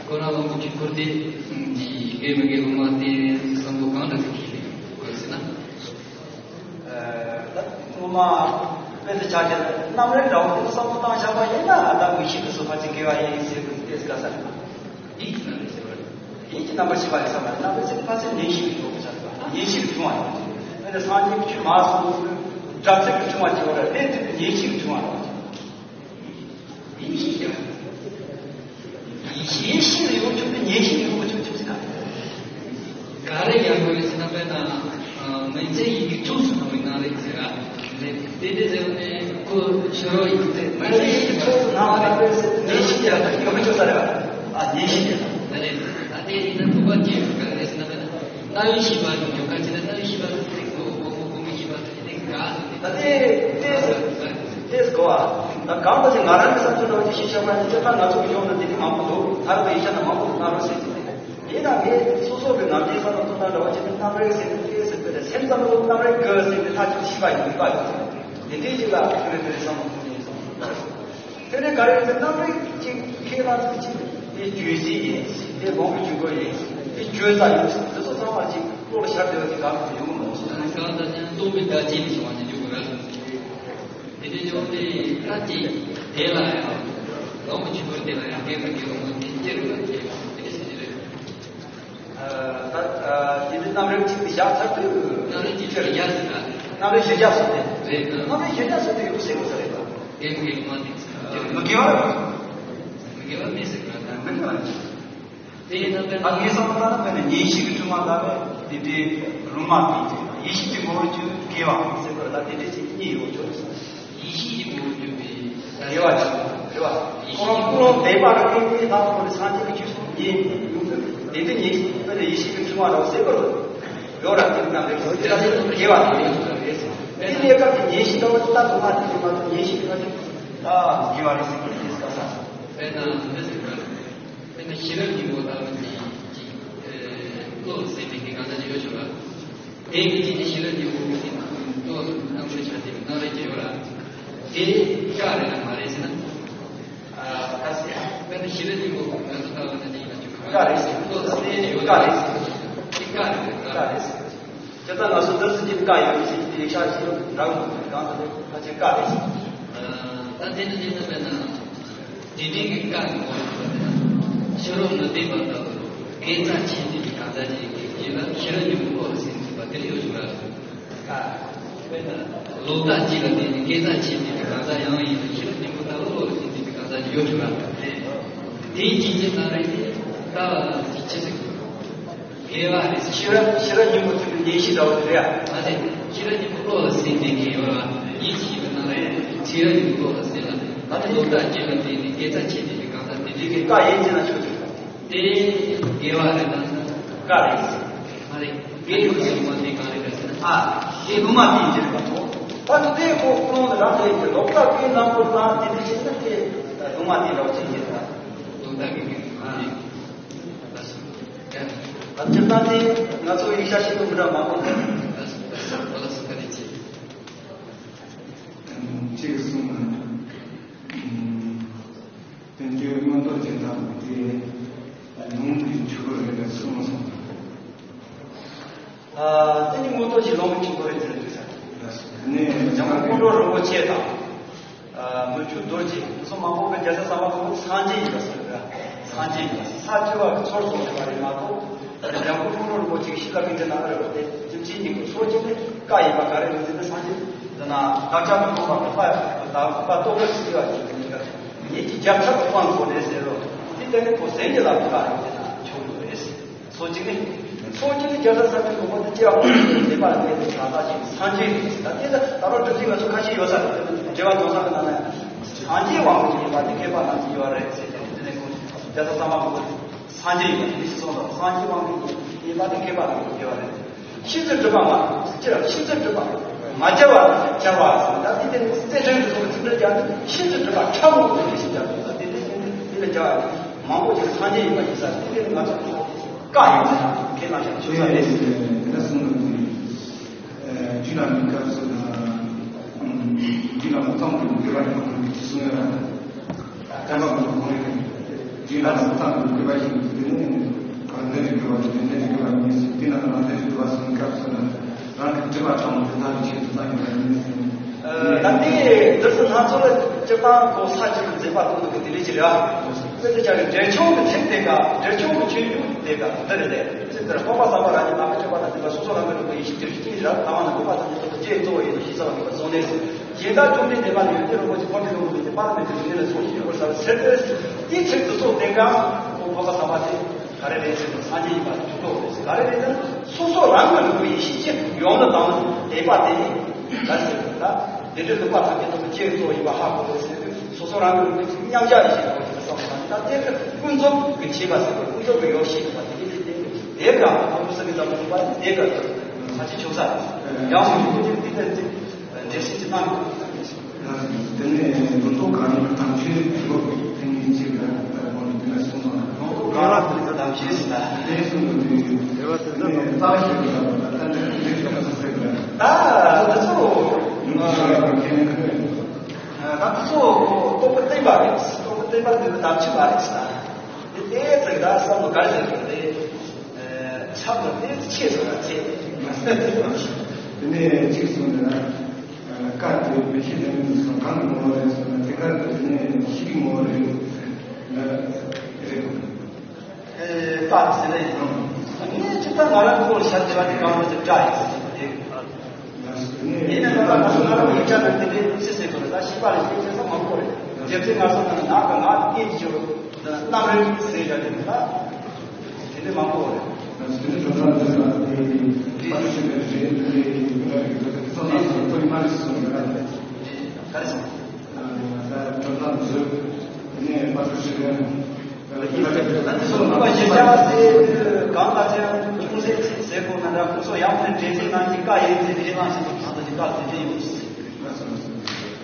ཁོ་རང་ལ་ངོ་ཆོས་འཁོར་དེ་དགེ་མི་དགེ་སློབ་མ་དེ་བསམ་བློ་གང་འདྲ་ཞིག་འཁྱེར་དགོས་ཟེར་ན། ད་སྔོན་མ་དཔེ་དེ་ཆ་ཁྱེར་རྣམ་རིག་འདྲ་བོ་དེ་བསམ་བློ་བཏང་བཞག་པ་ཡིན་ན་ད་མི་ཤེས་པའི་བཟོ་ཁ་ཅིག་དགེ་བ་ཡིན་ཟེར་དགོས་ཏེ་དཀའ་ས་རེད། ཡིད་ཀྱི་རྣམ་རིག་ཟེར་བ་རེད། ཡིད་ཀྱི་རྣམ་པར་ཤེས་པ་ཡིན་ས་མ་རེད། རྣམ་རིག་ཟེར་ནི་ཕལ་ཆེར་ཉན་ཤེས་ཀྱི་བཟོ་ཁ་ཆགས་པ་ཉན་ཤེས་ཀྱི་བྱུང་བ་རེད། དཔེར་ན་སངས་རྒྱས་ཀྱི་ཆོས་མ་གསུངས་སྒྲ་ཚིག་གི་བྱུང་བ་ཅིག་ཡོད་རེད། དེ་དུས་ཉན་ཤེས་ཀྱི་བྱུང་བ་རེད། ཡིད་ཤེས་ཀྱི། ཡིད་ཤེས་ལ་ཡོང་ཆོག་ཏུ་ཉན་ཤེས་ལ་ཡོང་མ་ཆོག་ཆོག་ཟེར་ན། ག་རེ་ཡང་དགོས་རེད་ཟེར་ན་དཔེར་ན། མི་ཚེ་ཡི་གེ་ཐུགས་སུ་བསྣམས་པའི་རྣམ་རིག་ཟེར་ར། དེ་དེ་ཟེར་བ་ནི་ཁོ་ཕྱི་རོལ་ཡིན་ཚེ་མི་ཚེ་ཡི་གེ་ཐུགས་སུ་བསྣམས་པའི་རྣམ་རིག་ཟེར་ཉན་ཤེས་ཀྱི་ཡོང་མ་ཆོག་ས་རེད་བ། ཨ་ཉན་ཤེས་ཀྱི། ད་རེད། ད་དེ་ཡིན་ན་ཐུག་པ་སྐྱེ་ཡོད་ག་རེ་ཟེར་ན་དཔེར་ན། རྣ་བའི་ཤེས་པ་དང་ཡོད་ཁ་ཅིག་ན་རྣ་བའི་ཤེས་པ་དང་དེ་གོ་གོ་གོ་གོ་མི་ཤེས་པ་དང་དེ་ག་ཟེར་ཏེ། ད་དེ་དེ་དེ་གོ་བ། ད་གང་ལྟར་ཅིག་ང་རང་གི་བསམ་ཚུལ་འདྲ་བ་ཅིག་ཤེས་བྱ་བ་ནི་ཅི་ལྟར་ང་ཚོ་གི་ཡོང་ན་དེ་ནི་མང་པོ་འདུག་ད་རུང་ཡིག་ཆ་ན་མང་པོ་འདུག་ན་རུང་ཟེར་གྱི་རེད། ཡིན་ན་ངས་སོ་སོ་གི་ནམ་རྒྱུན་བསམ་བློ་གཏོང་སྟངས་འདྲ་བ་ཅིག་ནི་རྣམ་རིག་ཟེར་ནས་དེ་ཟེར་པས་སེམས་ཙམ་ལ་རྣམ་རིག་གི་ཟེར་ནས་ཐག་གཅོད་ཤེས་པ་ཡིན་པ་ཡིན། དེ་འདྲའི་ཅིག་ལ་ཁྱོད་རེ་ཁྱོད་རེ་བསམ་བློ་གཏོང་ནས་བསམ་བློ། དེ་ནས་ག་རེ་ཡིན་ཟེར་རྣམ་རིག་ཅིག་ཁས་བླངས་ཚུལ་གཅིག་དེ་བརྗོད་གཞི་ཡིན། དེ་ལོངས་སྐུ་ཆོས་འཁོར་ཡིན། དེ་བརྗོད་བྱ་ཡིན། འདི་ཚོ་ཚང་མ་ཅིག་བློ་ལ་ཤར་བསྡད་པ་ཅིག་གང་དུ་ཡོང་གི་མ་སོང་། གང་ལྟར་ཀྱང་རྟོག་པའི་བརྡ་ཅན་དུ་བྱུང་བ་ཞིག་འཇུག་དགོས་ར། དེ་འདྲའི་ཡོང་དེ་ཁ་ཅིག་དེ་ལ་ཡང་ལོངས་སྐུ་ཆོས་འཁོར་དེ་ལ་ཡང་དགེ་བ་དགེ་སློང་མ་དེ་སྐྱེ་རུ་བ་དེ་དེ་འདྲ་ཞིག་རེད། ད་དེ་ནི་རྣམ་རིག་གཅིག་ཏུ་བཞག་ཚར་དུས། རྣམ་རིག་གཅིག་ཏུ་བཞག་ཟེར་ན། རྣམ་རིག་བཞི་བརྒྱ་སོགས་ཏེ། རེད། རྣམ་རིག་བཞི་བརྒྱ་སོགས་ཏེ་ཡོད་ཟེར་དགོས་ས་རེད་པ། དགེ་མི་དགེ་སློང་མ་དེ་ཚོ། མི་དགེ་བ་རེད། མི་དགེ་བ་མེད་ཟེར་དགོས་ན། མི་དགེ་བ་མེད། དེ་ཡིན་ན་དཔེར་ན། ད་ངས་བསམ་བློ་བཏང་ན་དཔེར་ན་ཉན་ཤེས་ཀྱི་སྒྲོན་མ་ལ་བས་དེ་འདྲའི་རུང་མ་དེ་ཡིན་ཅིག་ཡིད་ཤེས་ཀྱི་ངོ་བོར་གྱུར་དགེ་བ་ཟེར་དགོས་ལ་དེ་འདྲའི་ཅིག་གཉིས་ཡོད་ཆོག་ཟེར། ཡིད་ཤེས་ཀྱི་ངོ་བོར་གྱུར་པའི་དགེ་བ་ཅིག་རེད་བ། ཁོ་རང་ཀུན་སློང་བདེན་པ་རེད། དེ་ལྟ་བུ་ནི་སངས་རྒྱས་ཀྱི་ཆོས་སོགས་ཉན་ཡོང་དུས་དེ་འདི་ཉིད་དཔེར་ན་ཡིད་ཤེས་ཀྱི་སྒྲོན་མ་རེད་ཟེར་དགོས་ཡོད་ར། དེ་རྣམ་རིག་དེ་ལ་དེ་དགེ་བ་དེ་ཡོད་རེད། དེ་གནས་སྐབས་ཀྱི་ཉན་ཤེས་ལྟ་བུ་དེ་ལྟ་དུ་མ་དེ་ཡོད་མ་གཏོགས་ཉན་ཤེས་ཀྱི་ལྟ་བུ་དེ་དགེ་བ་རེད་ཟེར་གྱི་རེད་ཟེར་བ། དཔེར་ན་འདི་ཟེར་བ། དཔེར་ན་ཤེས་རབ་སྙིང་པོ་ལྟ་བུ་ཅིག་ཅིག་ཨེ་བློ་ཟེར་མི་དེ་གང་ལྟར་ཡོད་ཆོག་ལ། དེ་གི་ཅིག་ནི་ཤེས་རབ་སྙིང་པོ་གི་ཅིག་བློ་སྣང་ཆ་དེ་སྣང་རེ་སྐྱེ་བ་ལ། དེ་བཀག་རེད་ན་མ་རེད་ཟེར་ན། ཨ་ད་ དཔེར་ན་ཤེས་རབ་སྙིང་པོ་ང་ཚོ་ལྟ་བ་ན་ཅིག་ཡིན་ན་ཅིག་བཀའ་རེད་ཟེར། བློ་གསལ་ཡོད་ཀྱི་བཀའ་རེད་ཟེར། ཅིག་བཀའ་རེད། བཀའ་རེད་ཟེར། དེ་ལྟར་ང་ཚོ་བདག་སྲིད་ཀྱི་བཀའ་ཡོད་ཟེར་གྱི་དེ་ཡིག་ཆ་ཞིག་འདྲ་མི་འདུག་གང་ཟེར་ན་ཕལ་ཆེར་བཀའ་རེད་ཟེར། ད་དེ་ནི་དེ་ལྟ་བས་ན། དེ་འདྲའི་གི་བཀའ་གི་ངོ་བོ་ལ་ཕྱི་རོལ་མུ་སྟེགས་པ་ལྟ་བུ་དགེ་རྩ་ཆེ་ནི་གི་གང་ཟག་ཅིག་གིས་ལ་ཤེས་རབ་སྙིང་པོ་བློ་ལ་སིམ་ཟིན་པ་དེ་ལ་ཡོད་ཆོག་ར། ལོག་ལྟ་གཅིག་ལ་བརྟེན་ནས་དགེ་རྩ་ཆེ་ནི་གི་གང་ཟག་ཡང་ཡིན་ན་ཤེས་རབ་སྙིང་པོ་ལྟ་བུ་བློ་ལ་སིམ་ཟིན་པའི་གང་ཟག་ཅིག་ཡོད་ཆོག་ར། དེའི་རྒྱུ་མཚན་ལ་རེ་ལྟ་བ་ལ་ཅི་ཟེར། དགེ་བ་རེད། ཤེས་རབ་ཤེས་རབ་སྙིང་པོ་ཐུབ་པའི་ཉེར་ཞི་འདྲ་བོ་དེ་རེད་ཡ། མ་རེད། ཤེས་རབ་སྙིང་པོ་བློ་ལ་སིམ་ནས་དགེ་བ་ཡིད་ཆེས་པའི་ནང་ལ་ཤེས་རབ་སྙིང་པོ་བློ་ལ་སིམ་ལ། ད་ནི་ལོག་ལྟ་སྐྱེ་བ་དེ་ནི་དགེ་རྩ་ཆེ་ནི་གི་གང་ཟག་དེ་འདྲའི་གི་བཀའ་ཡིན་ཅེ་ན་ཆོག་ཆོག་དེ་དགེ་བ་རེད་དམ། བཀའ་རེད། མ་རེད། དགེ་ཡོད་ཟེར་བ་དེ་གང་རེད་ཟེར་ན། ཨ། དེ་ལུང་མ་དེ་ཡིན་ཅེ་རེད་པ་ཐོག་ད་དེ་ཁོ་ཁོ་རང་ལ་རང་དེ་ཡིན་ལོག་ལྟ་སྐྱེ་ནམ་པོ་ལ་དེ་འདྲ་བྱས་ན་དེ་ལུང་མ་དེ་འདྲ་བོ་ཅིག་ཡིན་ད། ལོག་ལྟ་སྐྱེ་གི་མ་རེད། ད་སྤྱིར་བཏང་དེ་ང་ཚོ་ཡིག་ཆ་ཤེས་ཀྱི་མི་འདྲ་མང་པོ་འདུག་གཅིག་གསུངས་ན། བསྟན་བཅོས་མངོན་རྟོགས་ཀྱི་དང་དེ་ལུང་གི་ཆོས་སྐོར་རེ་རེ་གསུངས་སོང་། བསྟན་བཅོས་མངོན་རྟོགས་ཀྱི་ལུང་གི་ཆོས་སྐོར་རེ་རེ་འདུག་ས། ནས་འཇམ་དཔལ་ཀུན་འགྲོ་རིན་པོ་ཆེ་དང་། མི་བསྐྱོད་རྡོ་རྗེ། སོ་མང་པོ་གི་རྒྱལ་སྲས་བསམ་པ་དང་སངས་རྒྱས་ཡིན་པ་ཟེར་བ། སངས་རྒྱས་ཡིན་པ་ས་བཅུ་པ་གི་ཚོར་སོང་བ་རེད་མ་གཏོགས། འཇམ་དཔལ་ཀུན་འགྲོ་རིན་པོ་ཆེ་གི་ཤི་ལ་གི་དེ་ན་རེ་བ་དེ་སྐྱེ་འཆི་གཉིས་ཀྱི་སོ་གཅིག་ནི་བཀའ་ཡིན་པ་ག་རེ་ཡིན་ཟེར་ན་སངས་རྒྱས་དེ་ན་བདག་ཅག་གི་ཐོག་མ་གི་དཔའ་དང་དཔའ་རྟོགས་པར་སྲིད་པ་ཞིག་ཡིན་ཀ་ཉིད་ཀྱི་རྒྱབ་ཐག་གི་དབང་གོ་ནས་ཟེར་རོ། དེ་ལྟ་ནི་ཁོ་སེང་གེ་ལ་བཀའ་ཡིན་ཟེར་ན་ཆོག་གི་རེད། སོ་གཅིག་ནི། སོ་གཅིག་ནི་རྒྱལ་སྲས་སངས་རྒྱས་གོ་དེ་ལྟ་བུ་ལས་པ་ལས་ཀྱི་གང་ཟག་ཅིག་སངས་རྒྱས་རེད། ད་དེ་ལ་ད་རུང་གྲུབ་ཚུལ་ང་ཚོ་ཁ་ཤས་ཡོད་ས་རེད། འགྲེལ་པ་དོན་ཚང་གི་ནང་ན་སངས་རྒྱས་དབང་པོ་ཅིག་ཡིན་པ་དེ་མཁས་པ་རྣམས་ཀྱིས་ཡོད་རེད་ཟེར་ཏེ་དེ་ནས་ཁོང་རྒྱལ་སྲས་བསམ་པ་གོ་སངས་རྒྱས་ཡིན་པ་དེ་ཞིག་གསུངས་དང་སངས་རྒྱས་དབང་པོ་ཡིན་པ་དེ་མཁས་པ་རྣམས་ཀྱིས་ཡོད་རེད། ཤེས་ཚོད་གྲུབ་པ་མ་ཅི་ལ་ཤེས་ཚོད་གྲུབ་པ་མ་སྐྱེ་བ་སྐྱེ་བ་ཟེར་ད་དེ་དེ་རྩེ་ཕྲན་དུ་སོང་བའི་ཚིག་འགྲེལ་རྒྱག་ནི་ཤེས་ཚོད་གྲུབ་པ་ཕྲ་མོ་དེ་ཞིག་རྒྱག་དགོས་ད་དེ་དེ་ཞིག་ནི་དེ་ལ་རྒྱག་ཡ་མང་པོ་ཅིག་སངས་རྒྱས་ཡིན་པ་ཡིན་ས་དེ་དེ་ང་ཚོ་བཀའ་ཡིན་ཟེར་ཁས་བླངས་ཤིང་ཆོས་ས་རེད་ཟེར་ནས་དེ་འདྲ་གསུངས་ནས་རྒྱུད་བླ་མའི་སྐབས་སུ་དང་རྒྱུད་བླ་མ་གཙང་པོའི་དགེ་བ་ཡོང་གི་གསུང་ཡོད་ར། བསྟན་པ་མང་པོ་རེད། རྒྱུད་ལ་སོགས་ཙམ་དུ་འདུས་པ་ཞིག་དེ་ནི་ནི་གང་འདི་རིགས་འདུས་པ་དེ་འདི་རིགས་འདུས་པ་ཉིད་ཟེར་དེ་ན་ང་འདི་རིགས་འདུས་པ་གསུངས་སྐབས་སུ་ན་རང་གི་སྒྲིབ་པ་དྲང་པོ་དེ་དག་གི་ཆེད་དུ་བཏང་ཡོད་པ་ཡིན་ཟེར། ད་ལྟའི་འདིར་སུ་སྣ་ཚོགས་ལ་སྤྱིར་བཏང་གོ་ས་གཅིག་ཏུ་འཛིན་པ་ལྟ་བུ་གི་དེ་འདྲ་ཅིག་རེད། དཔེར་ན་ཅག་གི་འགྲེལ་ཆུང་གི་ཚིག་དེ་ག་འགྲེལ་ཆུང་གི་ཆོས་ཡུག་དེ་ག་འདི་རེད་དེ་ཚིག་འདིར་འཕགས་པ་ཟམ་པ་རང་གི་ནང་པ་སྤྱོད་པ་དང་ལྡན་པ་སོ་སོ་རང་གི་རིག་པ་ཡེ་ཤེས་ཀྱི་རིགས་ཅན་རབ་ལྟ་བ་ན་འཕགས་པ་དང་ལྡན་པ་དང་ལྕེ་གཙོ་བོ་ཡིན་ནོ་ཞེས་བྱ་བ་ནི་བརྗོད་ནས། གཞན་དག་བཅོམ་ལྡན་འདས་མ་ནི་ཡོན་ཏན་རིན་པོ་ཆེ་འཁོར་དུ་བསྡུ་བའི་ནི་པར་མེད་པའི་ལུས་ལ་སོགས་ཤིང་ཡོད་པར་ཟབ་ཟེར་ཏེ། དེའི་ཚིག་དེ་ཚོ་བསྟན་གང་ཁོ་འཕགས་པ་ཟམ་པ་དེ་ག་རེ་རེད་ཟེར་ན་སངས་རྒྱས་ཡིན་པ་ཐུགས་རྟོགས་རེད་ཟེར། ག་རེ་རེད་ཟེར་ན་སོ་སོ་རང་གི་རིག་པའི་ཡེ་ཤེས་ཀྱི་ཡོངས་ལ་དང་ལྡན་པ་དེ་ནི་ག་རེ་ཟེར་ན་དེ་འདྲའི་ལུགས་པ་ཐམས་ཅད་དུ་ཅེས་གཙོ་ཡིན་པ་ཧ་གོ་རེད་ཟེར་དུས་སོ་སོ་རང་གི་རིག་པའི་ཚིག་མཉམ་གཞག་ཡེ་ཤེས་དང་ཅིག་བསམ་པ་དང་ད་དེ་གི་ཀུན་རྫོབ་ཀྱི་བྱས་པ་ཟེར་བ་ཀུན་རྫོབ་ཀྱི་ཡོ་བྱད་ཡིན་པ་དེ་ནི་དེ་དེ་ག་ཨ་ཁུ་སི་གི་ཙམ་ལུགས་པ་དེ་ག་ས་ཆ་ཆོག་ས་ཡང་སོ་ཡིན་དེ་དེ་དེ་དེ། འགྲེལ་བཤད་ཅིག་གནང་དགོས། དེ་ནས་མདོ་ཁམས་དམ་ཆོས་ཀྱི་ལོ་ཐེངས་གཉིས་གཅིག་ལ་ལྟར་དགོངས་ནས་དེ་ལ་གསུངས་སོང་། མདོ་ཁམས་དམ་ཆོས་ཟེར་ན་དེ་གསུངས་དགོས་དུས་དེ་ནས་རྩ་བ་ཤེས་དགོས་ལ་ད་ལྟ་འདྲ་འདྲ་ཞིག་ལ་གསུངས་ཟེར་དགོས། ད་དེ་ཚོ་ཡིན་ཞོར་ལ་མཁན་ནས་ཁོས་ད་དེ་ཚོ་རྟོགས་པ་བརྟན་པ་རེད། རྟོགས་པ་བརྟན་པ་དེ་ནི་དམ་ཆོས་མ་རེད་ཟེར་ན་དེ་དེ་ཚོ་ད་བསམ་བློ་ག་རེ་བྱེད་དགོས་རེད། ཆགས་པ་དེ་ཆེ་སོང་ན་ཆེ། དེ་ནས་གཅིག་གསུངས་ནས་ན། བཀའ་དེ་མི་ཤེས་ལས་མིན་སོང་གང་གི་ངོ་བོ་རེད་ཟེར་ན་དེ་ག་དེ་ནས་ཤེས་ཀྱི་ངོ་བོ་རེད་ཟེར་ན་རེད། ཨེ་བཀའ་ཟེར་ན་ཡིན་ནོ། ངས་ཅི་ལྟར་ང་རང་ཁོ་ལ་ཤར་བྱེད་པ་དེ་གང་རེད་ཟེར་བཀའ་ཡིན་ཟེར་གྱི་པ་དེ། ཡིན་ནའི་ང་རང་ང་ཚོ་ང་རང་ཡིག་ཆ་ནང་དེ་འདྲའི་ཅི་ཟེར་དགོས་རེད། ད་ཤེས་པ་ལ་ཤེས་ཚེ་ས་མང་པོ་རེད། རྒྱལ་སྲས་ངར་སོང་ན་ནག་གི་ང་སྐད་ཀྱི་ཆེ་བ་རྣམ་རེ་ཟེར་ཡ་དེ་ད་དེ་འདྲའི་མང་པོ་རེད། དེ་ནི་གྲུབ་མཐའ་འཛིན་ལ་དེ་དེ་པར་ཤེས་པའི་རེད་འདི་འདྲའི་ཀུན་ལ་རིག་པ་དེ་ཚོ་ན་སོང་ཐོག་མ་རེད་སོང་ཡོད་ར། ག་རེ་སོང་། ད་གྲུབ་མཐའ་འཛིན་དེ་ནི་པར་ཤེས་པའི་ད་དེ་ཚོ་ལུང་པ་ཞེ་དྲག་དེ་གང་ལ་ཅང་ཅུང་ཟད་ཅིག་ཟེར་དགོས་ན་འདྲ། ཁོ་ཚོ་ཡང་ཕན་འབྲས་ཚིག་ནང་གི་བཀའ་ཡིན་ཚེ་དེ་རང་བཞིན་དུ་གང་དུ་ཅིག་བཀའ་དེ་དེ་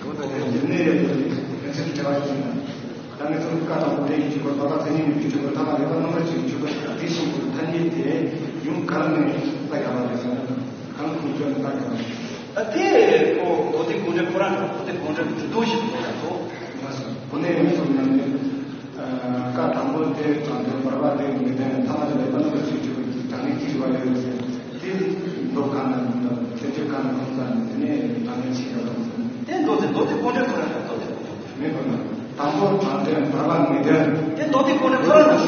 ཡོད། དེ་ནས་ཕན་ཚུན་བྲལ་བ་ཞིག་ཡིན་ན། ད་ངས་ཚོར་བཀའ་དང་པོ་དེ་ཡིན་གྱི་གོ་ད་ལྟ་མཚན་ཉིད་ནས་ཀྱི་ཆོས་གོ་ཐ་མ་རེ་བ་རྣམ་པ་ཅིག་ཆོས་གོ་དེ་བཞིན་དུ་ཐ་སྙད་དེ་ཡུམ་གང་ནས་ལྟ་དགོས་པ་རེད་ཟེར་ན་གང་ཁུངས་བཅོལ་ནས་ལྟ་དགོས་པ་རེད། ད་དེ་ཁོ་མདོ་སྡེ་དགོངས་འགྲེལ་ཁོ་རང་གི་མདོ་སྡེ་དགོངས་འགྲེལ་གྱི་འདུ་ཤེས་དེ་ལ་ཐོག་ང་སོང་གོ་ནས་ཡོང་སོང་ན་ནི། དེ་དྲང་དོན་བར་པ་དེ་མི་ལྡན་ཐ་མ་དེ་ལས་པ་ནོར་ཞིག་ཆུ་གི་དྲང་ངེས་ཀྱི་བ་ཡོད་ཟེར། དེ་མདོ་གང་ན་ཐེ་ཚོད་གང་ན་ཁོང་ཚང་དེ་ནས་དྲང་ངེས་ཆེ་ཡོད་རུང་ཟེར། དེ་མདོ་དེ་མདོ་དེ་ཀོང་སྤྲུལ་ཁོ་རང་གི་མདོ་དེ། མི་ཁོ་ན་དང་པོ་དྲང་དོན་བར་པ་མི་ལྡན། དེ་མདོ་དེ་ཀོང་སྤྲུལ་ཁོ་རང་གི་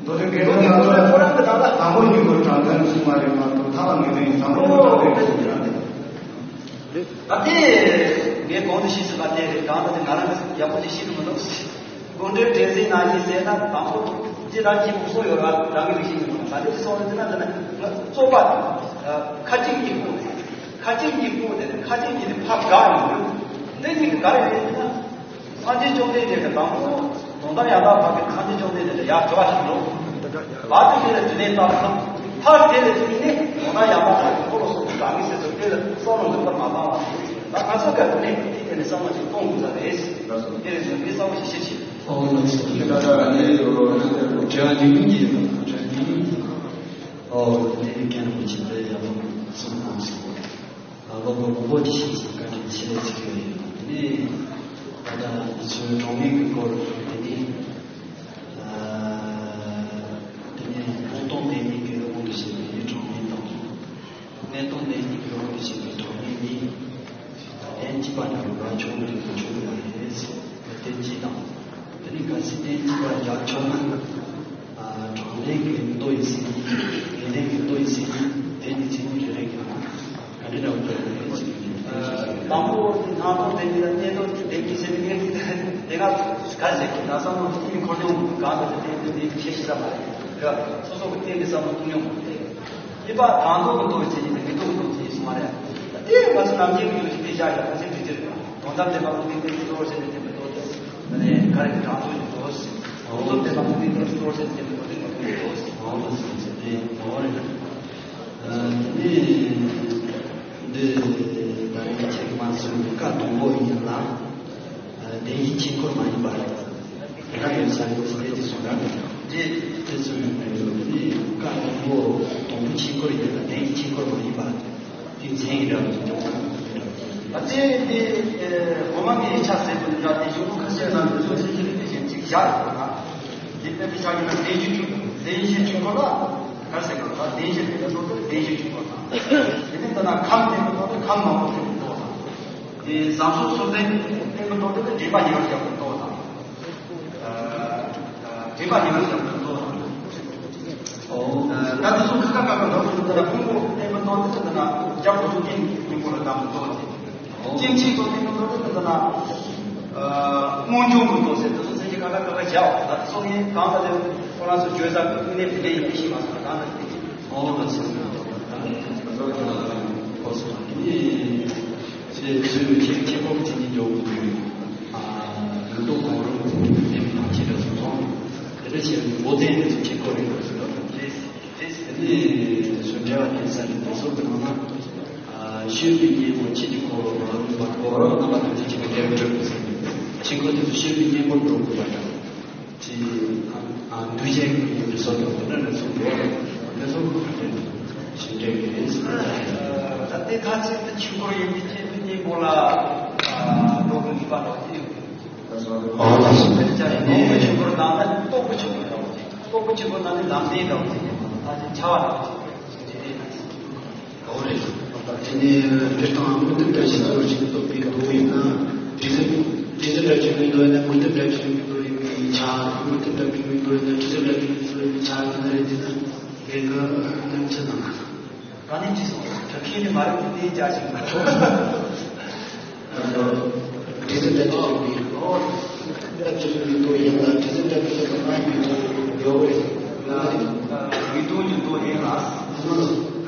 མདོ་དེ་མདོ་དེ་ཀོང་སྤྲུལ་ཁོ་རང་གི་ནང་ལ། དང་པོ་གཉིས་པོ་དྲང་དོན་གསུངས་མ་རེད་མ་གཏོགས་ཐ་མ་མི་ལྡན། དང་པོ་ཀོང་སྤྲུལ་ཁོ་རང་གི། ད་དེ་ངས་གོང་དུ་ཞུས་ཟིན་པ་དེ་རེད། གང་ལྟར་དེ་ང་རང་གིས་ཡག་པོ་ཅིག་ཤེས་ཀྱི་མི་འདུག་ཀོང་སྤྲུལ་དྲན་ཟིན་ན་ཡིན་ཟེར་ན། དང་པོ་ཅི་ལྟར་གྱི་མུ་སོ་ཡོད་ར་རང་གི་རིགས་ཤེས་ཀྱི་མི་འདུག་ད་དེ་ཅི་སོང་རེད་ཟེར་ན། དེ་ནི་ང་རྩོད་པ་ཁ་ཅིག་གཉིས་པོ་རེད། ཁ་ཅིག་གཉིས་པོ་དེ་ནི་ཁ་ཅིག་གཉིས་དེ་ཕར་དགའ་ཡོང་གི་འདུག་འདི་གཉིས་ཀྱི་ག་རེ་རེད་ཟེར་ན། སངས་རྒྱས་བཅོམ་ལྡན་འདས་ཀྱི་དང་པོ་ལུང་དམ་ཡར་ལ་བབས་པའི་སངས་རྒྱས་བཅོམ་ལྡན་འདས་ལ་ཡར་དྲི་བ་ཞིག་འགྲོ། བར་དུ་དེ་ལ་དུས་ནས་བཏང་ཐུབ། མཐར་དེ་ལ་དུས་ནས་ལུང་དམ་ཡར་ལ་བབས་པའི་འཁོར་ལོ་སོགས་ཀྱི་དགའ་ངེས་ཟེར་ཚུལ་དེ་ལ་བསམ་བློ་འདི་པར་མ་བཏང་བ་རེད། ད་ང་ཚོ་ག་དུས་ནས་དེ་ནས་བསམ་བློ་ཞིག་གཏོང་དགོས་ས་རེད། དེ་ལས་བཟུང་ནས་བསམ་བློ་ཞིག་བྱེད་ཆེད། ཨོ་ལགས་སོ། དེ་ལྟར་ཨ་ནི་ཡོ་དྲི་བ་འདི་ཉུང་ཉུང་ཡིན་པ། དྲི་བ་འདི་ཉུང་ཉུང་ཡིན་པ། ཨོ་དེ་ནི་མཁན་རིན་པོ་ཆེ་དེ་ཡག་པོ་གསུངས་གནང་སོང་། ཨ་སློབ་དཔོན་མང་པོ་ཅིག་ཞིག་བཀའ་དྲིན་ཆེ་ཟེར་གྱི་ཡོད། དེ་ནས་ད་ལྟ་ང་ཚོའི་གྲངས་ངེས་ཀྱི་སྐོར་དེ་ནས་ཨ་དེ་ནས་སྣང་སྟོང་བདེན་གཉིས་ཀྱི་དབང་དུ་བྱས་པའི་གྲངས་ངེས་དང་། གནས་སྟོང་བདེན་གཉིས་ཀྱི་དབང་དུ་བྱས་པའི་གྲངས་ངེས་གཉིས། རྟེན་གཅིག་པ་འདྲ་བའི་བར་ཆོད་པ་དེ་ཆོད་པ་རེད་ཟེར་བའི་རྟེན་གཅིག་དང་། དེ་ནས་གལ་སྲིད་རྟེན་གཅིག་པ་རྒྱ་ཆོག་ན། ཨ་དྲང་ལྡན་གྱི་མདོ་ཡི་སྲིད་ཡིན། ངེས་ལྡན་གྱི་མདོ་ཡི་སྲིད་ཡིན། དེ་ནི་ཚིག་རེ་རེ་གང་ག་འདྲ་འདྲ་བོ་འདུག་ཟེར་གྱི་ཡོད། དང་པོ་དེ་སྣང་སྟོང་བདེན་གཉིས་དང་གནས་སྟོང་བདེན་གཉིས་ཟེར་ནས་ངས་དེ་ག་ག་ཟེར་གྱི་ད་བསམ་བློ་དེ་ཡིན་འཁོར་སྣང་གང་དུ་དེ་དེ་དེ་ཁྱེད་ཤེས་ས་མ་རེད། སོ་སོ་གི་རྟེན་གྱི་བསམ་བློ་ཐུག་མྱོང་མ་རེད། གཉིས་པ་དང་ཐོག་གི་མདོ་ཡི་མཚན་ཉིད་དང་མི་ཐོག་གི་མདོ་མཚན་ཉིད་གསུངས་པ་རེད། དེ་ང་ཚོ་ནམ་རྒྱུན་གྱི་ཡོད་ཀྱི་དེ་བཞག་ཡོད་པ་ཚེ་འདི་ཚེ་རེད་པ། དོན་དམ་དེ་ལ་ཀུན་ནས་རྟེན་གྱི་གཙོ་བོར་བྱས་ནས་དེ་མི་ཐོག་དེ། ད་ནས་ག་རེ་གི་དྲང་ཐོག་གི་མདོ་ཟེར། དོན་དམ་དེ་ལ་ཀུན་ནས་རྟེན་གྱི་གཙོ་བོར་བྱས་ནས་དེ་མི་ཐོག་དེ་མི་ཐོག་གི་མདོ་ཟེར། འོ་ལགས་སོ། དེ་འོ་རེད། ཨ་དེ་ནས་འདི་ད་རེས་ཁྱེད་ཀྱི་མ་གསུངས་པའི་བཀའ་དང་པོ་ཡིན་ལ། བདེན་བཞི་ཆོས་འཁོར་མ་ཡིན་པ་རེད། དེ་ག་ཡོད་ས་ཡོད་ས་རེད་ཅེས་གསུངས་ར། དེ་དེ་ཚོ་ཡོད་ན་ཡོད་ནི་བཀའ་དང་པོ་དང་པོ་ཆོས་འཁོར་ཡིན་ལ་བདེན་བཞི་ཆོས་འཁོར་མ་ཡིན་པ་དེ་མཚན་ཡིན་འདྲ་བ་ཅིག་ཀྱང་ཡིན་འདྲ་བ་ཅིག་ཨ་ཙི་དེ་སྒོ་མང་གི་ཡིག་ཆ་ཟེར་དུས་འདྲ་དེ་གཞུང་ལུགས་ཁ་ཤས་ནང་དུ་ཚོ་ཚིག་གི་དེ་བཞིན་ཅིག་བཞག་ཡོད་ན། དེ་དཔེ་དེ་ཆགས་ཡོད་ན་བདེན་བཞི་ཆོས་འཁོར་བདེན་བཞི་ཆོས་འཁོར་ལ་ག་རེ་ཟེར་གི་རེད། བདེན་བཞི་དེ་ལ་སོགས་པའི་བདེན་བཞི་ཆོས་འཁོར་དང་། དེ་ནས་ད་ན་ཁམས་དེ་ལ་སོགས་པའི་ཁམས་མང་པོ་ཟེར་གི་འདུག་དང་། དེ་ཟབ་གསང་སུམ་ལྡན་བསྟན་པའི་མདོ་སྡེ་ལ་འདྲེན་པ་ཉེ་བར་བཞག་པའི་མདོ་དང་། ཨ་ཨ་འདྲེན་པ་ཉེ་བར་བཞག་པའི་མདོ་དང་། ཨོ། ཨ་ད་དེ་ཚོ་ཁ་ཁ་ཁ་ཁ་འདོགས་ཟེར་ན་ད་ཕུང་པོ་བསྟན་པའི་མདོ་སྡེ་ཟེར་ན་རྒྱ་གོ་ཐུབ་ཀྱི་སྙིང་པོ་ལ་གདམས་མདོ་ཟེར། ཨོ། སྐྱེ་མཆེད་ཚོ་བསྟན་པའི་མདོ་སྡེ་ཟེར་ན་ཨ་སྔོན་བྱུང་གི་མདོ་ཟེར། དེ་ཚོ་མཚན་གཞི་ཁ་ཁ་ཁ་ཁ་བཞག་ད་དེ་ཚོ་ངས་གང་ལྟར་དེ་ཁོ་རང་ཚོ་བརྗོད་ས་ཀུན་ནས་དེ་འདྲ་ཡིན་པའི་ཤེས་མ་སོང་ད་ལྟ་དེ། ཨོ་ལགས་སོ། ཁོ་ཚོ་ནི་ཚེ་ཚེ་ཕོག་ཅིག་ནི་འཇོག་དགོས། ཨ་ལུགས་ལྡོག་གང་རུང་དེ་མི་ཐམས་ཅད་ལ་སོང་སོང་། དེ་འདྲ་བྱས་ནས་འགོག་བདེན་དེ་ཚོ་ཁྱེད་ཁོ་རེད་ཟེར་ལ། དེ་ནི་ཚུར་འབྲེལ་བ་དེ་ས་ནས་དེ་ཚོ་གི་ནང་ན། ཨ་ཤེས་པའི་གཉེན་པོ་ཆོས་ཀྱི་འཁོར་ལོ་མ་ལུས་པ་འཁོར་རྣམ་པ་ཐམས་ཅད་ཀྱི་འབྲེལ་བ་གྲུབ་པ་ཟེར་ནས་ཆོས་འཁོར་དེ་ཚོ་ཤེས་པའི་གཉེན་པོར་འགྲོ་དགོས་པ་དང་། དེ་ཨ་འདུས་བྱས་ཀྱི་ཡིན་པའི་བཟོ་དང་དེ་འདྲ་ལ་སོགས་པའི་དེ་ཚོ་ཕར་འདྲེན་ཞིང་འབྲེལ་གྱི་རེད་ཟེར། ད་ལྟའི་ཐ་ཚིག་ཏུ་ཆོས་འཁོར་ཡིན་པའི་ཆོས་ཀྱི་གཉེན་པོ་ལ་འགྲོ་དགོས་ནུས་པ་འདྲ་བ་ཅིག་ཡོད་ཀྱི་རེད། ཨོ་ལགས་སོ། དེ་ལྟར་ཡིན་ནོ་གི་ཆོས་འཁོར་ནང་ན་རྟོགས་པའི་ཆོས་འཁོར་འདྲ་བ་ཅིག་རྟོགས་པའི་ཆོས་འཁོར་ནང་ནས་ལམ་བདེན་འདྲ་བ་ཅིག་ད་ཅིག་བྱ་བ་འདྲ་བ་ཅིག་ཞིག་བྱེད་དེ་ཡིན། འོ་རེད། དེ་ནས་སྤྱིར་བཏང་དངོས་དོན་བཀྲ་ཤིས་སྩོལ་ཞིང་རྟོགས་པའི་མདོ་ཡིན་ན། དྲི་ཟན་དྲི་ཟན་བཀྲ་ཤིས་པའི་མདོ་ཡིན་ན་དངོས་དོན་བཀྲ་ཤིས་པའི་མདོ་ཡིན་པའི་ཆ། དངོས་དོན་བཀྲ་ཤིས་པའི་མདོ་ཡིན་ན་དྲི་ཟན་བཀྲ་ཤིས་པའི་མདོ་ཡིན་པའི་ཆ་ཡིན་ན་རེད་དེ་ན་དེ་གི་ནང་ཆ་ནང་། ད་ནི་དྲི་སོང་དྲི་མཁན་ནི་མ་རེད་དེ་དེའི་བྱ་ཞིག་མ་གཏོགས། དྲི་ཟན་བཀྲ་ཤིས་པའི་མདོ། བཀྲ་ཤིས་པའི་མདོ་ཡིན་ལ་དྲི་ཟན་བཀྲ་ཤིས་པའི་མདོ་ཡིན་པའི་ཡོད་རེད། ཡིན་ན་རེད། དངོས་དོན་གྱི་མདོ་ཡིན་ལ། དངོས་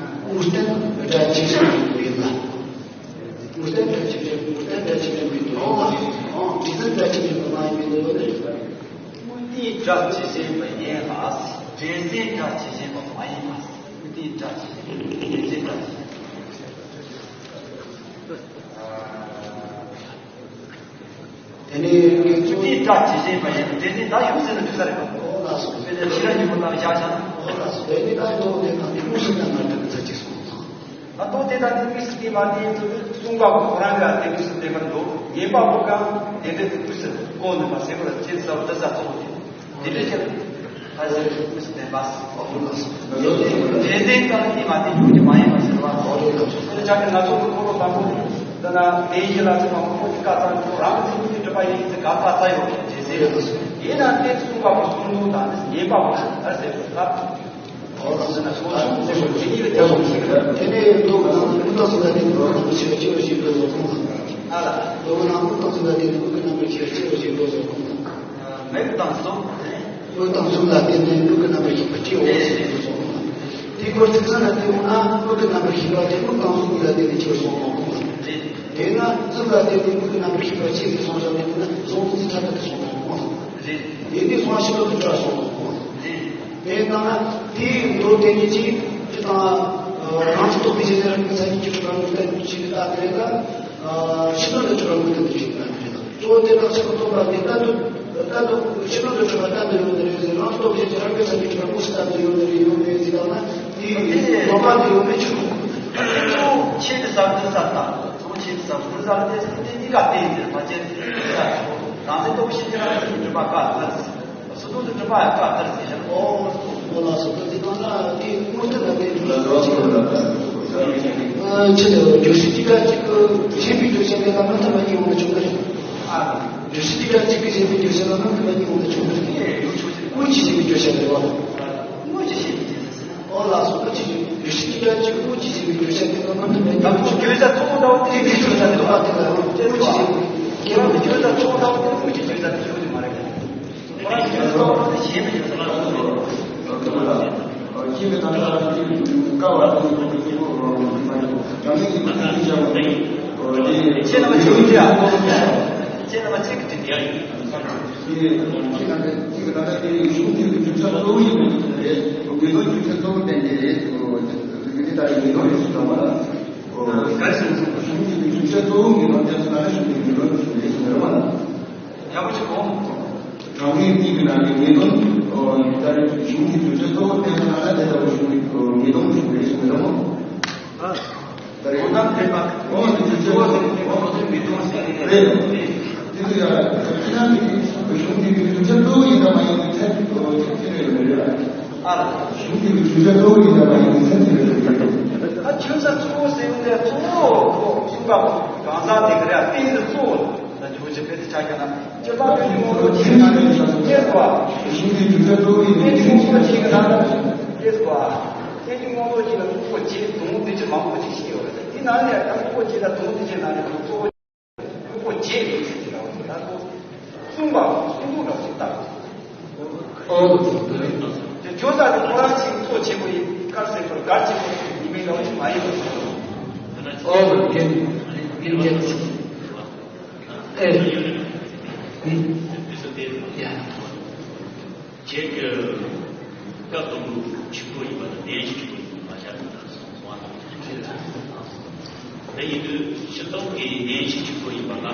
བསྟན་སྒྲ་ཇི་བཞིན་པའི་མདོ་ཡིན་ལ། དངོས་བསྟན་སྒྲ་ཇི་བཞིན་དངོས་བསྟན་སྒྲ་ཇི་བཞིན་པའི་མདོ་ཡིན་ལ། དྲི་ཟན་སྒྲ་ཇི་བཞིན་པ་མ་ཡིན་པའི་མདོ་ཡོད་རེད། དངོས་བསྟན་སྒྲ་ཇི་བཞིན་པ་ཡིན་ལ། འདྲེ་ཟན་སྒྲ་ཇི་བཞིན་པ་མ་ཡིན་ལ། དངོས་བསྟན་སྒྲ་ཇི་བཞིན་འདྲེ་ཟན་སྒྲ་ཇི་བཞིན། དེ་ནས་དངོས་བསྟན་སྒྲ་ཇི་བཞིན་པ་ཡིན། དེ་ནི་ད་ཡོད་ཟེར་ན་འགྲིག་ས་རེད་པ། ཨོ་ལགས་སོ། དེ་ནས་ཕྱི་ར་ཉིན་མོ་ལ་བཞག་བཞག་ན། ཨོ་ལགས་སོ། དེ་ནི་ད་མདོ་དེ་ནང་དེ་ཀུན་ཤེས་ན་ང་དྲུག་ཚ་གཅིག་སོང་ཙང་། ད་མདོ་དེ་དང་དེ་ཀུན་ཤེས་ཀྱི་མ་དེ་ཚོ་གསུང་པ་ཁོ་རང་ག་དེ་ཀུན་ཤེས་དེ་མར་འདུག་ཉན་པ་པོ་གང་དེ་འདྲ་དེ་ཀུན་ཤེས་གོ་ནུས་པ་ཟེར་བ་ལ་ཅེས་ཟེར་བ་འདི་ས་གཙོ་བོ་དེ། དེ་འདྲ་ཅིག་ཨ་ཟེར་མི་སྲིད་བདེན་པ། འདྲེ་ལྡན་དང་དེ་མ་དེ་ཡོང་རྒྱུ་མ་ཡིན་པ་ཟེར་བ། དེ་ཆ་གི་ང་ཚོ་གི་ཁོ་བོ་དང་པོ་འདི་ན་དེ་ཡི་ལ་ཚོ་མ་ཁོ་བོ་གི་བཀའ་བཏང་རང་གི་ཚེ་གཉིས་ཀྱི་གྲུབ་པ་ཡིན་གྱི་ག་ད་ད་ཡོད་ཀྱི་རྗེས་ཟེར་ཡོད། ཡིན་ན་དེ་གསུངས་པ་གི་གསུང་ནོ་དང་དེ་ཉན་པ་གི་ཨ་ཟེར་བ་ད། ཨོ་ཟེར་ན་སོ་སོ་ཟེར་བ་དེ་ཉིད་ལ་རྒྱབ་སོང་ཟེར་གི། དེ་ནས་མདོ་གི་ནང་དུ་མུ་སྟེགས་སུ་ལ་དེ་ནི་མདོ་གི་ནང་དུ་ཆེ་བ་ཆེ་བ་ཞིག་འགྲོ་བཟོ་ཁོང་དང་། ཨ་ལ། མདོ་གི་ནང་དུ་མུ་སྟེགས་སུ་ལ་དེ་ནི་མུ་གེ་རྣམ་པར་ཤེས་པ་ཆེ་བ་ཞིག་འགྲོ་བཟོ་ཁོང་དང་། མེད་དང་གསུམ། མིག་དང་གསུམ་ལ་བརྟེན་ནས་མིག་གི་རྣམ་པར་ཤེས་པ་སྐྱེའོ་ཞེས་གསུངས་སོ། དེའི་སྐོར་ཚིག་གསལ་ལ་བལྟས་འོང་ན་མིག་གི་རྣམ་པར་ཤེས་པ་དེ་མིག་དང་གསུམ་ལ་བརྟེན་ནས་སྐྱེ་བར་གསུངས་པ་ཁོ་ན། དེས་ན་གསུམ་ལ་བརྟེན་ནས་མིག་གི་རྣམ་པར་ཤེས་པ་སྐྱེ་ཞེས་གསུངས་བཞག་ནས་བལྟས་ན་གསུང་ཚིག་ཐ་དད་དུ་གསུངས་པ་ཁོ་ན། དེ་ནས་གསུང་ཤེས་པ་དེ་འདྲ་གསུངས་པ་ཁོ་ན། དེ་ལྟ་ན་དེའི་མདོ་དེ་ཉིད་ཀྱིས་དེ་དང་རང་རྟོགས་པའི་རྗེས་ནས་རང་གི་མཚན་ཉིད་ཀྱི་སྤྲོས་པ་ངོས་བསྟན་ཞིག་ལ་དེ་ལ་ཕྱི་དོན་དུ་སྤྲོས་པ་ངོས་བསྟན་ཞིག་ལ་དེ་ལ། གཙོ་བོ་དེ་དག་ཆེན་པོ་སྟོང་པ་མེད་ལྟ་དུ་ལྟ་དུ་ཕྱི་ནང་དུ་གྲུབ་པ་ལྟ་འདི་ཡོད་ནི་རེད་ཟེར། རང་སྟོབས་ཀྱིས་རང་གི་སེམས་ཀྱི་གྲུབ་པ་དངོས་སུ་ལྟ་འདི་ཡོད་ནི་རེད་ཡོད་མེད་ཟེར་ལབ་ན་དེའི་དེ་ལོག་པ་འདི་ཡོད་མེད་ཆོས་ཁོ། གཙོ་བོ་ཆེད་དུ་ཟབ་ཏུ་ཟབ་དང་གཙོ་བོ་ཆེད་དུ་ཟབ་ཏུ་ཟབ་སྟེ་སྟེ་གཉིས་ཀ་བརྟེན་ཏེ་མ་བྱས་ཏེ་ཟབ་ཆོག་རང་སེམས་སྟོབས་ཤེས་ཀྱི་རང་སེམས་ཀྱི་གྲུབ་པ་བཀག་ཟེར། སོ་སོ་དུ་གྲུབ་པ་བཀག་ཟེར་ཟེར་བཞག་ཨོ་ཨོ་ལགས་སོ། ད་དེ་དང་ན་དེ་དངོས་དོན་ལ་དེ་གྲུབ་ལ་ལོག་ཅིག་ཨ་ཆེད་དུ་བརྗོད་གཞི་གཅིག་ག་གཅིག་གི་གཞན་པའི་བརྗོད་བྱ་དེ་ལ་མ་མཐུན་པ་གཉིས་འོང་ན་ཆོག་གི་རེད། ཨ། བརྗོད་གཞི་གཅིག་ག་གཅིག་གི་གཞན་པའི་བརྗོད་བྱ་ལ་མ་མཐུན་པ་གཉིས་འོང་ན་ཆོག་གི་རེད། དངོས་ཀྱི་གཞན་པའི་བརྗོད་བྱ་རེད་བ། དངོས་ཀྱི་གཞན་པའི་བརྗོད་བྱ་ཟེར་ན། ཨོ་ལགས་སོ། ཨ་ཅི་ཅི་བརྗོད་གཞི་གཅིག་ག་གཅིག་དངོས་ཀྱི་གཞན་པའི་བརྗོད་བྱ་དེ་ལ་མ་མཐུན་པའི་དང་པོ་བརྗོད་བྱ་གཙོ་བོ་འདྲ་བོ་དེ་བརྗོད་བྱ་དེ་ལ་དེ་ལ་དངོས་ཀྱི་གཞན་པའི། ཁྱེད་རང་གི་བརྗོད་བྱ་གཙོ་བོ་འདྲ་བོ་དེ་དངོས་ཀྱི་བརྗོད་བྱ་དེ་ཡོད་ནི་མ་རེད། ཡག་པོ་ཞིག་གོ། གྲངས་ངེས་གཉིས་ཀྱི་ནང་ནས་ངེས་དོན། ད་རེས་གཞུང་གི་བརྗོད་བྱ་གཙོ་བོ་བསྟན་ན་ལ་དེ་ལྟ་བུ་གཞུང་གི་ངེས་དོན་གཞུང་རེད་གསུངས་རེད་མོ། ད་རེས་འོ་ན་འདོད་པ། འོ་ན་བརྗོད་བྱ་གཙོ་བོ་དེ་ངེས་དོན་ཞིག་རེད། དེ་དུས་ཡང་ཁྱེད་རང་གི་གཞུང་གི་བརྗོད་བྱ་གཙོ་བོ་ཡིན་དམ་མ་ཡིན་གྱི་ཚད་དུ་ཅིག་ཅི་རེད་ཡོད་རེད། ཨ། གཞུང་གི་བརྗོད་བྱ་གཙོ་བོ་ཡིན་དམ་མ་ཡིན་གྱི་ཚད་ཅི་རེད་ཡོད་རེད། ད་ཁྱོད་ཚ་གཙོ་བོ་ཟེར་ཡོང་དེ་གཙོ་བོ་གསུངས་པ་གང་ཟག་དེ་གི་རེད། ཨ་དེ་ཡིན་དུ་གཙོ་བོ། ད་འཇུག་ཅིག་ཕེ་ཏི་ཆ་རྒྱ་ན། སྤྱིར་བཏང་ཀུན་གྱི་དངོས་པོ་གཅིག་ན་ནི་སྐྱེས་སོ། གཞུང་གི་བརྗོད་བྱ་གཙོ་བོ་ཡིན་ཀུན་གྱི་དངོས་པོ་གཅིག་གི་ནང་ན་སྐྱེས་སོ། ཀུན་གྱི་དངོས་པོ་གཅིག་ལ་དངོས་པོ་གཅིག་དང་དེ་ཆ་མང་པོ་གཅིག་ཤེས་ཡོད་རེད། དེ་ནང་ནས་ཀྱང་དངོས་པོ་གཅིག་ལ་དང་དེ་ཆ་ནང་ནས་གཙོ་བོ་དངོས་པོ་གཅིག་ཡིན་ཟེར་གྱི་རེད། ད་ཁོ་གསུངས་པ་གསུང་ཐུབ་ར་ཞིག་ལྟ། ཨོ། དེ་ཁྱོད་ད་དེ་ཁོ་རང་གཅིག་གཙོ་ཆེན་པོ་ཡིན་ཀར་ཟེར་ཁོར་གར་ཆེན་པོ་ཉི་མའི་ལོ་ཞིག་མ་ཡིན་པ། ཨོ། རྒན་རྒན་རྒན། ཨེ། ཡ། ཁྱེད་ཀྱི་སྐབས་དང་པོ་ཆོས་སྐུ་ཡིན་པ་དང་བདེན་བཞི་ཆོས་སྐུ་ཡིན་པ་ཤར་དུ་དང་སོང་བ་དང་། དེ་ཡིན་དུས་སྤྱིར་བཏང་གི་བདེན་བཞི་ཆོས་སྐུ་ཡིན་པ་ལ་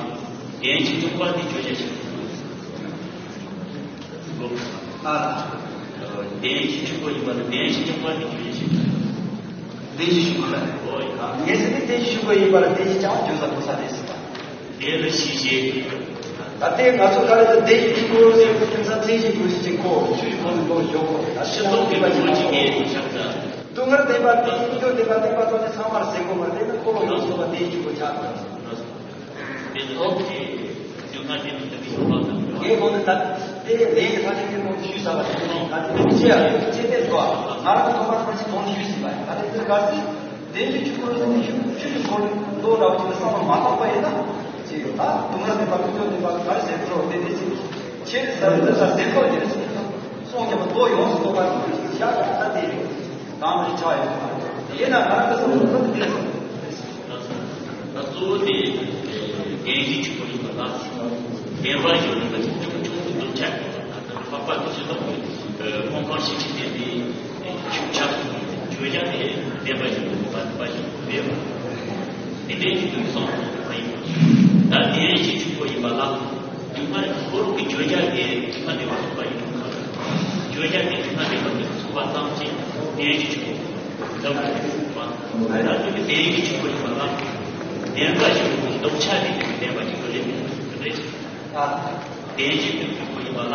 བདེན་བཞི་བཅོམ་པ་དེ་བརྗོད་བྱ་ཞིག་དགོས། ཨ། བདེན་བཞི་ཆོས་སྐུ་ཡིན་པ་ལ་བདེན་བཞི་བཅོམ་པ་དེ་བརྗོད་བྱ་ཞིག་བདེན་བཞི་ཆོས་སྐུ་ལ། ཨོ་ཡ། ངེས་ཟིན་ནི་བདེན་བཞི་ཆོས་སྐུ་ཡིན་པ་ལ་བདེན་བཞི་བཅོམ་བརྗོད་བྱ་དགོས་ས་རེད་ཟེར་བ། དེ་ལ་ཤེས་བྱེད། ད་ལྟའི་ང་ཚོ་ག་རེ་ད་བདེན་བཞི་ཆོས་སྐུ་ཟེར་དུས་ཁྱིམ་ཚང་མཚན་གཞི་དགོས་ཞེས་བྱེད་གོ་ཆོས་ཀྱི་ཁོངས་ནས་འགྲོ་ཞོག་གོ། ད་ཕྱི་ལོགས་བདེན་པ་ཅིག་མ་གཏོགས་གོ། སྡུག་བསྔལ་བདེན་པ་དེ་ཡིན་རྒྱུ་བདེན་པ་བདེན་པ་ཐོག་ནས་ཚང་མར་ཟེར་དགོས་མ་རེད། དེ་ནི་འཁོར་ལོ་ཡོངས་སུ་རྫོགས་པ་བདེན་བཞི་ཆོས་སྐུ་ཆགས་འདུག་དེ་ནི་ཨོ་ཁེ། སྡུག་བསྔལ་དེ་ནི་དེ་ཡོད་པ་དང་། ངས་གོ་ནི་ད་དེ་ལས་ཀྱི་ཐ་སྙད་དེ་མོ་ཞུས་ས་བ་དེ་ནི་ད་དེ་ནི་ཅི་ཡང་ཅི་སྟེ་གོ། ང་རང་གི་ཐོག་མར་ཕར་ཅིག་གོང་ནས་ཞུས་ཟིན་པ་ཡིན། ད་དེ་ཚོའི་ག་ཚོད་བདེན་བཞི་ཆོས་སྐུ་ཟེར་ནས་ཞུ་ཆོས་ཀྱི་འཁོར་ལོ་འདྲ་བོ་ཅིག་ལ་བསམ་བློ་མ་བཏང་པ་ཡིན་ན་ཅི་ཡོད། ད་སྡུག་བསྔལ་བདེན་པ་ཀུན་ཀྱང་བདེན་པ་ག་རེ་ཟེར་འགྲོ་དེ་དེ་ཅིག་ཆེ་རེ་ཟ་རེ་ཟ་ཟེར་ཁོ་དེ་རེ་ཟེར་སོང་ཀྱང་མདོ་ཡོངས་སུ་རྫོགས་པ་ཞིག་བཞག་ད་དེ་རེད། དང་རེ་ཆགས་ཡོད་མ་རེད། དེ་ཡིན་ན་ང་རང་གི་བསམ་བློ་ཁོ་དེ་རེད། ད་གཙོ་བོ་དེ་བདེན་བཞི་ཆོས་སྐུ་ཡིན་པ་ལ། བདེན་པ་ཞིག་ཡིན་པ་ཅིག་ཅུང་ཆུང་དུ་འདུག་ཆ་ཡོད་པ་དང་། ལྷག་པར་དུ་སྤྱི་ཚོགས་ཀྱི་ཁོང་ཁང་ཤེས་བྱེད་ལྡན་པའི་ཆོས་ཆགས་སུ་བརྗོད་བྱ་དེ་བདེན་པ་ཞིག་ཡིན་པ་བདེན་པ་ཞིག་རེད་པ། དེ་འདྲའི་ཅིག་ཏུ་སོང་བ་ཡིན། ད་བདེན་བཞི་ཆོས་སྐུ་ཡིན་པ་ལ། སྡུག་བསྔལ་ཁོ་རང་གི་བརྗོད་བྱ་དེ་སྡུག་བསྔལ་བདེན་པར་གྲུབ་པ་ཡིན་ནོ། བརྗོད་བྱ་དེ་སྡུག་བསྔལ་བདེན་པར་གྲུབ་པ་ཙམ་གྱིས་བདེན་བཞི་ཆོས་སྐུ་ལབ་དགོས་པ། ད་དུས་ཀྱི་བདེན་བཞི་ཆོས་སྐུ་ཡིན་པ་ལ། བདེན་པ་ཞིག་ལྡོག་ཆ་དེ་བདེན་པ་ཞིག་ཏུ་སླེབས་ཡོད་རེད། བདེན་བཞི་ཆོས་སྐུ་ཡིན་པ་ལ།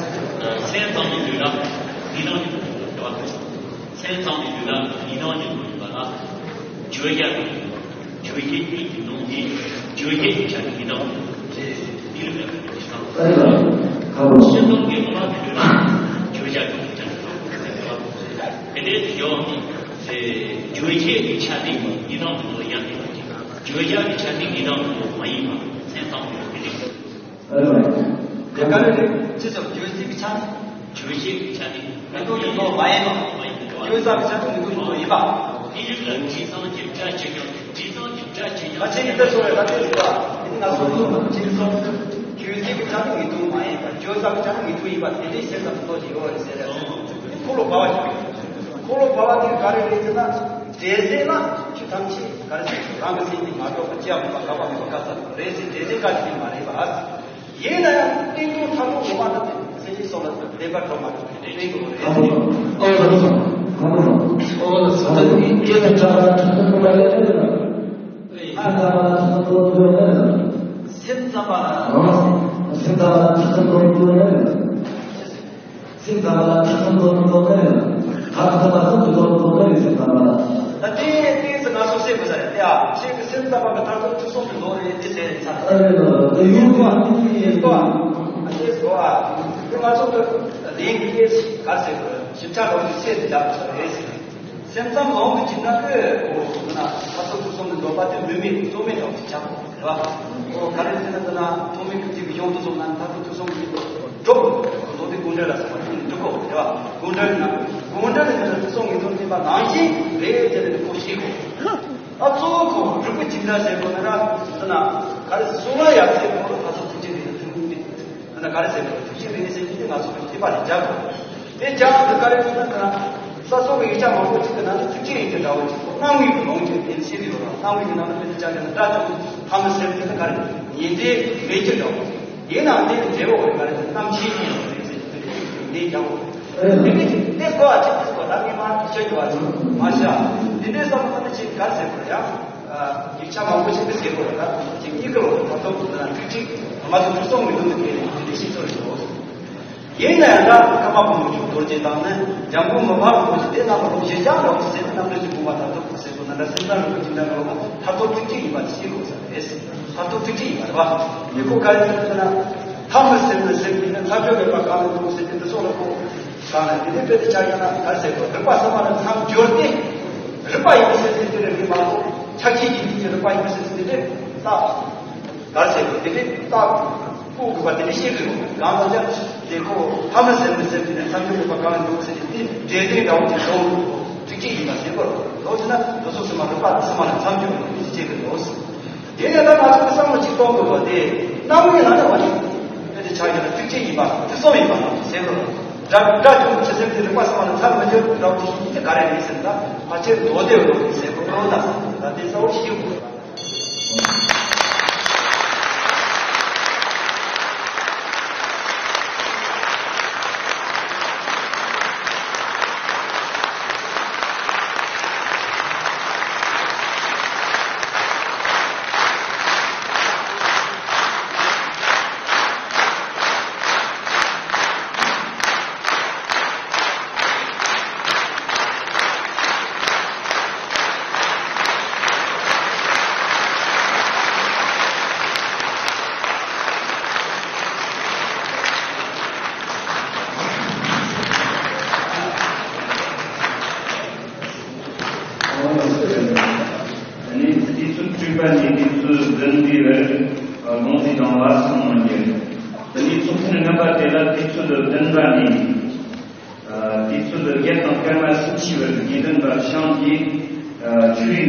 སེམས་ཙམ་པའི་དུས་ལ་ཉིན་ནམ་ཉིན་མོ་ཡོད་པ། སེམས་ཙམ་པའི་དུས་ལ་ཉིན་ནམ་ཉིན་མོ་ཡོད་པ་ལ། བརྗོད་བྱ་དང་། བརྗོད་བྱའི་གཉིས་ཀྱི་ནང་ནས་བརྗོད་བྱེད་ཀྱི་ཆ་ནས་ཉིན་ནམ་ཉིན་མོ་ཡོད་པ་ཞིག་དང་། ཨེ་ལགས། ཁ་བོ། སེམས་ཙམ་གྱི་ལུང་ལ་དུས་ལ་བརྗོད་བྱ་དང་ཆ་ནས་དེ་ནས་ཡང་ནི་བརྗོད་བྱེད་ཀྱི་ཆ་ནས་ཉིན་ནམ་ཉིན་མོ་ཡང་ཡིན་པ་ཅིག་བརྗོད་བྱ་གི་ཆ་ནས་ཉིན་ནམ་ཉིན་མོ་མ་ཡིན་པ་སེམས་ཙམ་པའི་དུས་ལ། ཨེ་ལགས། དེ་ག་རེ་རེད། ཅི་ཙམ་བརྗོད་བྱེད་ཀྱི་ཆ་ནས། བརྗོད་བྱེད་ཀྱི་ཆ་ནས་ཉིན་ནམ་ཉིན་མོ་མ་ཡིན་པ། བརྗོད་བྱ་གི་ཆ་ནས་ཉིན་ནམ་ཉིན་མོ་ཡིན་པ། དེ་ཡིན་ལ་དྲི་བཟང་གི་སྒྲ་ཇི་བཞིན་དྲི་བཟང་གི་སྒྲ་ཇི་བཞིན། ད་ཁྱེད་ཀྱིས་དེ་སོགས་ལ་ད་དེ་རེད་པ། དེ་ནི་ང་ཚོ་ཚོ་ཅི་ཙམ་བརྗོད་བྱེད་ཀྱི་ཆ་ནས་ཉིན་ནམ་མ་ཡིན་པ། བརྗོད་བྱ་གི་ཆ་ནས་ཉིན་ནམ་ཡིན་པ། དེ་འདྲའི་སེམས་ཙམ་ཐོག་ཅིག་ཡོད་རེད་ཟེར་རེད། འཁོར་ལོ་བར་བ་ཞིག་འཁོར་ལོ་བར་བ་དེ་ག་རེ་རེད་ཟེར་ན། འབྲས་ཟེར་ན་ཆོས་ཐམས་ཅད་ག་རེ་ཟེར། རང་གི་སེམས་ཀྱིས་མ་གཏོགས་པ་ཅི་ཡང་མེད་པ་དགག་པ་མེད་པ་བཀག་ཚར་རེད་ཟེར། འབྲས་ཟེར་བཀག་ཅིག་མ་རེད་པ། ཡིན་ན་ཡང་སྟེང་དོན་མཐར་ཐུག་ངོ་མ་དེ་སེམས་ཀྱི་སོ་ལ་བདེན་པར་འགྲོ་མ་ཐུབ་པའི་སྟེང་དུ་རེད། ཨོ་ལགས་སོ། ཨོ་ལགས་སོ། ད་ནི་སྐད་ཆ་དྲག་པ་དྲག་པོ་མ་རེད། ཨ་ད་མ་ཐུབ་ཐུབ་ཐུབ་ཐུབ་རེད། སེམས་ཙམ་པ། ཨོ། སེམས་ཙམ་པ་ཐུབ་ཐུབ་ཐུབ་ཐུབ་རེད། སེམས་ཙམ་པ་ལ་ཐག་ཚང་དོ་དོ་ནི། ཐག་ཚང་པ་ཚང་དུ་དོ་དོ་ནི་སེམས་ཙམ་པ་ལ། ད་དེ་དེ་ཚེ་ང་ཚོ་སེམས་པ་ས་རེད་དེ། ཨ་ཁྱེད་ཀྱི་སེམས་ཙམ་པ་གི་ཐག་ཚང་ཐུག་སོང་དུ་ལོ་རེད་དེ་ཟེར་ཚར། ཨ་རེད་ལོ་དེ་ཡུལ་བ་དེ་ཡིན་ཏོ། ཨ་དེ་སོ་ཨ་དེ་ང་ཚོ་གི་ལས་ཀྱི་ལས་ག་ཟེར་གི་ཞིབ་ཆ་ལོ་གི་ཚེ་འདི་ལ་ཚོ་རེད་ཟེར། སེམས་ཙམ་ལོང་གི་ཅིག་ན་ཀོ་ན་ཐག་ཚང་ཐུག་སོང་དུ་འགྲོ་པ་དེ་མུ་མེད་རྩོལ་མེད་ཐོག་ཅིག་ཆགས་དགོས་རེད་བ། ཨོ་ག་རེ་ཟེར་ན་འདི་ན་ཐོག་མའི་ཀུན་རྫོབ་ཀྱི་གཞུང་དུ་སོང་ན་ཐག་ཏུ་ཐུག་སོང་གི་འགྲོ། མདོ་སྡེ་ཀུན་བྲལ་ལ་སོགས་པ་ཐུག་ནས་འགྲོ་དགོས་རེད་བ། ཀུན་བྲལ་ན་ཀུན་བྲལ་ནི་འདི་ན་ཐུག་སོང་ངེས་དོན་བསྟན་པ་ནང་བཞིན་རེད་ཟེར་ནས་ཁོ་ཤེས་དགོས། ཨ་གཙོ་བོ་ཁོ་རིག་པ་ཇི་འདྲ་ཟེར་དགོས་ན་ར་འདི་ན་ག་རེ་གསུང་བ་ཡག་ཟེར་དགོས་ན་ཐག་ཚོ་ཐུག་ཅེས་རེད་ཐུག་ནས། ད་ནི་ག་རེ་ཟེར་དགོས། ཐུགས་རྗེ་རེད་ཟེར་གྱི་དེ་ང་ཚོ་གི་ཤེས་པ་ལས་རྒྱག་དགོས། དེ་རྒྱག་དུས་ག་རེ་ཡོད་ན་ད་ས་སོགས་ཀྱི་ཡིག་ཆ་མང་པོ་ཅིག་གི་ནང་ནས་ཐུགས་རྗེ་ཡི་གེ་འདྲ་བོ་ཅིག་གོ་རྣམ་དབྱེ་གི་ལུང་ཅིག་དེ་ཤེས་ཀྱི་ཡོད་ར། རྣམ་དབྱེ་གི་ནང་ན་དཔེ་དེ་ཆ་བཞག་ན་སྒྲ་ཅུང་ཐ་མི་ཟེར་དེ་ནི་ག་རེ་ཉན་འབྲེལ་མེད་ཀྱི་འདྲ་བོ་ཅིག་ཡིན་ནའང་དེ་ནི་འབྲེལ་བ་རེད། ག་རེ་ཟེར་རྣམ་མཁྱེན་གྱི་ཡོད་རེད་ཟེར་གྱི་དེ་ནས་རྒྱག་དགོས། དེ་ནི་ཅིག་དེ་གོ་བ་ཅིག་དེ་གོ་ད་ངས་མ་བཤད་རྒྱུ་བ་ཅིག་མ་བཤད། དེ་འདྲའི་བསམ་བློ་ནི་ཅིག་ག་རེ་ཟེར་དགོས་ཡང་། ཡིག་ཆ་མང་པོ་ཞིག་ཏུ་ཟེར་དགོས་རེད། ད་ཅིག་གཉིས་ཀ་ལོ་ད་ཐོབ་ཐུབ་ན་ཁྲིག་ཁྲིག་མ་ཐུབ་ཐུབ་སོང་མི་འདུག་ནི་དེ་དེ་འདྲའི་ཤེས་ཚོར་ཡོད། ཡིན་ན་ཡང་ད་ཀརྨ་པ་མུ་ཁྱུད་རྡོ་རྗེ་དང་ནི་འཇམ་མགོན་མི་ཕམ་རིན་པོ་ཆེ་དེ་རྣམ་པ་ལོ་ཞེ་ཅང་ལོ་ཟེར་ན་རྣམ་འགྲེལ་གྱི་དགོངས་པ་ད་ཐོབ་ཐུབ་ཟེར་དགོས་ན་འདྲ། སེམས་ཙམ་རིན་པོ་ཆེ་འདྲ་གི་ལོ་ན་ད་ཐོབ་ཁྲིག་ཁྲིག་ཡིན་པ་ཤེས་དགོས་ས་རེད། ད་ཐོབ་ཁྲིག་ཁྲིག་ཡིན་པ་རེད་བ། དེ་ཁོ་ག་རེ་ཟེར་ན་ཐ་མི་ཟེར་ན་ཟེར་གྱི་ན་མཚམས་སྦྱོར་མེད་པ་གང་ལ་འདུག་ཟེར་གྱི་འདི་སོགས་ལ་གོ། གང་ལ་དེ་ནས་དཔེ་དེ་ཆ་ཡོད་ན་ག་རེ་ཟེར་དགོས། རིགས་པ་གསུམ་པ་ལ་མཚམས་སྦྱོར་ཏེ། རིགས་པ་ཡིན་ཟེར་ཏེ་དེ་རེད་མ་གཏོགས་ཆ་ཤས་ཀྱི་དུས་ཀྱི་རིགས་པ་ཡིན་ཟེར་ཏེ་དེ་འདྲས་ད་ག་རེ་ཟེར་དགོས། དེ་འདྲས་ད་ཀོ་དགོས་པ་དེ་འདྲས་ཤེས་དགོས། གང་ལ་ཡང་དེ་ཁོ་ཐ་མི་ཟེར་མི་ཟེར་དེ་ནས་མཚམས་སྦྱོར་མེད་པ་གང་ལ་འདུག་ཟེར་ཏེ་དེ་འབྲས་དོན་འདྲ་བོ་ཅིག་འདུག་ཁྲིག་ཁྲིག་ཡིན་པ་ཟེར་དགོས། ལོ་ཟེར་ན་དེ་ཚོ་གསུམ་པ་རིགས་པ་གསུམ་པ་ལ་མཚམས་སྦྱོར་དེ་ཅིག་བྱེད་དགོས་ལོ། དེ་ནས་ད་ང་ཚོ་གི་བསམ་བློ་གཅིག་གཏོང་དགོས་པ་དེ་རྣམ་དབྱེ་ལ་ནི་བ་ནི་དེ་དེ་ཆ་ཡོད་ན་ཐུགས་རྗེ་ཡིན་པ་ཐུགས་སོ་ཡིན་པ་ཟེར་དགོས། སྒྲ་སྒྲ་ཅུང་ཆེ་སེམས་དེ་རིགས་པ་གསུམ་ལ་མཚམས་མི་སྦྱོར་འདྲ་བོ་དེ་ཤེས་ཀྱི་ག་རེ་རེད་ཟེར་ན། ཕལ་ཆེར་མདོ་སྡེ་བ་ཟེར་དགོས་ལོ། ད་ད་དེ་གསལ་བོ་ཤེས་དགོས།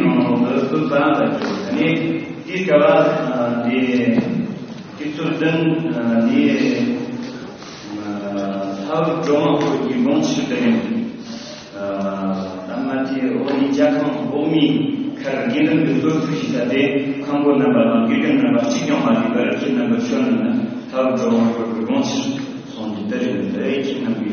ནང་ལོགས་ལ་སློབ་པ་ལ་བརྗོད་ནས་དེའི་སྐབས་ལ་འདི་དུས་ཚོད་བདུན་འདི་ལྷ་བུ་གྲོགས་མང་པོ་ཡི་དགོངས་ཕྱིར་དུ་ཡིན། ཨ་ད་མ་ཐེ་འོག་མིན་རྒྱལ་ཁམས་འོག་མིན་ཁར་དགེ་འདུན་གྱི་གཙོ་བོ་ཞིག་བྱས་ཏེ། མཁན་པོ་རྣམ་པ་དང་དགེ་རྒན་རྣམ་པ་གཅིག་ཀྱང་མ་ལུས་པར་ཁྱེད་རྣམ་པར་ཞུ་ནི་ནི་ལྷ་བུ་གྲོགས་མང་པོ་གི་དགོངས་ཕྱིར་སོང་གི་དེ་རེད། ཁྱེད་རྣམ་པའི་